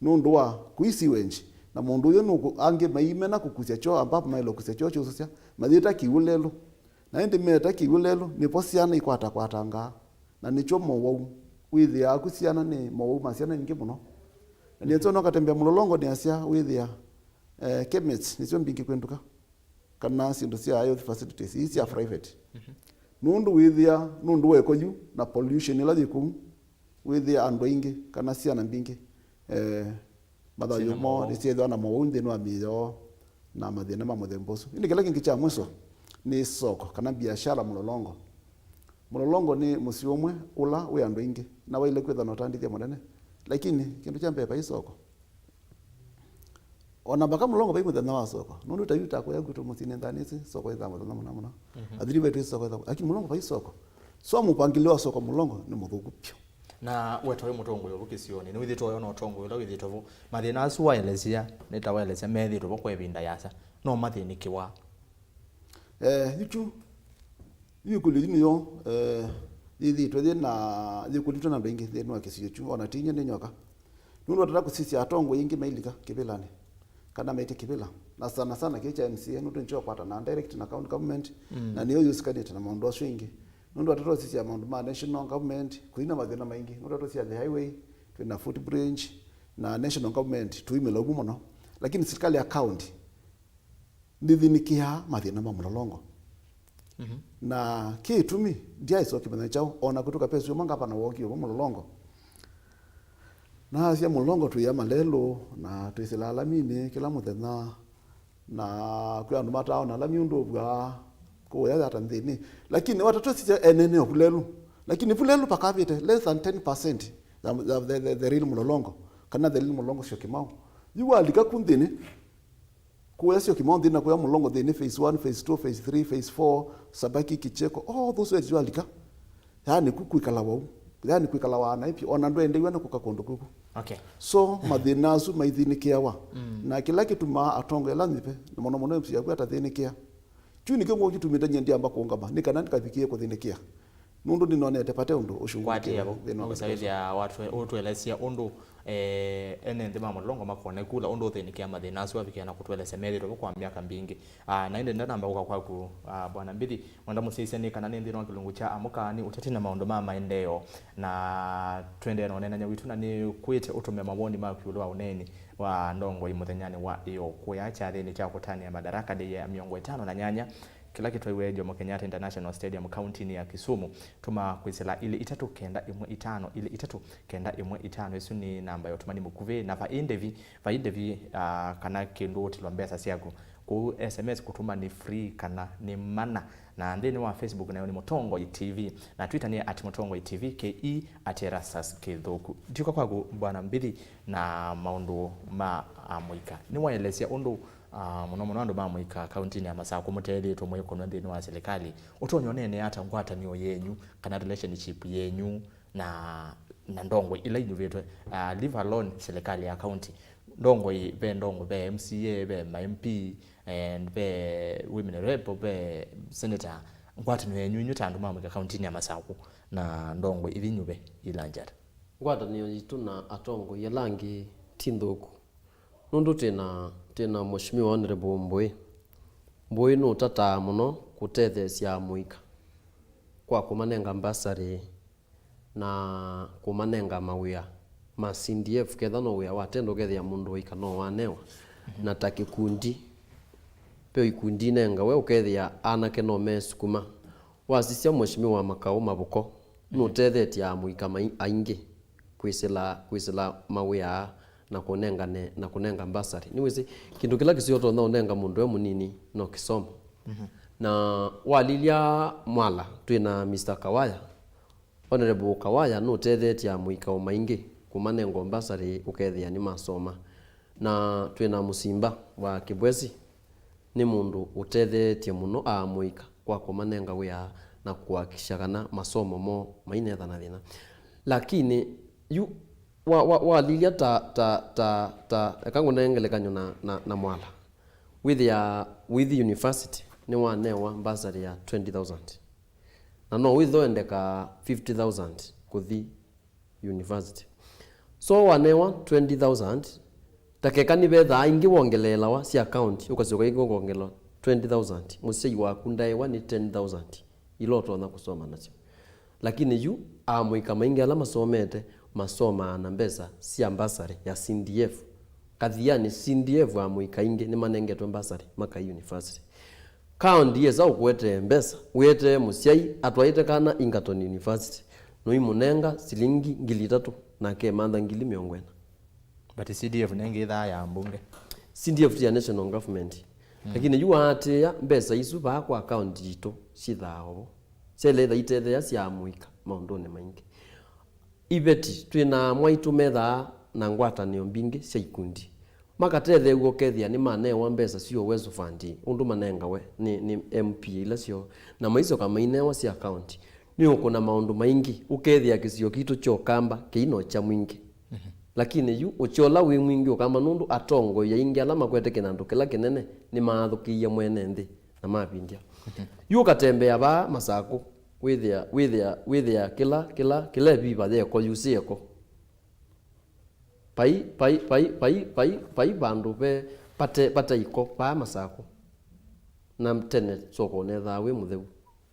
Nũndũ wa kũi sewage, na mũndũ ũyũ nũkũ-, angĩ maimena kũkusya kyoo, ambapo maĩle kũkusya kyoo kyũsũsya, mayĩta kĩw'ũ lelũ. Na ĩndĩ meta kĩw'ũ lelũ, nĩvo syana ikwata kwatangaa, na nĩkyo mowau. Wĩthĩaa ku syana nĩ mowau ma syana ingĩ mũno. Na nĩenzo nokatembea Mũlolongo nĩasya wĩthĩa, eh, chemist nĩsyo mbingĩ kwĩ nduka, kana syĩndũ sya health facilities ii sya private. Mhm. Nũndũ wĩthĩa, nũndũ wa ĩko yu na pollution ĩla yĩ kũu, wĩthĩa andũ aingĩ kana syana mbingĩ, eh, mathayũ Syĩna moo mowau. Nĩsyethĩwa na mowau nthĩnĩ wa mĩĩ yoo na mathĩna ma mũthemba ũsu. Ĩndĩ kĩla kĩngĩ kya mwiso nĩ soko kana biashara Mũlolongo. Mũlolongo nĩ mũsyĩ ũmwe ũla wĩ andũ aingĩ na waĩle kwĩthwa na ũtandĩthya mũnene, lakini kĩndũ kya mbee vai soko. Ona mpaka Mũlolongo vai mũthenya wa soko. Nũndũ ta yu ta kũya kwitũ mũsyĩnĩ Nthanĩsĩ, soko ĩthaa mũthenya mũna mũna. Mhm. Athiri vaitũ soko ĩthaa. Lakini Mũlolongo vai soko. So mũpangĩlĩo wa soko Mũlolongo nĩ mũthũku vyũ. Na we ta wĩ mũtongoi ũvu kĩsionĩ, nĩwĩthĩtwe ũyona ũtongoi ũla wĩthĩtwe vo. Mathĩna asu waelesya, nĩ ta waelesya methĩtwe vo kwa ĩvinda yasa. No mathĩnĩkĩwa. Eh, yu kyu, yu ĩkũlyo yu nĩyo, eh, yĩthĩtwe yĩ na, yĩkũlĩtwe na andũ aingĩ nthĩnĩ wa kĩsio kyu, ona ti inyie nĩ nyoka. Nũndũ watata kũsisya atongoi aingĩ mailika kĩvĩlanĩ, kana maĩtye kĩvĩla. Na sana sana kĩĩ kya M C A, nũndũ nĩkyo ũkwatana direct na county government, Mm. na nĩyo yũsikanĩte na maũndũ asu aingĩ. Nũndũ watata ũsisya maũndũ ma national government, kũina mathĩna maingĩ. Nũndũ watata ũsisya the highway, twĩna footbridge, na national government, tũimĩla ũvu mũno. Lakini serikali ya county, ndĩthĩnĩkĩaa mathĩna ma Mũlolongo. Mhm. Na kĩtumi, ndyaĩsa kĩmanya kyaũ, o na kũtũka pesi ũmwe ngavana wookie ũmwe Mũlolongo. Na asya Mũlolongo twĩya malelũ, na twĩsĩlaa laminĩ kĩla mũthenya, na kwĩ andũ mataona lami ũndũ ũvwaa, kũya yata nthĩnĩ. Lakini watata ũsisya ene nĩ vu lelũ. Lakini vu lelũ pakavĩte less than ten percent ya, ya the, the, the real Mũlolongo, kana the real Mũlolongo Syokimau. Yu walika ku nthĩnĩ, kũya Syokimau nthĩnĩ na kũya Mũlolongo nthĩnĩ, phase one, phase two, phase three, phase four, Sabaki, Kicheko, all those where twalika. Yaani ku kwĩkala wau. Yaani kwĩkala wa naĩ vyũ. Ona ndwendeew'a nĩ kũka kũndũ kũku. Okay. So, mathĩna asu maithĩnĩkĩawa. Mm. Na kĩla kĩtumaa atongoi ala nyive, na mũno mũno M C A yaku atathĩnĩkĩa. Kyu nĩkyo ngũkĩtumĩte nyie ndiamba kũũngama, nĩ kana ndikavikĩe kũthĩnĩkĩa. Nũndũ nĩnonete vate ũndũ ũshughulikĩwe Kwatĩĩa vo, thĩna wa ũkĩsaĩthya watwe-, ũtũelesya ũndũ, eh, ene nthĩ ma mũlolongo makone kula ũndũ ũthĩnĩkĩa mathĩna asu avikĩa na kũtũelesya methĩtwe vo kwa myaka mbingĩ. Ah, na ĩndĩ ndanamba ũka kwaku, ah, Bwana Mbithi, mwenda mũsyaisye nĩ kana nĩ nthĩnĩ wa kĩlungu kya Amũkaani, ũteti na maũndũ ma maendeeo, na tũendee na ũneenany'a witũ, na nĩkwĩte ũtũme mawoni maku ĩũlũ wa ũneeni wa ndongoi mũthenyanĩ wa ĩũkũya kyathĩnĩ kya kũtanĩa Madaraka Day ya mĩongo ĩtano na nyanya, kĩla kĩtwaiwe Jomo Kenyatta International Stadium, kauntinĩ ya Kisumu. Tũma kwĩsĩla ilĩ itatũ kenda ĩmwe itano, ilĩ itatũ kenda ĩmwe itano. Ĩsu nĩ namba ya ũtũmani mũkuvĩ, na vai ndĩvi, vai ndĩvi, ah, kana kĩndũ ũtilwa mbesa syaku. Kũu S M S kũtũma nĩ free kana nĩ mana. Na nthĩnĩ wa Facebook nayo nĩ Mũtongoi T V, na Twitter nĩ at Mũtongoi T V, K E at Erastus Kĩthũku. Ndiũka kwaku, Bwana Mbithi, na maũndũ ma amũika. Nĩwaelesya ũndũ, ah, mũno mũno andũ ma amũika kauntinĩ ya Masakũ mũteethĩtwe mwĩkũnwa nthĩnĩ wa silikalĩ. Ũtonya ũneenea ata ngwatanĩo yenyu kana relationship yenyu na, na ndongoi ila inyuvĩtwe, ah, leave alone silikalĩ ya kaunti? Ndongoi, ve ndongoi, ve M C A, ve ma M P, and ve women rep, ve senator. Ngwatanĩo yenyu inyu ta andũ ma amũika kauntinĩ ya Masakũ na ndongoi ithi inyuve ilanjata? Ngwatanĩo yitũ na atongoi ala angĩ ti nthũku, nũndũ twĩ na, twĩ na Mheshimiwa Honorable Mbũĩ. Mbũĩ nũtataa mũno kũtetheesya amũika kwa kũmanenga mbasarĩ na kũmanenga mawĩa ma C D F, ketha no wĩa wa tenda ũkethĩa mũndũ waika no wanewa. Mhm. Na ta kĩkundi, ve ikundi inengawe ũkethĩa anake no mesukuma. Wasisya Mheshimiwa Makaũ Mavũko, mhm, nũtethetye amũika mai-, aingĩ kwĩsĩla, kwĩsĩla mawĩa na kũnengane, na kũnenga mbasarĩ. Nĩwĩsĩ, kĩndũ kĩla kĩseo ũtonya ũnenga mũndũ e mũnini no kĩsomo. Mhm. Na walilya Mwala, twĩ na Mister Kawaya, Honorable Kawaya nũtethetye amũika o maingĩ kũmanenga mbasarĩ ũkethĩa nĩmasoma. Na twĩ na Mũsimba wa Kĩbwesi, nĩ mũndũ ũtethetye mũno amũika kwa kũmanenga wĩa na kũhakikisha kana masomo moo mainetha na thĩna. Lakini yu wa, wa, walilya ta, ta, ta, ta, eka ngũnee ngelekany'o na, na, na Mwala. Wĩthĩa Withi University nĩwanewa mbasarĩ ya twenty thousand. Na no wĩthĩwe endeka fifty thousand kũthi university. So wanewa twenty thousand, ta keka nĩvethaa ingĩ wongeleelawa sya county, ũkasyoka ingĩ ũkongelewa twenty thousand, mũsyai waku ndaĩwa nĩ ten thousand ila ũtonya kũsoma nasyo. Lakini yu amũika maingĩ ala masomete masomaa na mbesa sya mbasarĩ ya C D F. Kathiani C D F amũika aingĩ nĩmanengetwe mbasarĩ makai university. County yĩsa ũkũetee mbesa, wĩetee mũsyai atwaĩte kana Egerton University, nũimũnenga silingi ngili itatũ, nake emantha ngili mĩongo ĩna. But C D F nengĩ ĩthaa ya mbunge. C D F ti ya national government. Mm. Lakini yu waatĩĩa mbesa isu vaa kwa county yitũ syĩthaa ovo. Syaĩle ĩtha itetheeasya amũika maũndũnĩ maingĩ. Iveti, twĩ na amwaitũ methaa na ngwatanĩo mbingĩ sya ikundi. Makatetheew'a ũkethĩa nĩmanewa mbesa sya Uwezo Fund, ũndũ manengawe nĩ, nĩ M P ila syoo, na maisoka mainewa sya county. Nĩũkũna maũndũ maingĩ, ũkethĩa kĩsio kitũ kya Ũkamba kĩi na ũkya mwingĩ. Mhm. Lakini yu ũkya ũla wĩ mwingĩ Ũkamba nũndũ atongoi aingĩ ala makwete kĩnandũ kĩla kĩnene nĩmaathũkĩie mwene nthĩ na mavindya. Mhm. Yu ũkatembea vaa Masakũ, wĩthĩa, wĩthĩa, wĩthĩa kĩla, kĩla, kĩla ĩviva yeko, yusĩ yeko. Vai, vai, vai, vai, vai, vai vandũ ve, vate, vate iko vaa Masakũ. Na tene soko ũnethaa wĩ mũtheu.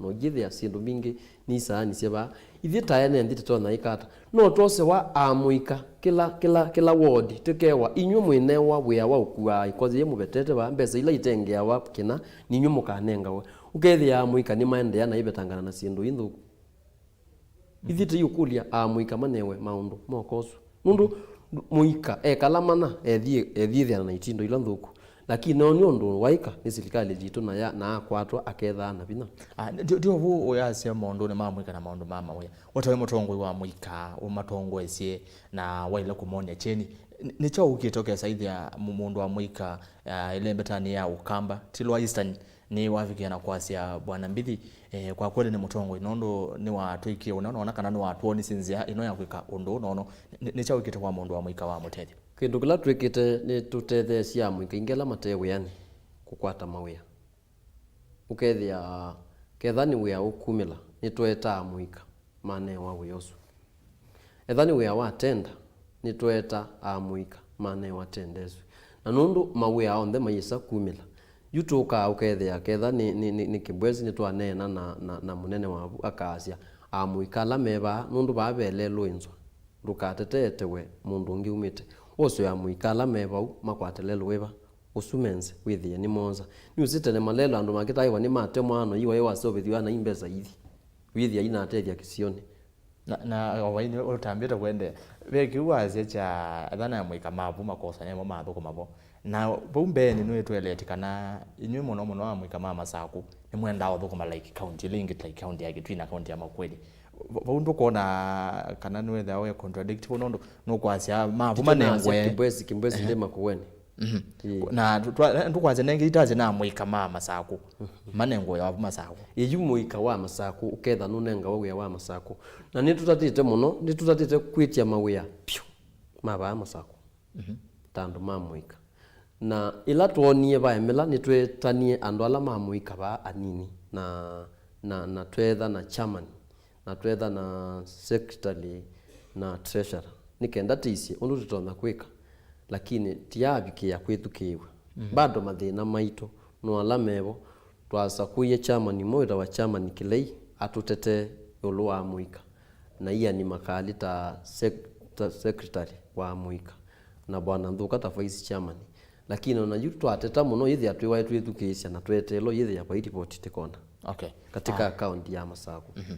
Na ũngĩthĩa syĩndũ mbingĩ nisaanĩsye vaa. Ithyĩ ta ene nthĩ tũtonya ĩka ata? No twose wa amũika, kĩla, kĩla, kĩla ward, tũkewa, inyw'ĩ mwĩnewa wĩa wa ũkuaa iko yĩĩ mũvetete vaa, mbesa ila itengeawa kĩna, ninyw'ĩ mũkanengawe. Ũkethĩa amũika nĩmaendeea na ivetangana na syĩndũ ii nthũku. Ithyĩ tũiũkũlya amũika manewe maũndũ moka ũsu. Nũndũ mũika ekala mana, ethĩ-, ethiĩthĩana na itindo ila nthũku. Lakini no nĩ ũndũ waĩka nĩ silikalĩ yitũ na ya, na akwatwa akethaa na vinya. Ah, ndio, ndio vu ũyasya maũndũnĩ ma mũika na maũndũ ma mawĩa. Watawe mũtongoi wa mũika, ũmatongoesye na waile kũmonia kyeni. Nĩ, nĩ kyaũ ũkĩte ũkesaĩthya mũ-, mũndũ wa mũika, ah, ĩlembetanĩ ya Ũkamba, ti lwa Eastern, nĩwavikĩa na kwasya Bwana Mbithi, eh, kwa kweli nĩ mũtongoi, nũndũ nĩwatwĩkie ũnene, nona kana nĩwatwonisye nzĩa ĩno ya kwĩka ũndũ ũũ, nono nĩ, nĩ kyaũ ũkĩte kwa mũndũ wa mũika wa mũtethyo? Kĩndũ kĩla twĩkĩte, nĩtũtetheesye amũika aingĩ ala mate wĩanĩ kũkwata mawĩa. Ũkethĩa ketha nĩ wĩa ũkumĩla, nĩtweetaa amũika manewa wĩa ũsu. Etha nĩ wĩa wa tenda, nĩtweeta amũika manewa tenda ĩsu. Na nũndũ mawĩa onthe mayĩsa kumĩla, yu tũkaa ũkethĩa ketha nĩ, nĩ, nĩ, nĩ Kĩmbwesi nĩtwaneena na, na, na mũnene wavu, akaasya, amũika ala me vaa, nũndũ vaa ve lelũ ĩnzwa, ndũkateteete we mũndũ ũngĩ umĩte. Woswe amũika ala me vau makwate lelũ wĩva? Ũsu menze, wĩthĩe nĩmonza. Nĩũsĩ tene malelũ andũ makĩtaĩwa nĩmatemwa, no yu waĩ waseũvĩthw'a na imbesa ithi. Wĩthĩa inatethya kĩsionĩ. Na, na o vai nĩ ũtambĩte kũendeea. Ve kĩu wasya kya ethana ya mũika mavu makosa nemo mathũkũma vo. Na vau mbeenĩ nĩwĩtũeleetye kana inyw'ĩ mũno mũno amũika ma Masaku nĩmwendaa ũthũkũma like county ĩla ĩngĩ, like county ya Kitui na county ya Makueni. Va-, vau ndũkwona kana nĩwethĩawa wĩ contradict vau nũndũ nũkwasya mavu manengwe Kĩmbwesi, Kĩmbwesi ndĩ Makueni. Mhm. Ĩĩ. Na twa-, twa-, ndũkwasya nengĩ itasya na mũika ma Masaku. Manengwe wavu Masaku. Ĩyu mũika wa Masaku, ũketha nũnengawa wĩa wa Masaku. Na nĩtũtatĩte mũno, nĩtũtatĩte kwĩtya mawĩa pyũ ma vaa Masaku. Mhm. Ta andũ ma mũika. Na ĩla twoonie vaemela, nĩtwetanie andũ ala ma mũika vaa anini. Na, na, na twetha na chairman. Na twetha na secretary na treasurer, nĩ kenda tĩsye ũndũ tũtonya kwĩka, lakini tĩyaavikĩĩa kwĩthukĩĩw'a. Mhm. Bado mathĩna maitũ no ala mevo. Twasakũie chairman ũmwe wĩtawa Chairman Kĩlei atũtetee ĩũlũ wa mũika, na Ian Makali ta sec-, ta secretary wa mũika, na Bwana Nthuka ta vice chairman. Lakini ona yu twateta mũno, yĩthĩa twĩwae twĩthukĩĩsya na tweteelwa, yĩthĩa vai ripoti tĩkona. Okay. Katika Ah. Akaunti ya Masaku. Mhm.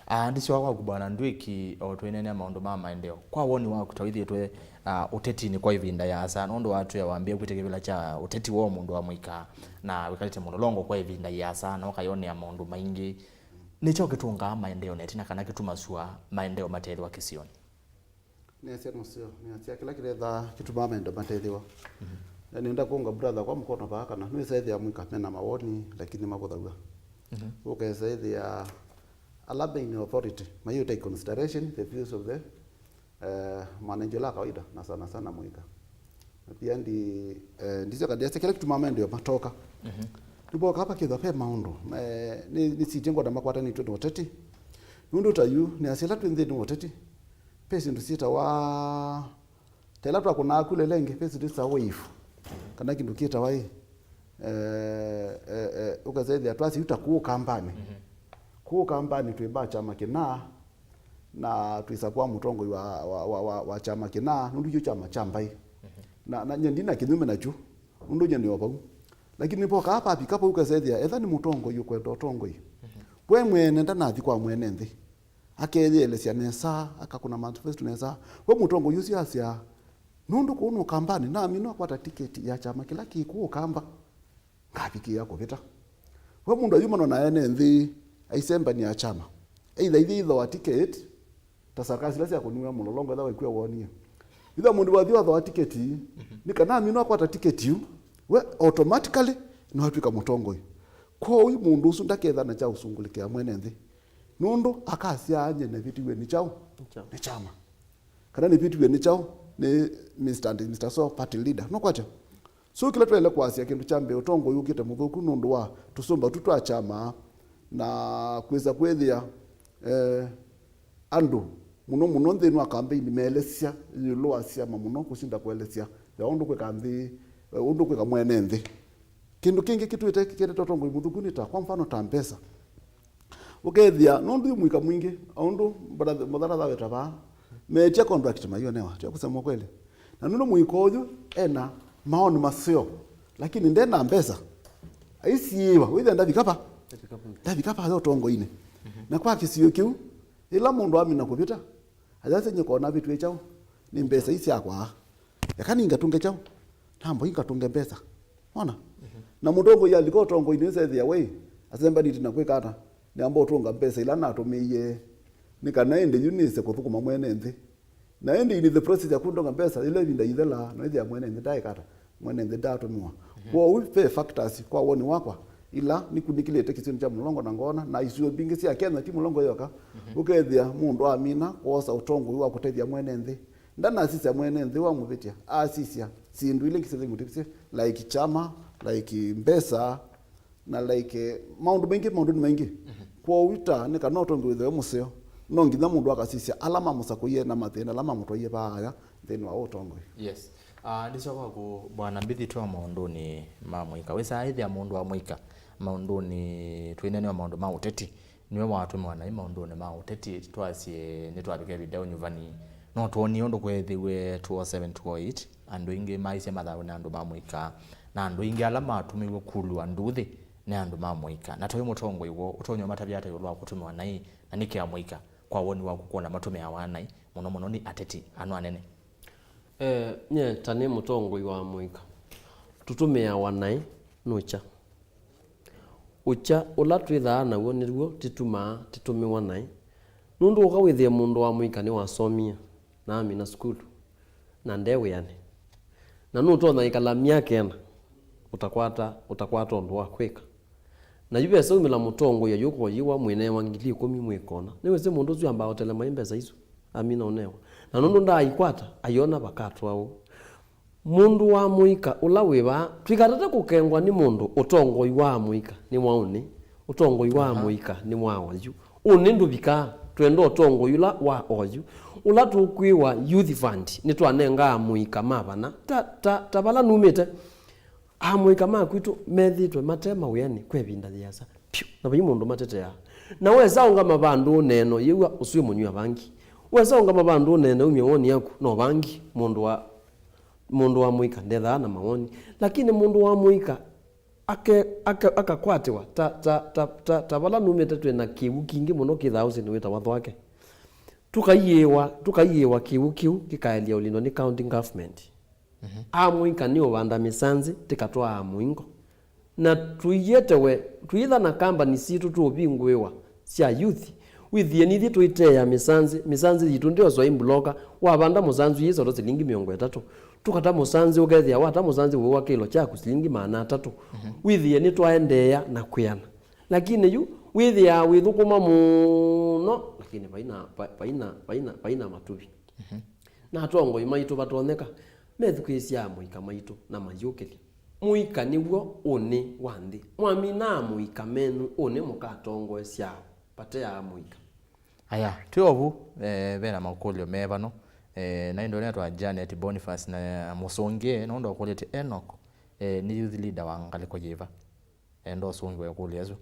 Ah, ndisiwa kwaku Bwana Ndwiki, o twĩneenea maũndũ ma maendeeo. Kwa woni waku ta wĩthĩĩtwe, ah, ũtetinĩ kwa ĩvinda yĩasa, nũndũ watwĩa wambĩe kwĩtya kĩvĩla kya ũteti wa mũndũ wa mũika, na wĩkalĩte Mũlolongo kwa ĩvinda yĩasa, na ũkayonea maũndũ maingĩ. Nĩkyo kĩtũngaa maendeeo na ĩtina kana kĩtumasw'a maendeeo matethĩwa kĩsionĩ? Nĩasya nũseo, nĩasya kĩla kĩlethaa kĩtumaa maendeeo matethĩwa. Mhm. Na nĩenda kũnga brother kwa mũkono vaa kana nĩwĩsa ĩthĩa mũika mena mawoni, lakini mavũthaw'a. Mhm. Ũkesa ĩthĩa ala main authority mayũ take consideration the views of the, eh, mwananchi ũla kawaida, na sana sana mũika. Na pia ndi, eh, ndisyo kandiasya kĩla kĩtumaa maendeeo matoka. Mhm. Nĩvoka apa kĩthwa ve maũndũ, eh, nĩ, nĩsitie ngwona makwatanĩtwe na ũteti. Nũndũ ta yu, nĩasya ĩla twĩ nthĩnĩ wa ũteti, ve syĩndũ syĩtawa, ta ĩla twakũnaa kula ĩla ĩngĩ, ve syĩndũ syĩtawa wave, kana kĩndũ kĩtawa ĩ, eh, eh, eh, ũkesa ĩthĩa twasya yu ta kũũ kambanĩ. Mhm. Kũũ kambanĩ twĩ mba kyama kĩna, na twĩsakũa mũtongoi wa, wa, wa, wa, wa kyama kĩna, nũndũ kyu kyama kya mbaĩ. Mhm. Na, na nye ndina kĩnyume nakyu, nũndũ nye nĩ o vau. Lakini nĩvokaa vavika vau ũkesa ĩthĩa, etha nĩ mũtongoi ũkwenda ũtongoi. Mhm. We mwene ndanathi kwa mwene nthĩ. Akeyĩelesya nesa, akakũna manifesto nesa. We mũtongoi ũsu asya, nũndũ kũũ nũkambanĩ, naminwa kwata tiketi ya kyama kĩla kĩ kũũ kamba, ngavikĩĩa kũvĩta. We mũndũ ayumana na ene nthĩ, aisembania kyama. Either ithyĩ ithoa tiketi, ta circus ila syakũniwe Mũlolongo, etha waikwĩa wonie. Itha mũndũ wathi wathoa tiketi, nĩ kana aminwa kwata tiketi yu, we automatically nĩwatw'ĩka mũtongoi. Kwoou mũndũ ũsu ndakethana kya ũsungũlĩkĩa mwene nthĩ. Nũndũ akasya anye nĩvĩtiw'e nĩ kyaũ? Nĩ kyama. Nĩ kyama. Kana nĩvĩtiw'e nĩ kyaũ? Nĩ Mister and Mister So, party leader. Nũkwatya? So kĩla twaĩle kwasya, kĩndũ kya mbee, ũtongoi ũkĩte mũthũku nũndũ wa tũsũmba tu twa kyama na kwĩsa kwĩthĩa, eh, andũ mũno mũno nthĩnĩ wa kambeini meelesya ĩũlũ wa syama mũno kũsinda kũelesya ya ũndũ kwĩka nthĩ, eh, ũndũ kwĩka mwene nthĩ. Kĩndũ kĩngĩ kĩtwĩte kĩketete ũtongoi mũthũku nĩ ta, kwa mfano, ta mbesa. Ũkethĩa nũndũ yu mũika mwingĩ, o ũndũ brother, mũtharatha wĩta vaa, metia contract maionewa, tya kũsema kweli. Na nũndũ mũika ũyũ ena maoni maseo, lakini ndena mbesa. Aisiĩwa, wĩthĩa ndavika va? Ndavika va yo ũtongoinĩ. Mhm. Na kwa kĩsio kĩu, ĩla mũndũ amina kũvĩta, ayasya nyie kona avĩtw'e kyaũ? Nĩ mbesa ii syakwa. Eka ningatũnge kyaũ? Namba ingatũnge mbesa. Wona? Mhm. Na mũtongoi alika ũtongoinĩ nĩsethĩa we, asembanĩtye na kwĩka ata? Nĩamba ũtũnga mbesa ila natũmĩie, nĩ kana ĩndĩ yu nĩse kũthũkũma mwene nthĩ. Na ĩndĩ in the process ya kũndonga mbesa, ĩla ĩvinda ithela, no ĩthĩa mwene nthĩ ndaĩka ata? Mwene nthĩ ndatũmĩwa. Mhm. Kwoou ve factors kwa woni wakwa, ila nikunĩkĩlĩte kĩsionĩ kya Mũlolongo na ngona, na isiwa mbingĩ sya Kenya, ti Mũlolongo yoka, mhm, ũkethĩa mũndũ amina kwosa ũtongoi wa kũtethya mwene nthĩ. Ndanasisya mwene nthĩ wa mũvĩtya, asisya syĩndũ ila ingĩ syathĩ mũtĩvisye, like kyama, like mbesa, na like, eh, maũndũ maingĩ, maũndũ nĩ maingĩ. Mhm. Kwoou ita nĩ kana ũtongoi wĩthĩwe mũseo, no nginya mũndũ akasisya ala mamũsakũie na mathĩna ala mamũtwaie vaaya nthĩnĩ wa ũtongoi. Yes. Ah, ndisya kwaku, Bwana Mbithi, twa maũndũnĩ ma mũika. Wĩsaa ĩthĩa mũndũ wa mũika maũndũnĩ, twĩneenea maũndũ ma ũteti, nĩwe watũmĩwa naĩ maũndũnĩ ma ũteti, twasye nĩtwavika ĩvinda ya ũnyuvani. No twonie ũndũ kweethĩiwe two oh seven, two oh eight, andũ aingĩ maisye mathayũnĩ andũ ma mũika, na andũ aingĩ ala matũmĩiwe kulwa nduuthĩ nĩ andũ ma mũika. Na ta wĩ mũtongoi woo, ũtonya ũmatavya ata ĩũlũ wa kũtũmĩwa naĩ, na nĩkĩ amũika, kwa woni waku, kwona matũmĩawa naĩ, mũno mũno nĩ ateti, ano anene? Eh, nye ta nĩ mũtongoi wa mũika, tũtũmĩawa naĩ nũkya. Ũkya ũla twĩthaa naw'o nĩw'o tĩtumaa tĩtũmĩwa naĩ. Nũndũ ũka wĩthĩe mũndũ wa mũika nĩwasomie na amina sukulu, na nde wĩanĩ. Na nũtonya ĩkala myaka ĩna ũtakwata, ũtakwata ũndũ wa kwĩka. Na yu vesaumĩla mũtongoi ayũka ũyĩwa mwĩnewa ngili ĩkũmi mwĩkona. Nĩwĩsĩ mũndũ ũsu ambaa ũtelema ĩ mbesa isu, amina ũnewa. Na nũndũ ndaaĩkwata, ayona vakatwaũ. Mũndũ wa mũika ũla wĩ vaa, twĩkatate kũkengwa nĩ mũndũ. Ũtongoi wa mũika nĩ wa ũnĩ, ũtongoi wa Aha. mũika nĩ wa oyu. Ũnĩ ndũvikaa, twenda ũtongoi ũla wa oyu, ũla tũkwĩwa youth fund nĩtwanengaa mũika ma vana. Ta, ta, ta vala numĩte, amũika ma kwitũ methĩtwe mate mawĩanĩ kwa ĩvinda yĩasa vyũ, na vai mũndũ mateteaa. Na wesa ũngama vandũ ũneena, yĩw'a ũsu wĩ mũnywi wa vangi. Wesa ũngama vandũ ũneena, umya woni yaku no vangi, mũndũ wa mũndũ wa mũika ndethaa na mawoni. Lakini mũndũ wa mũika ake, ake, akakwatĩwa ta, ta, ta, ta, ta vala numĩte, twĩ na kĩw'ũ kingĩ mũno kĩ Thaũsĩnĩ wĩtawa Thwake. Tũkaiĩwa, tũkaiĩwa kĩw'ũ kĩu kĩkaelya ũlindwa nĩ county government. Mhm. Amũika nĩ ũvanda mĩsanzĩ tĩkatwaa mũingo. Na tũiyetewe, tũitha na kambani sitũ tũũvingũĩwa sya youth. Wĩthĩe nithyĩ tũiteea mĩsanzĩ, mĩsanzĩ yitũ ndĩoswa ĩ mbuloka, wavanda mũsanzĩ ũyĩsoto silingi mĩongo ĩtatũ. Tũkata mũsanzĩ ũkethĩa wata mũsanzĩ wĩwa kĩlo kyaku silingi maana atatũ. Mhm. Wĩthĩe nĩtwaendeea na kwĩana. Lakini yu, wĩthĩaa wĩthũkũma mũno, lakini vaina, va-, vaina, vaina, vaina matuvi. Mhm. Na atongoi maitũ vatonyeka methukĩĩsya amũika maitũ na mayũkĩlya. Mũika nĩw'o ũnĩ wa nthĩ. Mwaminaa amũika menyu ũnĩ mũkatongoesya vate ya amũika. Aya, twĩ ovu, eh, ve na makũlyo me vano. Eh, na ĩndĩ ũnetwa Janet Boniface na mũsũngĩe, nũndũ ũkũlĩtye Enoch, eh, nĩ youth leader wa ngalĩko yĩva? Enda ũsũngĩwe ĩkũlyo ĩsu.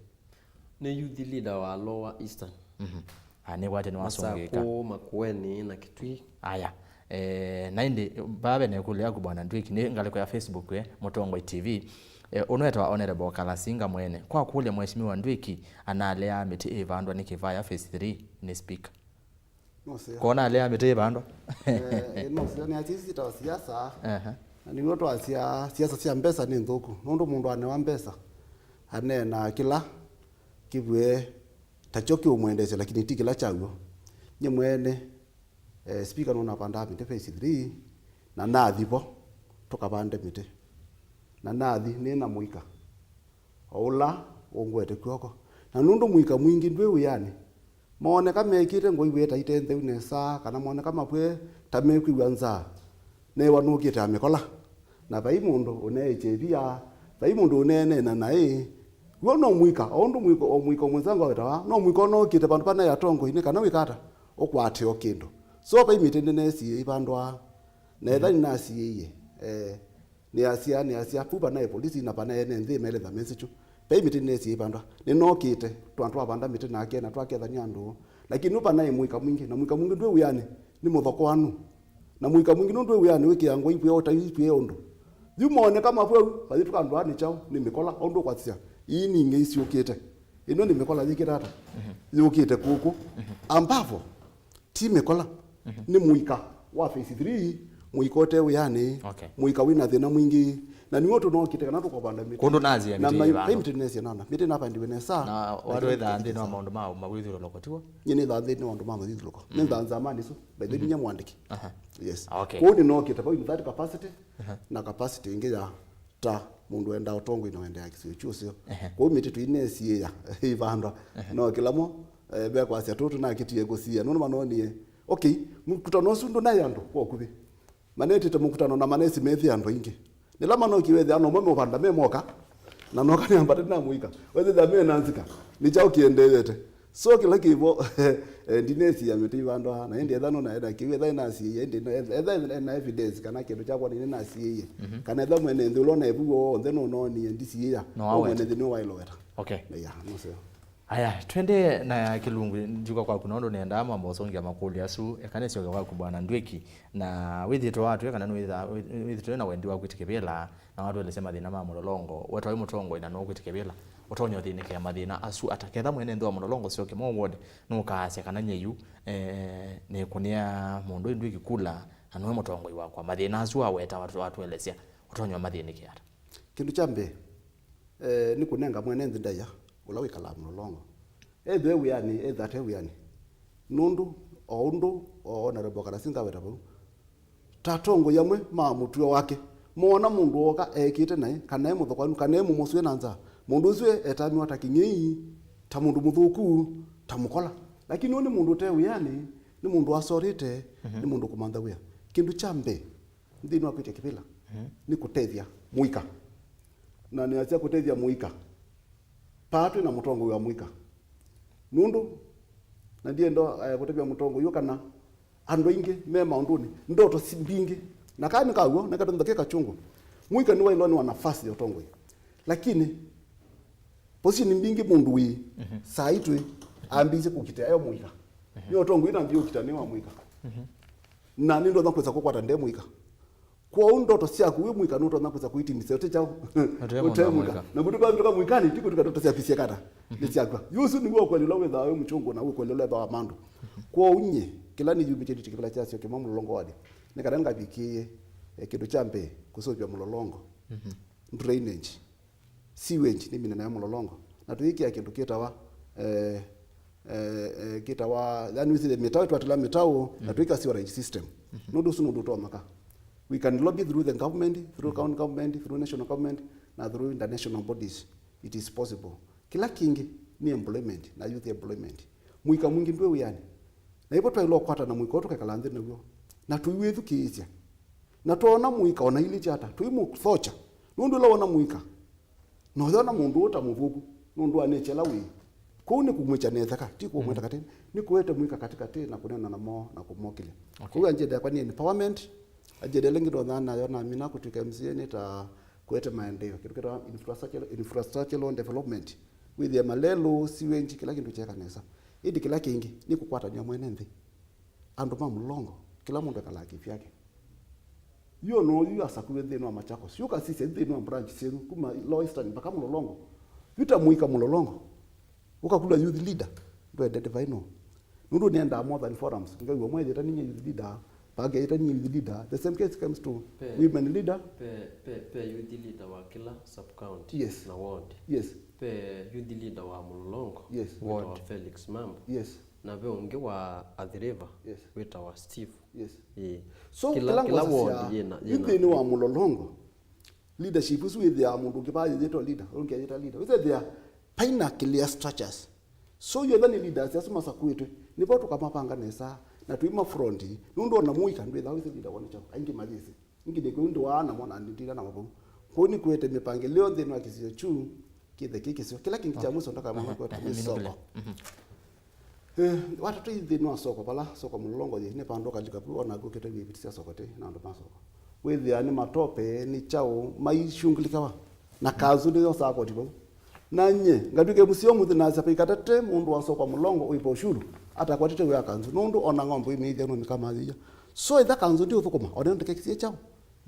Nĩ youth leader wa Lower Eastern. Mhm. Ah, nĩkwatĩ nĩwasũngĩka. Masakũ, Makueni na Kitui. Aya. Eh, na ĩndĩ, vaa ve na ĩkũlyo yaku, Bwana Ndwiki, nĩ ngalĩko ya Facebook, eh, Mũtongoi T V. Eh, ũnũ etawa Honorable Kalasinga mwene. Kwa kũlya Mheshimiwa Ndwiki, analeaa mĩtĩ ĩvandwa nĩ kĩvaya phase three nĩ speaker. Nũseo. Kona alea mĩtĩ ĩvandwa. Eh, eh, nũseo, nĩ asya ici ta siasa. Aha. Na nĩw'o twasya siasa sya mbesa nĩ nthũku. Nũndũ mũndũ anewa mbesa, aneenaa kĩla kĩvw'e takyo kĩũmwendeesya, lakini ti kĩla kyaw'o. Nye mwene, eh, speaker nũnavandaa mĩtĩ phase three, na nathi vo, tũkavande mĩtĩ. Na nathi nĩ na mũika o ũla ũngwete kw'oko. Na nũndũ mũika mwingĩ ndwĩ wĩanĩ, mooneka mekĩte ngũa iw'e ta ite ntheu nesa, kana mooneka mavw'e ta mekwĩw'a nzaa, neewa nũkĩte amĩkola. Na vai mũndũ ũneĩkya ĩvia, vai mũndũ ũneeneena naĩ. W'o no mũika, o ũndũ mũika, o mũika mwenzangu awetawa, no mũika ũnokĩte vandũ vanaĩ atongoi nĩ kana wĩka ata? Ũkwate o kĩndũ. So vai mĩtĩ nĩnesie ĩvandwa, na etha nĩnasiĩie, eh, nĩasya, nĩasya, vu vanaĩ polisi na vanaĩ ene nthĩ melĩtha mesĩ kyu. Vai mĩtĩ nĩnesie ĩvandwa. Nĩnokĩte, twa-, twavanda mĩtĩ nake, na twakethania andũ. Lakini nũ vanaĩ mũika mwingĩ, na mũika mwingĩ ndwĩ wĩanĩ, nĩ mũthokoanu. Na mũika mwingĩ nũndũ wĩ wĩanĩ wĩkĩaa ngũa ikwĩa ũtai ikwĩa ũndũ. Yu mooneka mavw'e au, vathi tũkandũa nĩ kyaũ, nĩ mĩkola, o ũndũ ũkwasya, ii ningĩ isyũkĩte. Ĩno nĩ mĩkola yĩkĩte ata? Mhm. Yũkĩte kũkũ. Mhm. Ambavo, ti mĩkola, mhm, nĩ mũika wa phase three, mũika ũte wĩanĩ, okay, mũika wĩna thĩna mwingĩ. Na nĩw'o tũnokĩte kana tũkavanda mĩtĩ. Kũndũ nasia na mĩtĩ mai-, ĩvandwa. Vai mĩtĩ nĩnesie nana. Mĩtĩ navandiwe nesa. Na na watu ĩkĩla wĩthaa mĩtĩ nthĩnĩ wa maũndũ ma, ma wĩthyũlũlũko, tiw'o? Nyie nĩthaa nthĩnĩ wa maũndũ ma mũthyũlũko. Mhm. Nĩthaa nzamani isu. By the way, mhm, nyie mwandĩki. Aha. Yes. Okay. Kwoou nĩnokĩte vau in that capacity, aha, na capacity ĩngĩ ya ta mũndũ wendaa ũtongoi na wendeaa kĩsio kyu ũseo. Ehe. Kwoou mĩtĩ tũinesiĩĩa ĩvandwa. Ehe. No kĩla mo, eh, ve kwasya tũtũ nakĩtie kũsia. Nũndũ manonie, okay, mũkutano ũsu ndũnaĩ andũ kwa ũkuvĩ. Manetĩte mũkutano na manesi methĩa andũ aingĩ. Nĩla manokie wethĩa no mamwe ũvanda me moka, na noka nĩambate na mũika. Wethĩa me na nzika, nĩ kyaũ kĩendeete? So kĩla kĩvo, eh, ndinesiĩa mĩtĩ ivandwa, na ĩndĩ etha nũnaenda kĩu, etha nasiĩie, ĩndĩ no- etha, etha ena evidence kana kĩndũ kyakwa nĩ nasiĩie, kana etha mwene nthĩ ũla ũnaevu w'o onthe nũnonie ndisiĩa. No o mwene aweta. Nthĩ nĩwaĩloweta. Okay. Na ya, nũseo. Aya, twende na kĩlungu, ndyuka kwaku nondũ nĩendaa mambo ũsũngĩa makũlyo asu, eka nĩsyoke kwaku Bwana Ndwĩki, na wĩthĩtwe watwĩa kana nĩwĩtha- wĩ- wĩthĩtwe na wendi wa kwĩtĩkĩvĩla, na watũelesya mathĩna ma mũlolongo, we ta wĩ mũtongoi na nũkwĩtĩkĩvĩla, ũtonya ũthĩnĩkĩa mathĩna asu ata? Ketha mwene nthĩ wa mũlolongo Syokimau Ward nũkaasya kana nyie yu, eh, nĩkũnĩa mũndũ ũyũ Ndwĩki kula, na nĩwe mũtongoi wakwa, mathĩna asu aweta watu- watũelesya, ũtonya ũmathĩnĩkĩa ata? Kĩndũ kya mbee, eh, nĩ kũnenga mwene nthĩ ndaĩa ũla wĩkalaa mũlolongo. Ethĩwe wĩanĩ, ethĩwe ate wĩanĩ. Nũndũ o ũndũ o Honorable Kalasinga aweta vau, ta atongoi amwe ma mũtuo wake, moona mũndũ wooka ekĩte naĩ, kana e mũthokanu, kana e mũmosue na nza, mũndũ ũsu etamĩwa ta kĩng'ei, ta mũndũ mũthũku, ta mũkola. Lakini ũyũ nĩ mũndũ ũte wĩanĩ, nĩ mũndũ wasorĩte, nĩ mũndũ ũkũmantha wĩa. Kĩndũ kya mbee, nthĩnĩ wa kwĩtya kĩvĩla, nĩ kũtethya mũika. Na nĩasya kũtethya mũika, paa twĩ na mũtongoi wa mũika. Nũndũ, na ndienda, eh, kũtavya mũtongoi ũyũ kana andũ aingĩ me maũndũnĩ, ndoto si mbingĩ. Na kaa nĩ kaw'o, neka tũnthe kĩ kachũngũ. Mũika nĩwaĩlwa nĩ wa nafasi ya ũtongoi. Lakini, position mbingĩ mũndũ wĩ, saa itwĩ, ambĩĩsye kũkita yo mũika. Nĩ ũtongoi na ambĩĩsye kũkita nĩ wa mũika. Na nĩndonya kwĩsa kũkwata nde mũika. Kwoou ndoto syaku wĩ mũika nũtonya kwĩsa kũitimisya ũte kyaũ? Ũte mũndũ wa mũika. Na kũtũ twavĩtũka mũikanĩ, ti kũtuka ndoto syaku syekata. Nĩ syakwa. Yu ũsu nĩw'o ũkweli ũla wĩthaa wĩ mũchũngũ na ũkweli ũla wĩthaa wa mandũ. Kwoou nyie, kĩla nĩyumĩtye nditi kĩvĩla kya Syokimau mũlolongo ward, nĩ kana ngavikĩĩe, eh, kĩndũ kya mbee, kũseũvya mũlolongo. Drainage. Sewage nĩ mĩnene ya mũlolongo. Na tũyĩkĩa kĩndũ kĩtawa, eh, eh, eh, kĩtawa, yani wĩsĩle mĩtaũ, twatĩla mĩtaũ, na twĩka sewerage system. Nũndũ ũsu nũndũ ũtomaka. We can lobby through the government, through county government, through national government, na through international bodies. It is possible. Kĩla kĩngĩ nĩ employment, na youth employment. Mũika mwingĩ ndwĩ wĩanĩ. Na ĩvo twaĩle ũkwatana mũika ũũ tũkekala nthĩ naw'o. Na tũiwĩthukĩĩsya. Na twoona mũika ona ilĩ kyata, tũimũthokya. Nũndũ ĩla wona mũika, na ũyona mũndũ ũũ ta mũthũku, nũndũ anĩkyela wĩĩ. Kũu nĩ kũmwĩkya netheka, ti kũmwĩta katĩ, nĩ kũete mũika katĩkatĩ na kũneena namo na kũmokĩlya. Okay. Kũu agenda yakwa nĩ empowerment, agenda ĩla ĩngĩ ndonaa nayo namina kũtw'ĩka M C A nĩ ta kũete maendeeo, kĩndũ kĩtawa infrastructural, infrastructural development. Wĩthĩe malelũ, sewage, kĩla kĩndũ kyeka nesa. Ĩndĩ kĩla kĩngĩ nĩ kũkwatany'a mwene nthĩ. Andũ ma mũlolongo, kĩla mũndũ ekalaa kĩvyake. Yu ona oyu asakuiwe nthĩnĩ wa Machakos, yu ũkasisya nthĩnĩ wa branch syenyu, kuma Lower Eastern mpaka Mũlolongo. Yu ta mũika Mũlolongo, ũkakula youth leader, ndwendete vai no. Nũndũ nĩendaa more than forums, ngew'a mwe yĩta ninye youth leader, pake yĩta ninye youth leader. The same case comes to women leader. Pe, pe, pe youth leader wa kila sub county. Yes. Na ward. Yes. Pe youth leader wa Mũlolongo. Yes. Ward. Ward. Felix Mambo. Yes. Na ve ũngĩ wa Athi River. Yes. Wĩtawa Steve. Yes. Ĩĩ. So, kĩla, kĩla ward yĩna, yu yĩna nthĩnĩ wa Mũlolongo, leadership ũsu wĩthĩaa mũndũ ũngĩ vaa yĩtwa leader, ũngĩ ayĩta leader. Wĩthĩaa paina clear structures. So, yu etha nĩ leaders asu masakuĩtwe, nĩvo tũkamavanga nesa, na tũima front, nũndũ ona mũika ndwĩthaa wĩsĩ leader wone kyaũ, aingĩ mayĩsĩ. Nginya kũu ndĩwaa namo na ndĩtĩla namo vau. Kũu nĩ kũete mĩpangĩlĩo nthĩnĩ wa kĩsio kyu, kĩthe kĩ kĩsio. Kĩla kĩngĩ kya mwiso ndakama kweta nĩ soko. Eh, watatũ nthĩnĩ wa soko, vala soko Mũlolongo yĩ, nĩ vandũ ũkalika vu, ona kũkĩte wĩviti sya soko tĩ, na andũ ma soko. Wĩthĩa nĩ matope, nĩ kyaũ, maishungilikawa. Na kanzu nĩyosaa koti vau. Na nye, ngatw'ĩka M C A ũmũnthĩ nasya paikatate mũndũ wa soko Mũlolongo ũipa ũshuru, atakwatĩte wĩa kanzu, nũndũ ona ng'ombe imĩithya no mĩkamayĩia. So, ĩtha kanzu ndiũthũkũma, ona ndĩkekĩsie kyaũ?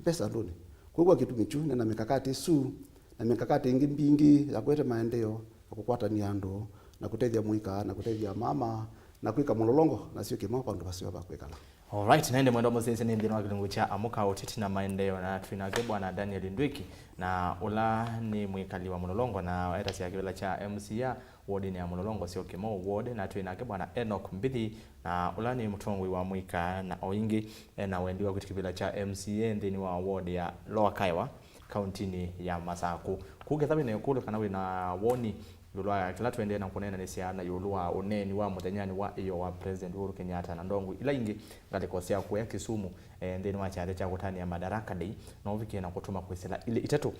Mbesa andũnĩ. Kwĩw'a kĩtumi kyu, nĩ na mĩkakati ĩsu, na mĩkakati ĩngĩ mbingĩ ya kũete maendeeo, na kũkwatany'a andũ, na kũtethya mũika, na kũtethya mama, na kwĩka Mũlolongo, na sio kĩmwe vandũ vaseo va kwĩkala. Alright, na ĩndĩ mwendwa mũsyaĩĩsya nĩ nthĩnĩ wa kĩlungu kya Amũka Ũteti na Maendeeo, na twĩ nake Bwana Daniel Ndwĩki, na ũla nĩ mwĩkali wa Mũlolongo, na etasya kĩvĩla kya M C A wodinĩ ya Mũlolongo Syokimau ward, na twĩ nake Bwana Enoch Mbithi, na ũla nĩ mũtongoi wa mũika, na o ĩngĩ ena wendi wa kwĩtĩkĩvĩla kya M C A nthĩnĩ wa ward ya Lower Kaewa, kauntinĩ ya Masakũ. Kũu ketha wĩ na ĩkũlyo kana wĩ na woni ĩũlũ wa kĩla tũendee na kũneenanĩsya na ĩũlũ wa ũneeni wa mũthenyanĩ wa ĩyoo wa President Uhuru Kenyatta na ndongoi ila ingĩ ngalĩko sya kũya Kisumu, eh, nthĩnĩ wa kyathĩ kya kũtanĩa Madaraka Day, no ũvikĩe na kũtũma kwĩsĩla ilĩ itatũ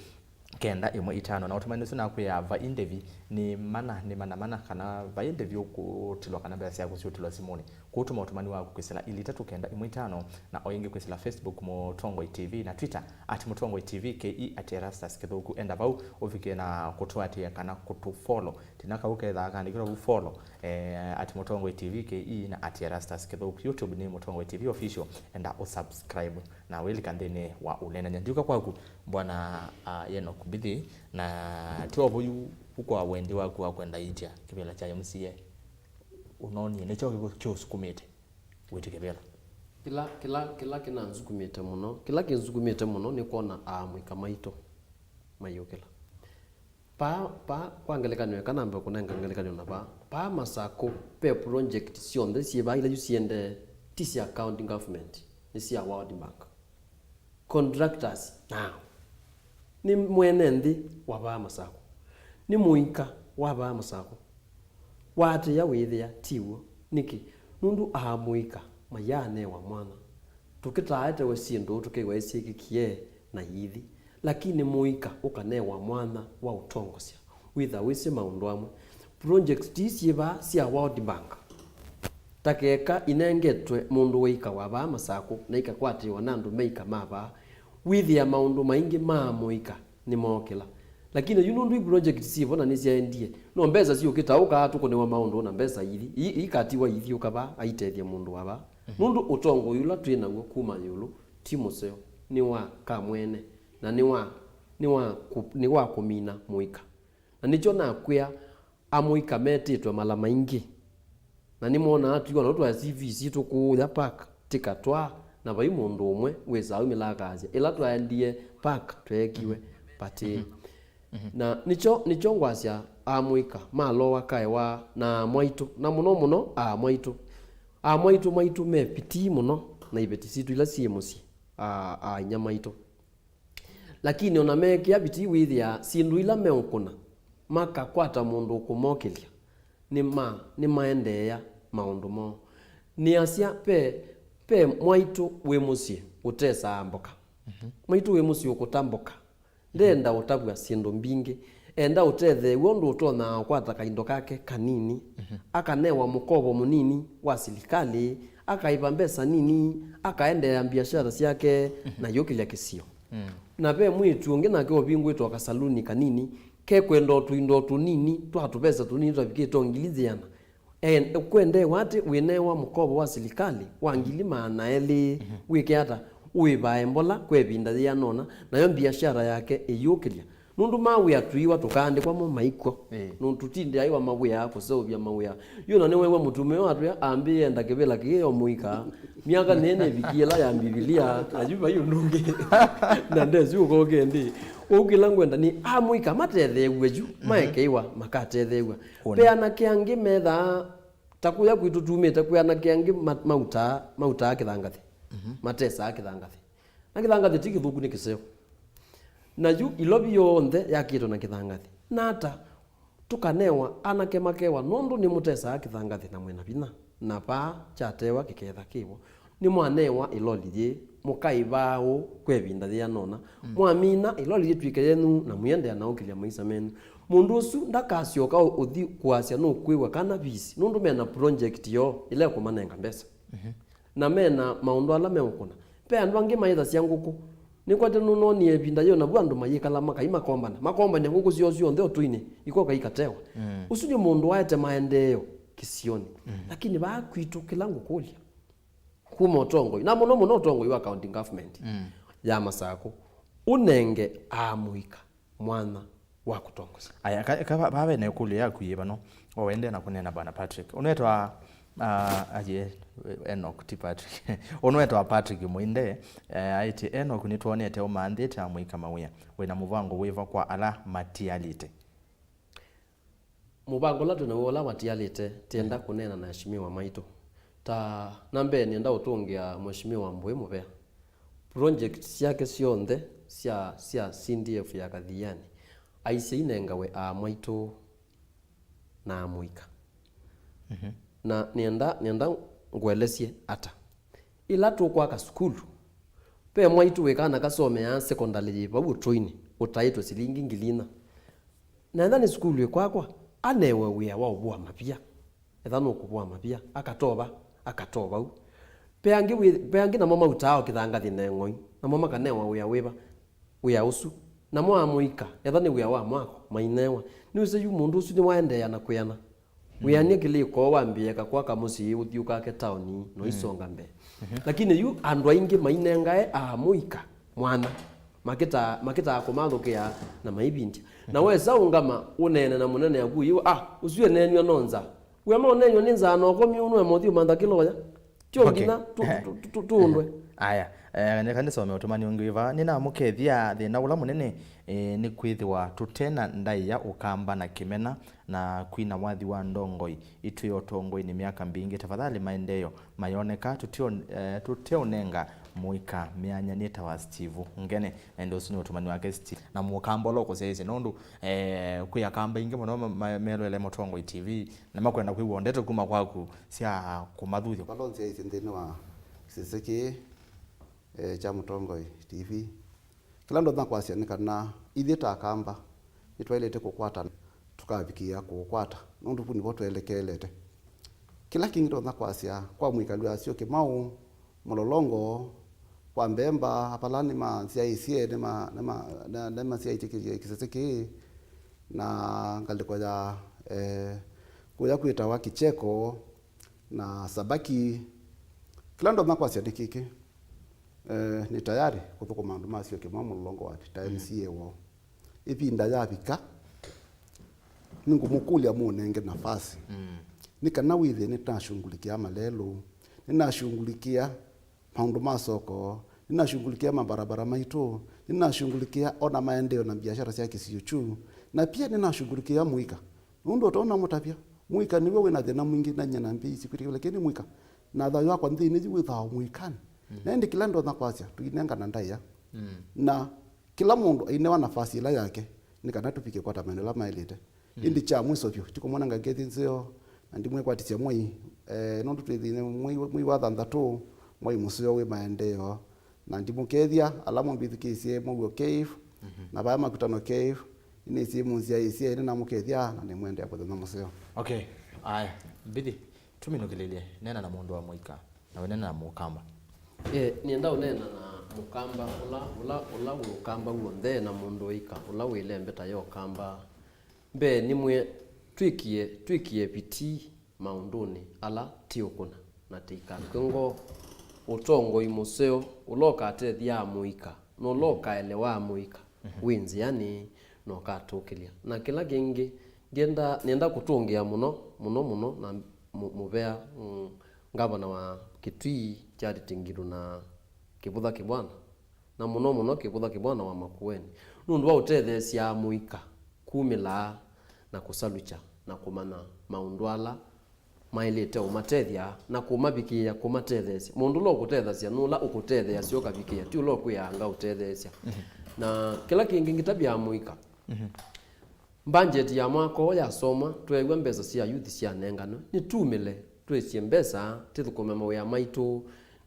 kenda ĩmwe itano, na ũtũmani ũsu nakwĩa vai ndĩvi nĩ mana, nĩ mana mana, kana vai ndĩvi ũkũtilwa kana mbesa syaku siũtilwa simũnĩ. Kũtũma ũtũmani waku kwĩsĩla ili itatũ kenda ĩmwe itano, na o ĩngĩ kwĩsĩla Facebook Mũtongoi T V, na Twitter at Mũtongoi T V K E, at Erastus Kĩthũku. Enda vau ũvike na kũtũatĩĩa kana kũtũfollow. Tina kau kethaa kaandĩkĩtwe vu follow, eh, at Mũtongoi T V K E na at Erastus Kĩthũku. YouTube nĩ Mũtongoi T V Official, enda ũsubscribe na wĩlika nthĩnĩ wa ũneenany'a. Ndiũka kwaku, Bwana, uh, Enoch Mbithi, na ti o vu yu ũkwa wendi waku wa kwenda itia kĩvĩla kya M C A. Ũnonie nĩkyo kĩkũ-, kĩũsukumĩte wĩtĩke vĩla? Kĩla, kĩla, kĩla kĩnansukumĩte mũno, kĩla kĩnsukumĩte mũno nĩ kwona aamũika maitũ mayũkĩla. Paa, paa, kwa ngelekany'o, eka nambe kũnenga ngelekany'o na paa. Paa Masakũ, ve project syonthe syĩ vaa ila yu siendee, ti sya county government, nĩ sya World Bank. Contractors nao. Nĩ mwene nthĩ wa vaa Masakũ. Nĩ mũika wa vaa Masakũ. Waatĩĩa wĩthĩa ti w'o. Nĩkĩ? Nũndũ aamũika mayaanewa mwanya. Tũkĩtaaetewe syĩndũ tũkew'a isyĩkĩkie na iithi. Lakini mũika ũkanewa mwanya wa ũtongosya. Wĩtha wĩsĩ maũndũ amwe. Projects ii syĩ vaa sya World Bank. Ta keka inengetwe mũndũ wĩika wa vaa Masakũ na ikakwatĩĩwa na andũ meika ma vaa, wĩthĩa maũndũ maingĩ ma mũika nĩmookĩla. Lakini yu nũndũ i project syĩvo na nĩsyaendie, no mbesa syũkĩtaũkaa tũkũnĩwa maũndũ na mbesa ithi, i-, ikatiwa ithiũka vaa aitethye mũndũ wa vaa. Mhm. Nũndũ ũtongoi ũla twĩ naw'o kuma ĩũlũ ti mũseo, nĩ wa kamwene, na nĩ wa, nĩ wa kũ-, nĩ wa kũmina mũika. Na nĩkyo nakwĩa, amũika metĩtwe mala maingĩ. Na nĩmonaa twĩona twa C V sitũ kũũya park, tĩkatwaa, na vai mũndũ ũmwe wĩsaa aumĩla akasya, ĩla twaendie park tweekiwe patĩ. Mhm. Na nĩkyo, nĩkyo ngwasya amũika malowa kaewa na amwaitũ, na mũno mũno amwaitũ. Amwaitũ maitũ me pitii mũno na iveti sitũ ila syĩ mũsyĩ, a, a inya maitũ. Lakini ona meekĩa vitii wĩthĩaa syĩndũ ila meũkũna, makakwata mũndũ ũkũmokĩlya, nĩma-, nĩmaendeea maũndũ moo. Nĩasya ve, ve mwaitũ wĩ mũsyĩ ũtesaa mboka. Mhm. Mwaitũ wĩ mũsyĩ ũkũta mboka. Ndenda ũtavw'a syĩndũ mbingĩ. Enda ũtetheew'a ũndũ ũtonyaa ũkwata kaindo kake kanini. Mhm. Akanewa mũkovo mũnini wa silikalĩ, akaĩva mbesa nini, akaendeea mbiasyara syake, mhm, na yũkĩlya kĩsio. Mm. Na ve mwĩĩtu ũngĩ nake ũvingũĩtwe kasaluni kanini, kekwenda o tũindo tũnini twa tũvesa tũnini twavikĩte o ngili yĩana. En-, ũkwendeew'a atĩ wĩnewa mũkovo wa silikalĩ wa ngili maana elĩ, mhm, wĩke ata? Ũĩvae mbola kwa ĩvinda yĩana ũna, nayo mbiasyara yake ĩyũkĩlya. Nũndũ mawĩa twĩĩwa tũkaandĩkwa mo maikw'o. Ĩĩ. Nũndũ tũtindĩaĩwa mawĩa, kũseũvya mawĩa. Yu na nĩweew'a mũtumĩa ũyũ atwĩa ambĩĩe enda kĩvĩla kĩĩ o mũika. Myaka nĩnĩ ĩvikie ĩla ya Mbivilia, na yu vai ũndũ ũngĩ. Na ndesĩ ũkoke ndĩ. Ũu kĩla ngwenda nĩ amũika matetheew'e yu, mhm, maekeiwa makatetheew'a. Ũnĩ. Ve anake angĩ methaa, ta kũya kwitũ tumĩte, kwĩ anake angĩ ma-, mautaa, mautaa kĩthangathĩ. Mhm. Matesaa kĩthangathĩ. Na kĩthangathĩ ti kĩthũku, nĩ kĩseo. Na yu Ilovi yonthe yakĩtwe na kĩthangathĩ. Nata tũkanewa, anake makewa, nũndũ nĩmũtesaa kĩthangathĩ na mwĩ na vinya, na vaa kyatewa kĩketha kĩvo. Nĩmwanewa ĩloli yĩĩ, mũkaĩvaa ũũ kwa ĩvinda yĩana ũna. Mm. Mwamina, ĩloli yĩtw'ĩke yenyu, na mũiendeea na ũkĩlya maisa menyu. Mũndũ ũsu ndakasyoka ũ-, ũthi kũasya nũkwĩw'a kana visi, nũndũ mena project yoo ĩla ĩkũmanenga mbesa. Mhm. Na mena maũndũ ala meũkũna. Ve andũ angĩ maĩthasya ngũkũ. Nĩkwete nũnoonie ĩvinda yĩu navu andũ mayĩkala makai makombana. Makombany'a ngũkũ syoo syonthe ũtũinĩ, ikoka ikatewa. Mm. Ũsu nĩ mũndũ waete maendeeo kĩsionĩ. Mm. Lakini vaa kwitũ kĩla ngũkũlya, kuma ũtongoi, na mũno mũno ũtongoi wa county government, mm, ya Masakũ, ũnenge amũika mwanya wa kũtongosya. Aya, ka, ka, va, va vena ĩkũlyo yaku yĩ vano, o wende na kũneena Bwana Patrick. Ũnwetwa, ah, aye, Enoch, ti Patrick. Ũnwetwa Patrick Mũinde, eh, aĩtye, Enoch, nĩtwonete ũmanthĩte amũika mawĩa. Wĩna mũvango wĩva kwa ala matialĩte? Mũvango ũla twĩ naw'o ũla watialĩte, tienda kũneena na eshimiwa maitũ. Ta na mbee, nĩenda ũtũngĩa Mheshimiwa Mbũĩ mũvea. Project syake syonthe sya, sya C D F ya Kathiani, aisye inengawe aamwaitũ na amũika. Mhm. Na nĩenda, nĩenda ngũelesye ata. Ĩla tũkwaka sukulu, ve mwaitũ wĩ kana kasomeaa secondary yĩ vau ũtũinĩ, ũtaĩtwe silingi ngili inya. Na etha nĩ sukulu ĩ kwakwa, anewe wĩa wa ũvũa mavia. Etha nũkũvũa mavia, akatova, akatova u. Ve angĩ wĩ-, ve angĩ namo mautaa o kĩthangathi na ng'oi, namo makanewa wĩa wĩva? Wĩa ũsu. Namo amũika, etha nĩ wĩa wa mwako, mainewa. Nĩwĩsĩ yu mũndũ ũsu nĩwaendeea na kwĩana. Wĩanie kĩlĩko wambĩĩe kakw'a kamũsyĩ ũthiũkake taoni no isonga mbee. Lakini yu andũ aingĩ mainengae amũika mwanya, makĩtaa, makĩtaa kũmathũkĩa na maivindya. Na wesa ũngama ũneene na mũnene aku iwe, ah, ũsu eneenw'a no nza. Wĩa maũneenw'a nĩ nzaa na ũkomi ũnũe mothiũ mantha kĩloya. Tyo nginya tu- tu- tu- tuundwe. Aya, eh, neka nĩsome ũtũmani ũngĩ wĩ vaa. Nĩnamũkethya thĩna ũla mũnene, eh, nĩ kwĩthĩwa tũte na ndaĩa, ũkamba na kĩmena na kwina wathi wa ndongoi. Itwĩ ũtongoinĩ myaka mbingĩ, tafadhali maendeeo mayoneka, tũteo-, eh, tũteũnenga mũika myanya. Nĩtawa Steve Ngene, na ĩndĩ ũsu nĩ ũtũmani wake Steve. Na mũkamba ũla ũkũsyaĩĩsye, nũndũ, eh, kwĩ akamba aingĩ mũno ma- ma- melwele Mũtongoi T V, na makwenda kwĩw'a ndeto kuma kwaku sya kũmathuthya. Vala ũnzyaĩĩsye nthĩnĩ wa kĩsese kĩĩ, eh, kya Mũtongoi T V, kĩla ndonya kwasya nĩ kana ithyĩ ta akamba nĩtwaĩlĩte kũkwatana, tũkavikĩĩa kũũkwata, nũndũ vu nĩvo twelekeelete. Kĩla kĩngĩ ndonya kwasya kwa mwĩkali wa Syokimau, Mũlolongo, kwa mbemba, vala nĩmansyaĩĩsye, nĩma- nĩma- nĩ- nĩmasyaĩtye kĩ- kĩsese kĩĩ, na ngalĩko ya, eh, kũya kwĩtawa Kicheko, na Sabaki. Kĩla ndonya kwasya nĩ kĩkĩ, eh, nĩ tayari kũthũkũma andũ ma Syokimau Mũlolongo ward ta M C A woo. Ĩvinda yavika, nĩngũmũkũlya mũnenge nafasi. Nĩ kana wĩthĩe nĩnashughulikia malelũ, nĩnashughulikia maũndũ ma soko, nĩnashughulikia mabarabara maitũ, nĩnashughulikia ona maendeeo na biashara sya kĩsio kyu, na pia nĩnashughulikia mũika. Nũndũ o ta ũu namũtavya, mũika nĩw'o wĩ na thĩna mwingĩ na nyie na mbia isu kwĩtĩkĩla, lakini mũika na thayũ wakwa nthĩnĩ yu wĩthawa mũikanĩ. Na ĩndĩ kĩla ndonya kwasya, tũinengana ndaĩa. Na kĩla mũndũ ainewa nafasi ĩla yake, nĩ kana tũvike kwata maendeeo ala maĩlĩte. Ĩndĩ kya mwiso vyũ, ti kũmwona ngakethĩ nzeo, na ndimwĩkwatisya mwei, eh, nũndũ twĩ thĩnĩ mwei, mwei wa thanthatũ, mwei mũseo wĩ maendeeo. Na ndimũkethya ala mwambĩthukĩĩsye Mũuo Cave, na vaya Makutano Cave, nĩnĩsĩ mũnzyaĩĩsye, nĩnamũkethya, na nĩmwendea mũthenya mũseo. Okay, aya, Mbithi, tũminũkĩlĩlye, neena na mũndũ wa mũika, na wĩneena na mũkamba. Eh, nĩenda ũneena na mũkamba, ũla, ũla, ũla wĩ ũkamba w'onthe, na mũndũ wa ĩka, ũla wĩ lembeta ya ũkamba. Mbee nĩmwĩe, twĩkie, twĩkie vitii maũndũnĩ ala ti ũkũna, na tĩikakw'e ngoo. Ũtongoi mũseo, ũla ũkatethya amũika, na ũla ũkaelewa amũika, wĩ nzĩanĩ, na ũkatũkĩlya. Na kĩla kĩngĩ, ngenda, nĩenda kũtũngĩa mũno, mũno, mũno, na mũ- mũvea, mm, ngavana wa Kitui, Charity Ngilu, na Kĩvũtha Kĩvwana, na mũno mũno Kĩvũtha Kĩvwana wa Makueni, nũndũ wa ũtetheesya amũika kumĩlaa na kũsalukya na kũmanya maũndũ ala maĩlĩte ũmatethya na kũmavikĩĩa, kũmatetheesya. Mũndũ ũla ũkũtethasya nĩ ũla ũkũtetheeasya ũkavikĩĩa, ti ũla ũkwĩaa ngaũtetheesya. Na kĩla kĩngĩ ngĩtavya amũika, mbanjeti ya mwaka ũũ yasomwa, tweew'a mbesa sya youth syanenganwe, nĩtumĩle twĩsye mbesa tĩthũkũme mawĩa maitũ,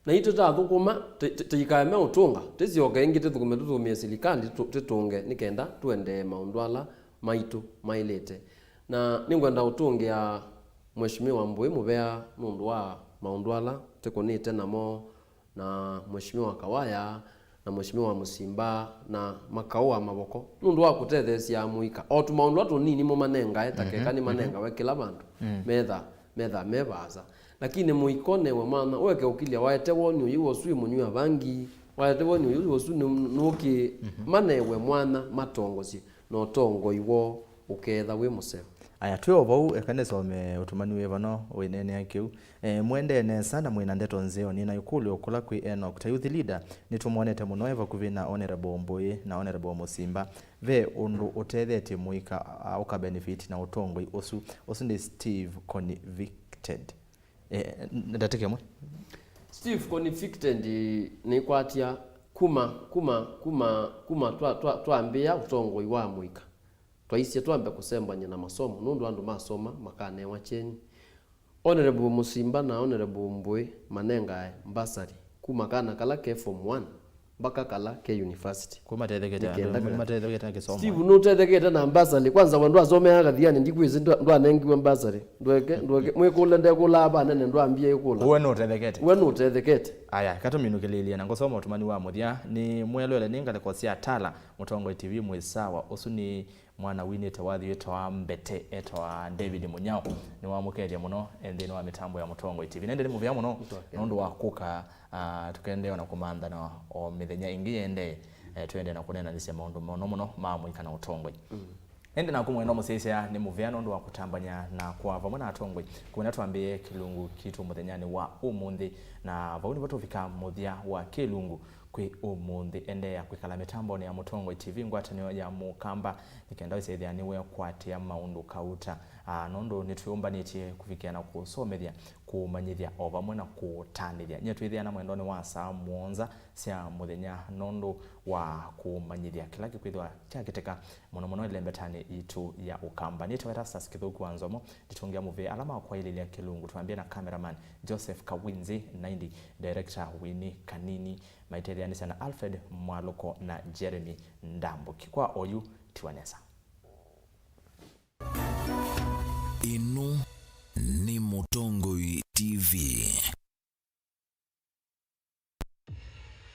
na itũtathũkũma tĩ- tĩ- tĩikaeme ũtũnga, tĩsyoke ĩngĩ tĩthũkũme tũtũmĩe silikalĩ tũ- tĩtũnge nĩ kenda tũendee maũndũ ala maitũ maĩlĩte. Na nĩngwenda ũtũngĩa Mheshimiwa Mbũĩ mũvea nũndũ wa maũndũ ala tĩkũnĩte namo, na Mheshimiwa Kawaya, na Mheshimiwa Mũsimba, na makaũ wa mavoko, nũndũ wa kũtetheesya amũika. O tũmaũndũ tũla tũnini mũmanengae, ta keka nĩmanengawe kĩla vandũ, metha, metha me vaasa. Lakini mũika ũnewe mwanya, ũeke ũkilya, waete woni ũyũ ũsu ĩ mũnywi wa vangi, waete woni ũyũ ũsu nĩ- nũkĩ, manewe mwanya matongosye, na ũtongoi woo ũkeetha wĩ mũseo. Aya, twĩ o vau, eka nĩsome ũtũmani wĩ vano ũineenea kĩu. E, mũendee nesa na mwĩ na ndeto nzeo. Nĩ na ĩkũlyo kũla kwĩ Enoch. Ta youth leader, nĩtũmwonete mũno e vakuvĩ na Honorable Mbũĩ na Honorable Mũsimba. Ve ũndũ ũtethetye mũika, a, ũka benefit na ũtongoi ũsu? Ũsu nĩ Steve Convicted. E, n- ndatĩka ĩmwe. Steve Convicted nĩkwatya kuma, kuma, kuma, kuma twa- twa- twambĩĩa ũtongoi wa mũika. Twaisye twambe kũsembany'a na masomo, nũndũ andũ masoma makanewa kyeni. Honorable Mũsimba na Honorable Mbũĩ manengae mbasarĩ kuma kana kala ke form one mpaka kala ke university. Kwa matethekete Nĩkenda andũ, kana- matethekete na kĩsomo. Steve, nũtethekete na bursary? Kwanza we ndwasomeaa Kathiani, ndikwĩsĩ ndwa- ndwanengiwe bursary. Ndweke, ndweke, mwĩkũle ndekũlaa vanene ndwambie ĩkũla. Uwe nũtethekete. We nũtethekete. Aya, katũminũkĩlĩĩlye na ngũsoma ũtũmani wa mũthya. Nĩ mwelwele nĩ ngalĩko sya Tala, Mũtongoi T V mwĩ sawa. Ũsu nĩ mwana winĩte wathi wĩtawa Mbete, etawa David Mũnyao. Nĩwamũkethya mũno e nthĩnĩ wa mĩtambo ya Mũtongoi T V. Nende nĩ mũvea mũno nũndũ wa kũka, ah, tũkendeea na kũmanthana o mĩthenya ĩngĩ yendee, eh, twende na kũneenanĩsya maũndũ mũno mũno ma mũika na ũtongoi. Ĩndĩ naku mwendwa mũsyaĩĩsya, nĩ mũvea nũndũ wa kũtambany'a na kwa vamwe na atongoi. Kũna twambĩĩe kĩlungu kitũ mũthenyanĩ wa ũmũnthĩ, na vau nĩvo tũvika mũthya wa kĩlungu kwĩ ũmũnthĩ. Endeea kwĩkala mĩtambonĩ ya Mũtongoi T V ngwatanĩo ya Mũkamba, nĩ kenda wĩsĩthĩa nĩwekwatĩa maũndũ kauta, ah, nũndũ nĩtwĩũmbanĩtye kũvikĩa na kũsomethya, kũmanyĩthya o vamwe na kũtanĩthya. Nyie twĩthĩana mwendonĩ wa saa mũonza sya mũthenya nũndũ wa kũmanyĩthya kĩla kĩkwĩthĩwa kyakĩtĩka mũno mũno ĩlembetanĩ yitũ ya Ũkamba. Nĩtawa Erastus Kĩthũku wa Nzomo, nditũngĩa mũvea ala makwaĩlĩlya kĩlungu, twambie na cameraman Joseph Kawinzi, na ĩndĩ director Winnie Kanini, maitetheanĩsya na Alfred Mwalũko na Jeremy Ndambuki. Kwa oyu, tiwa nesa. Ĩno nĩ Mũtongoi T V.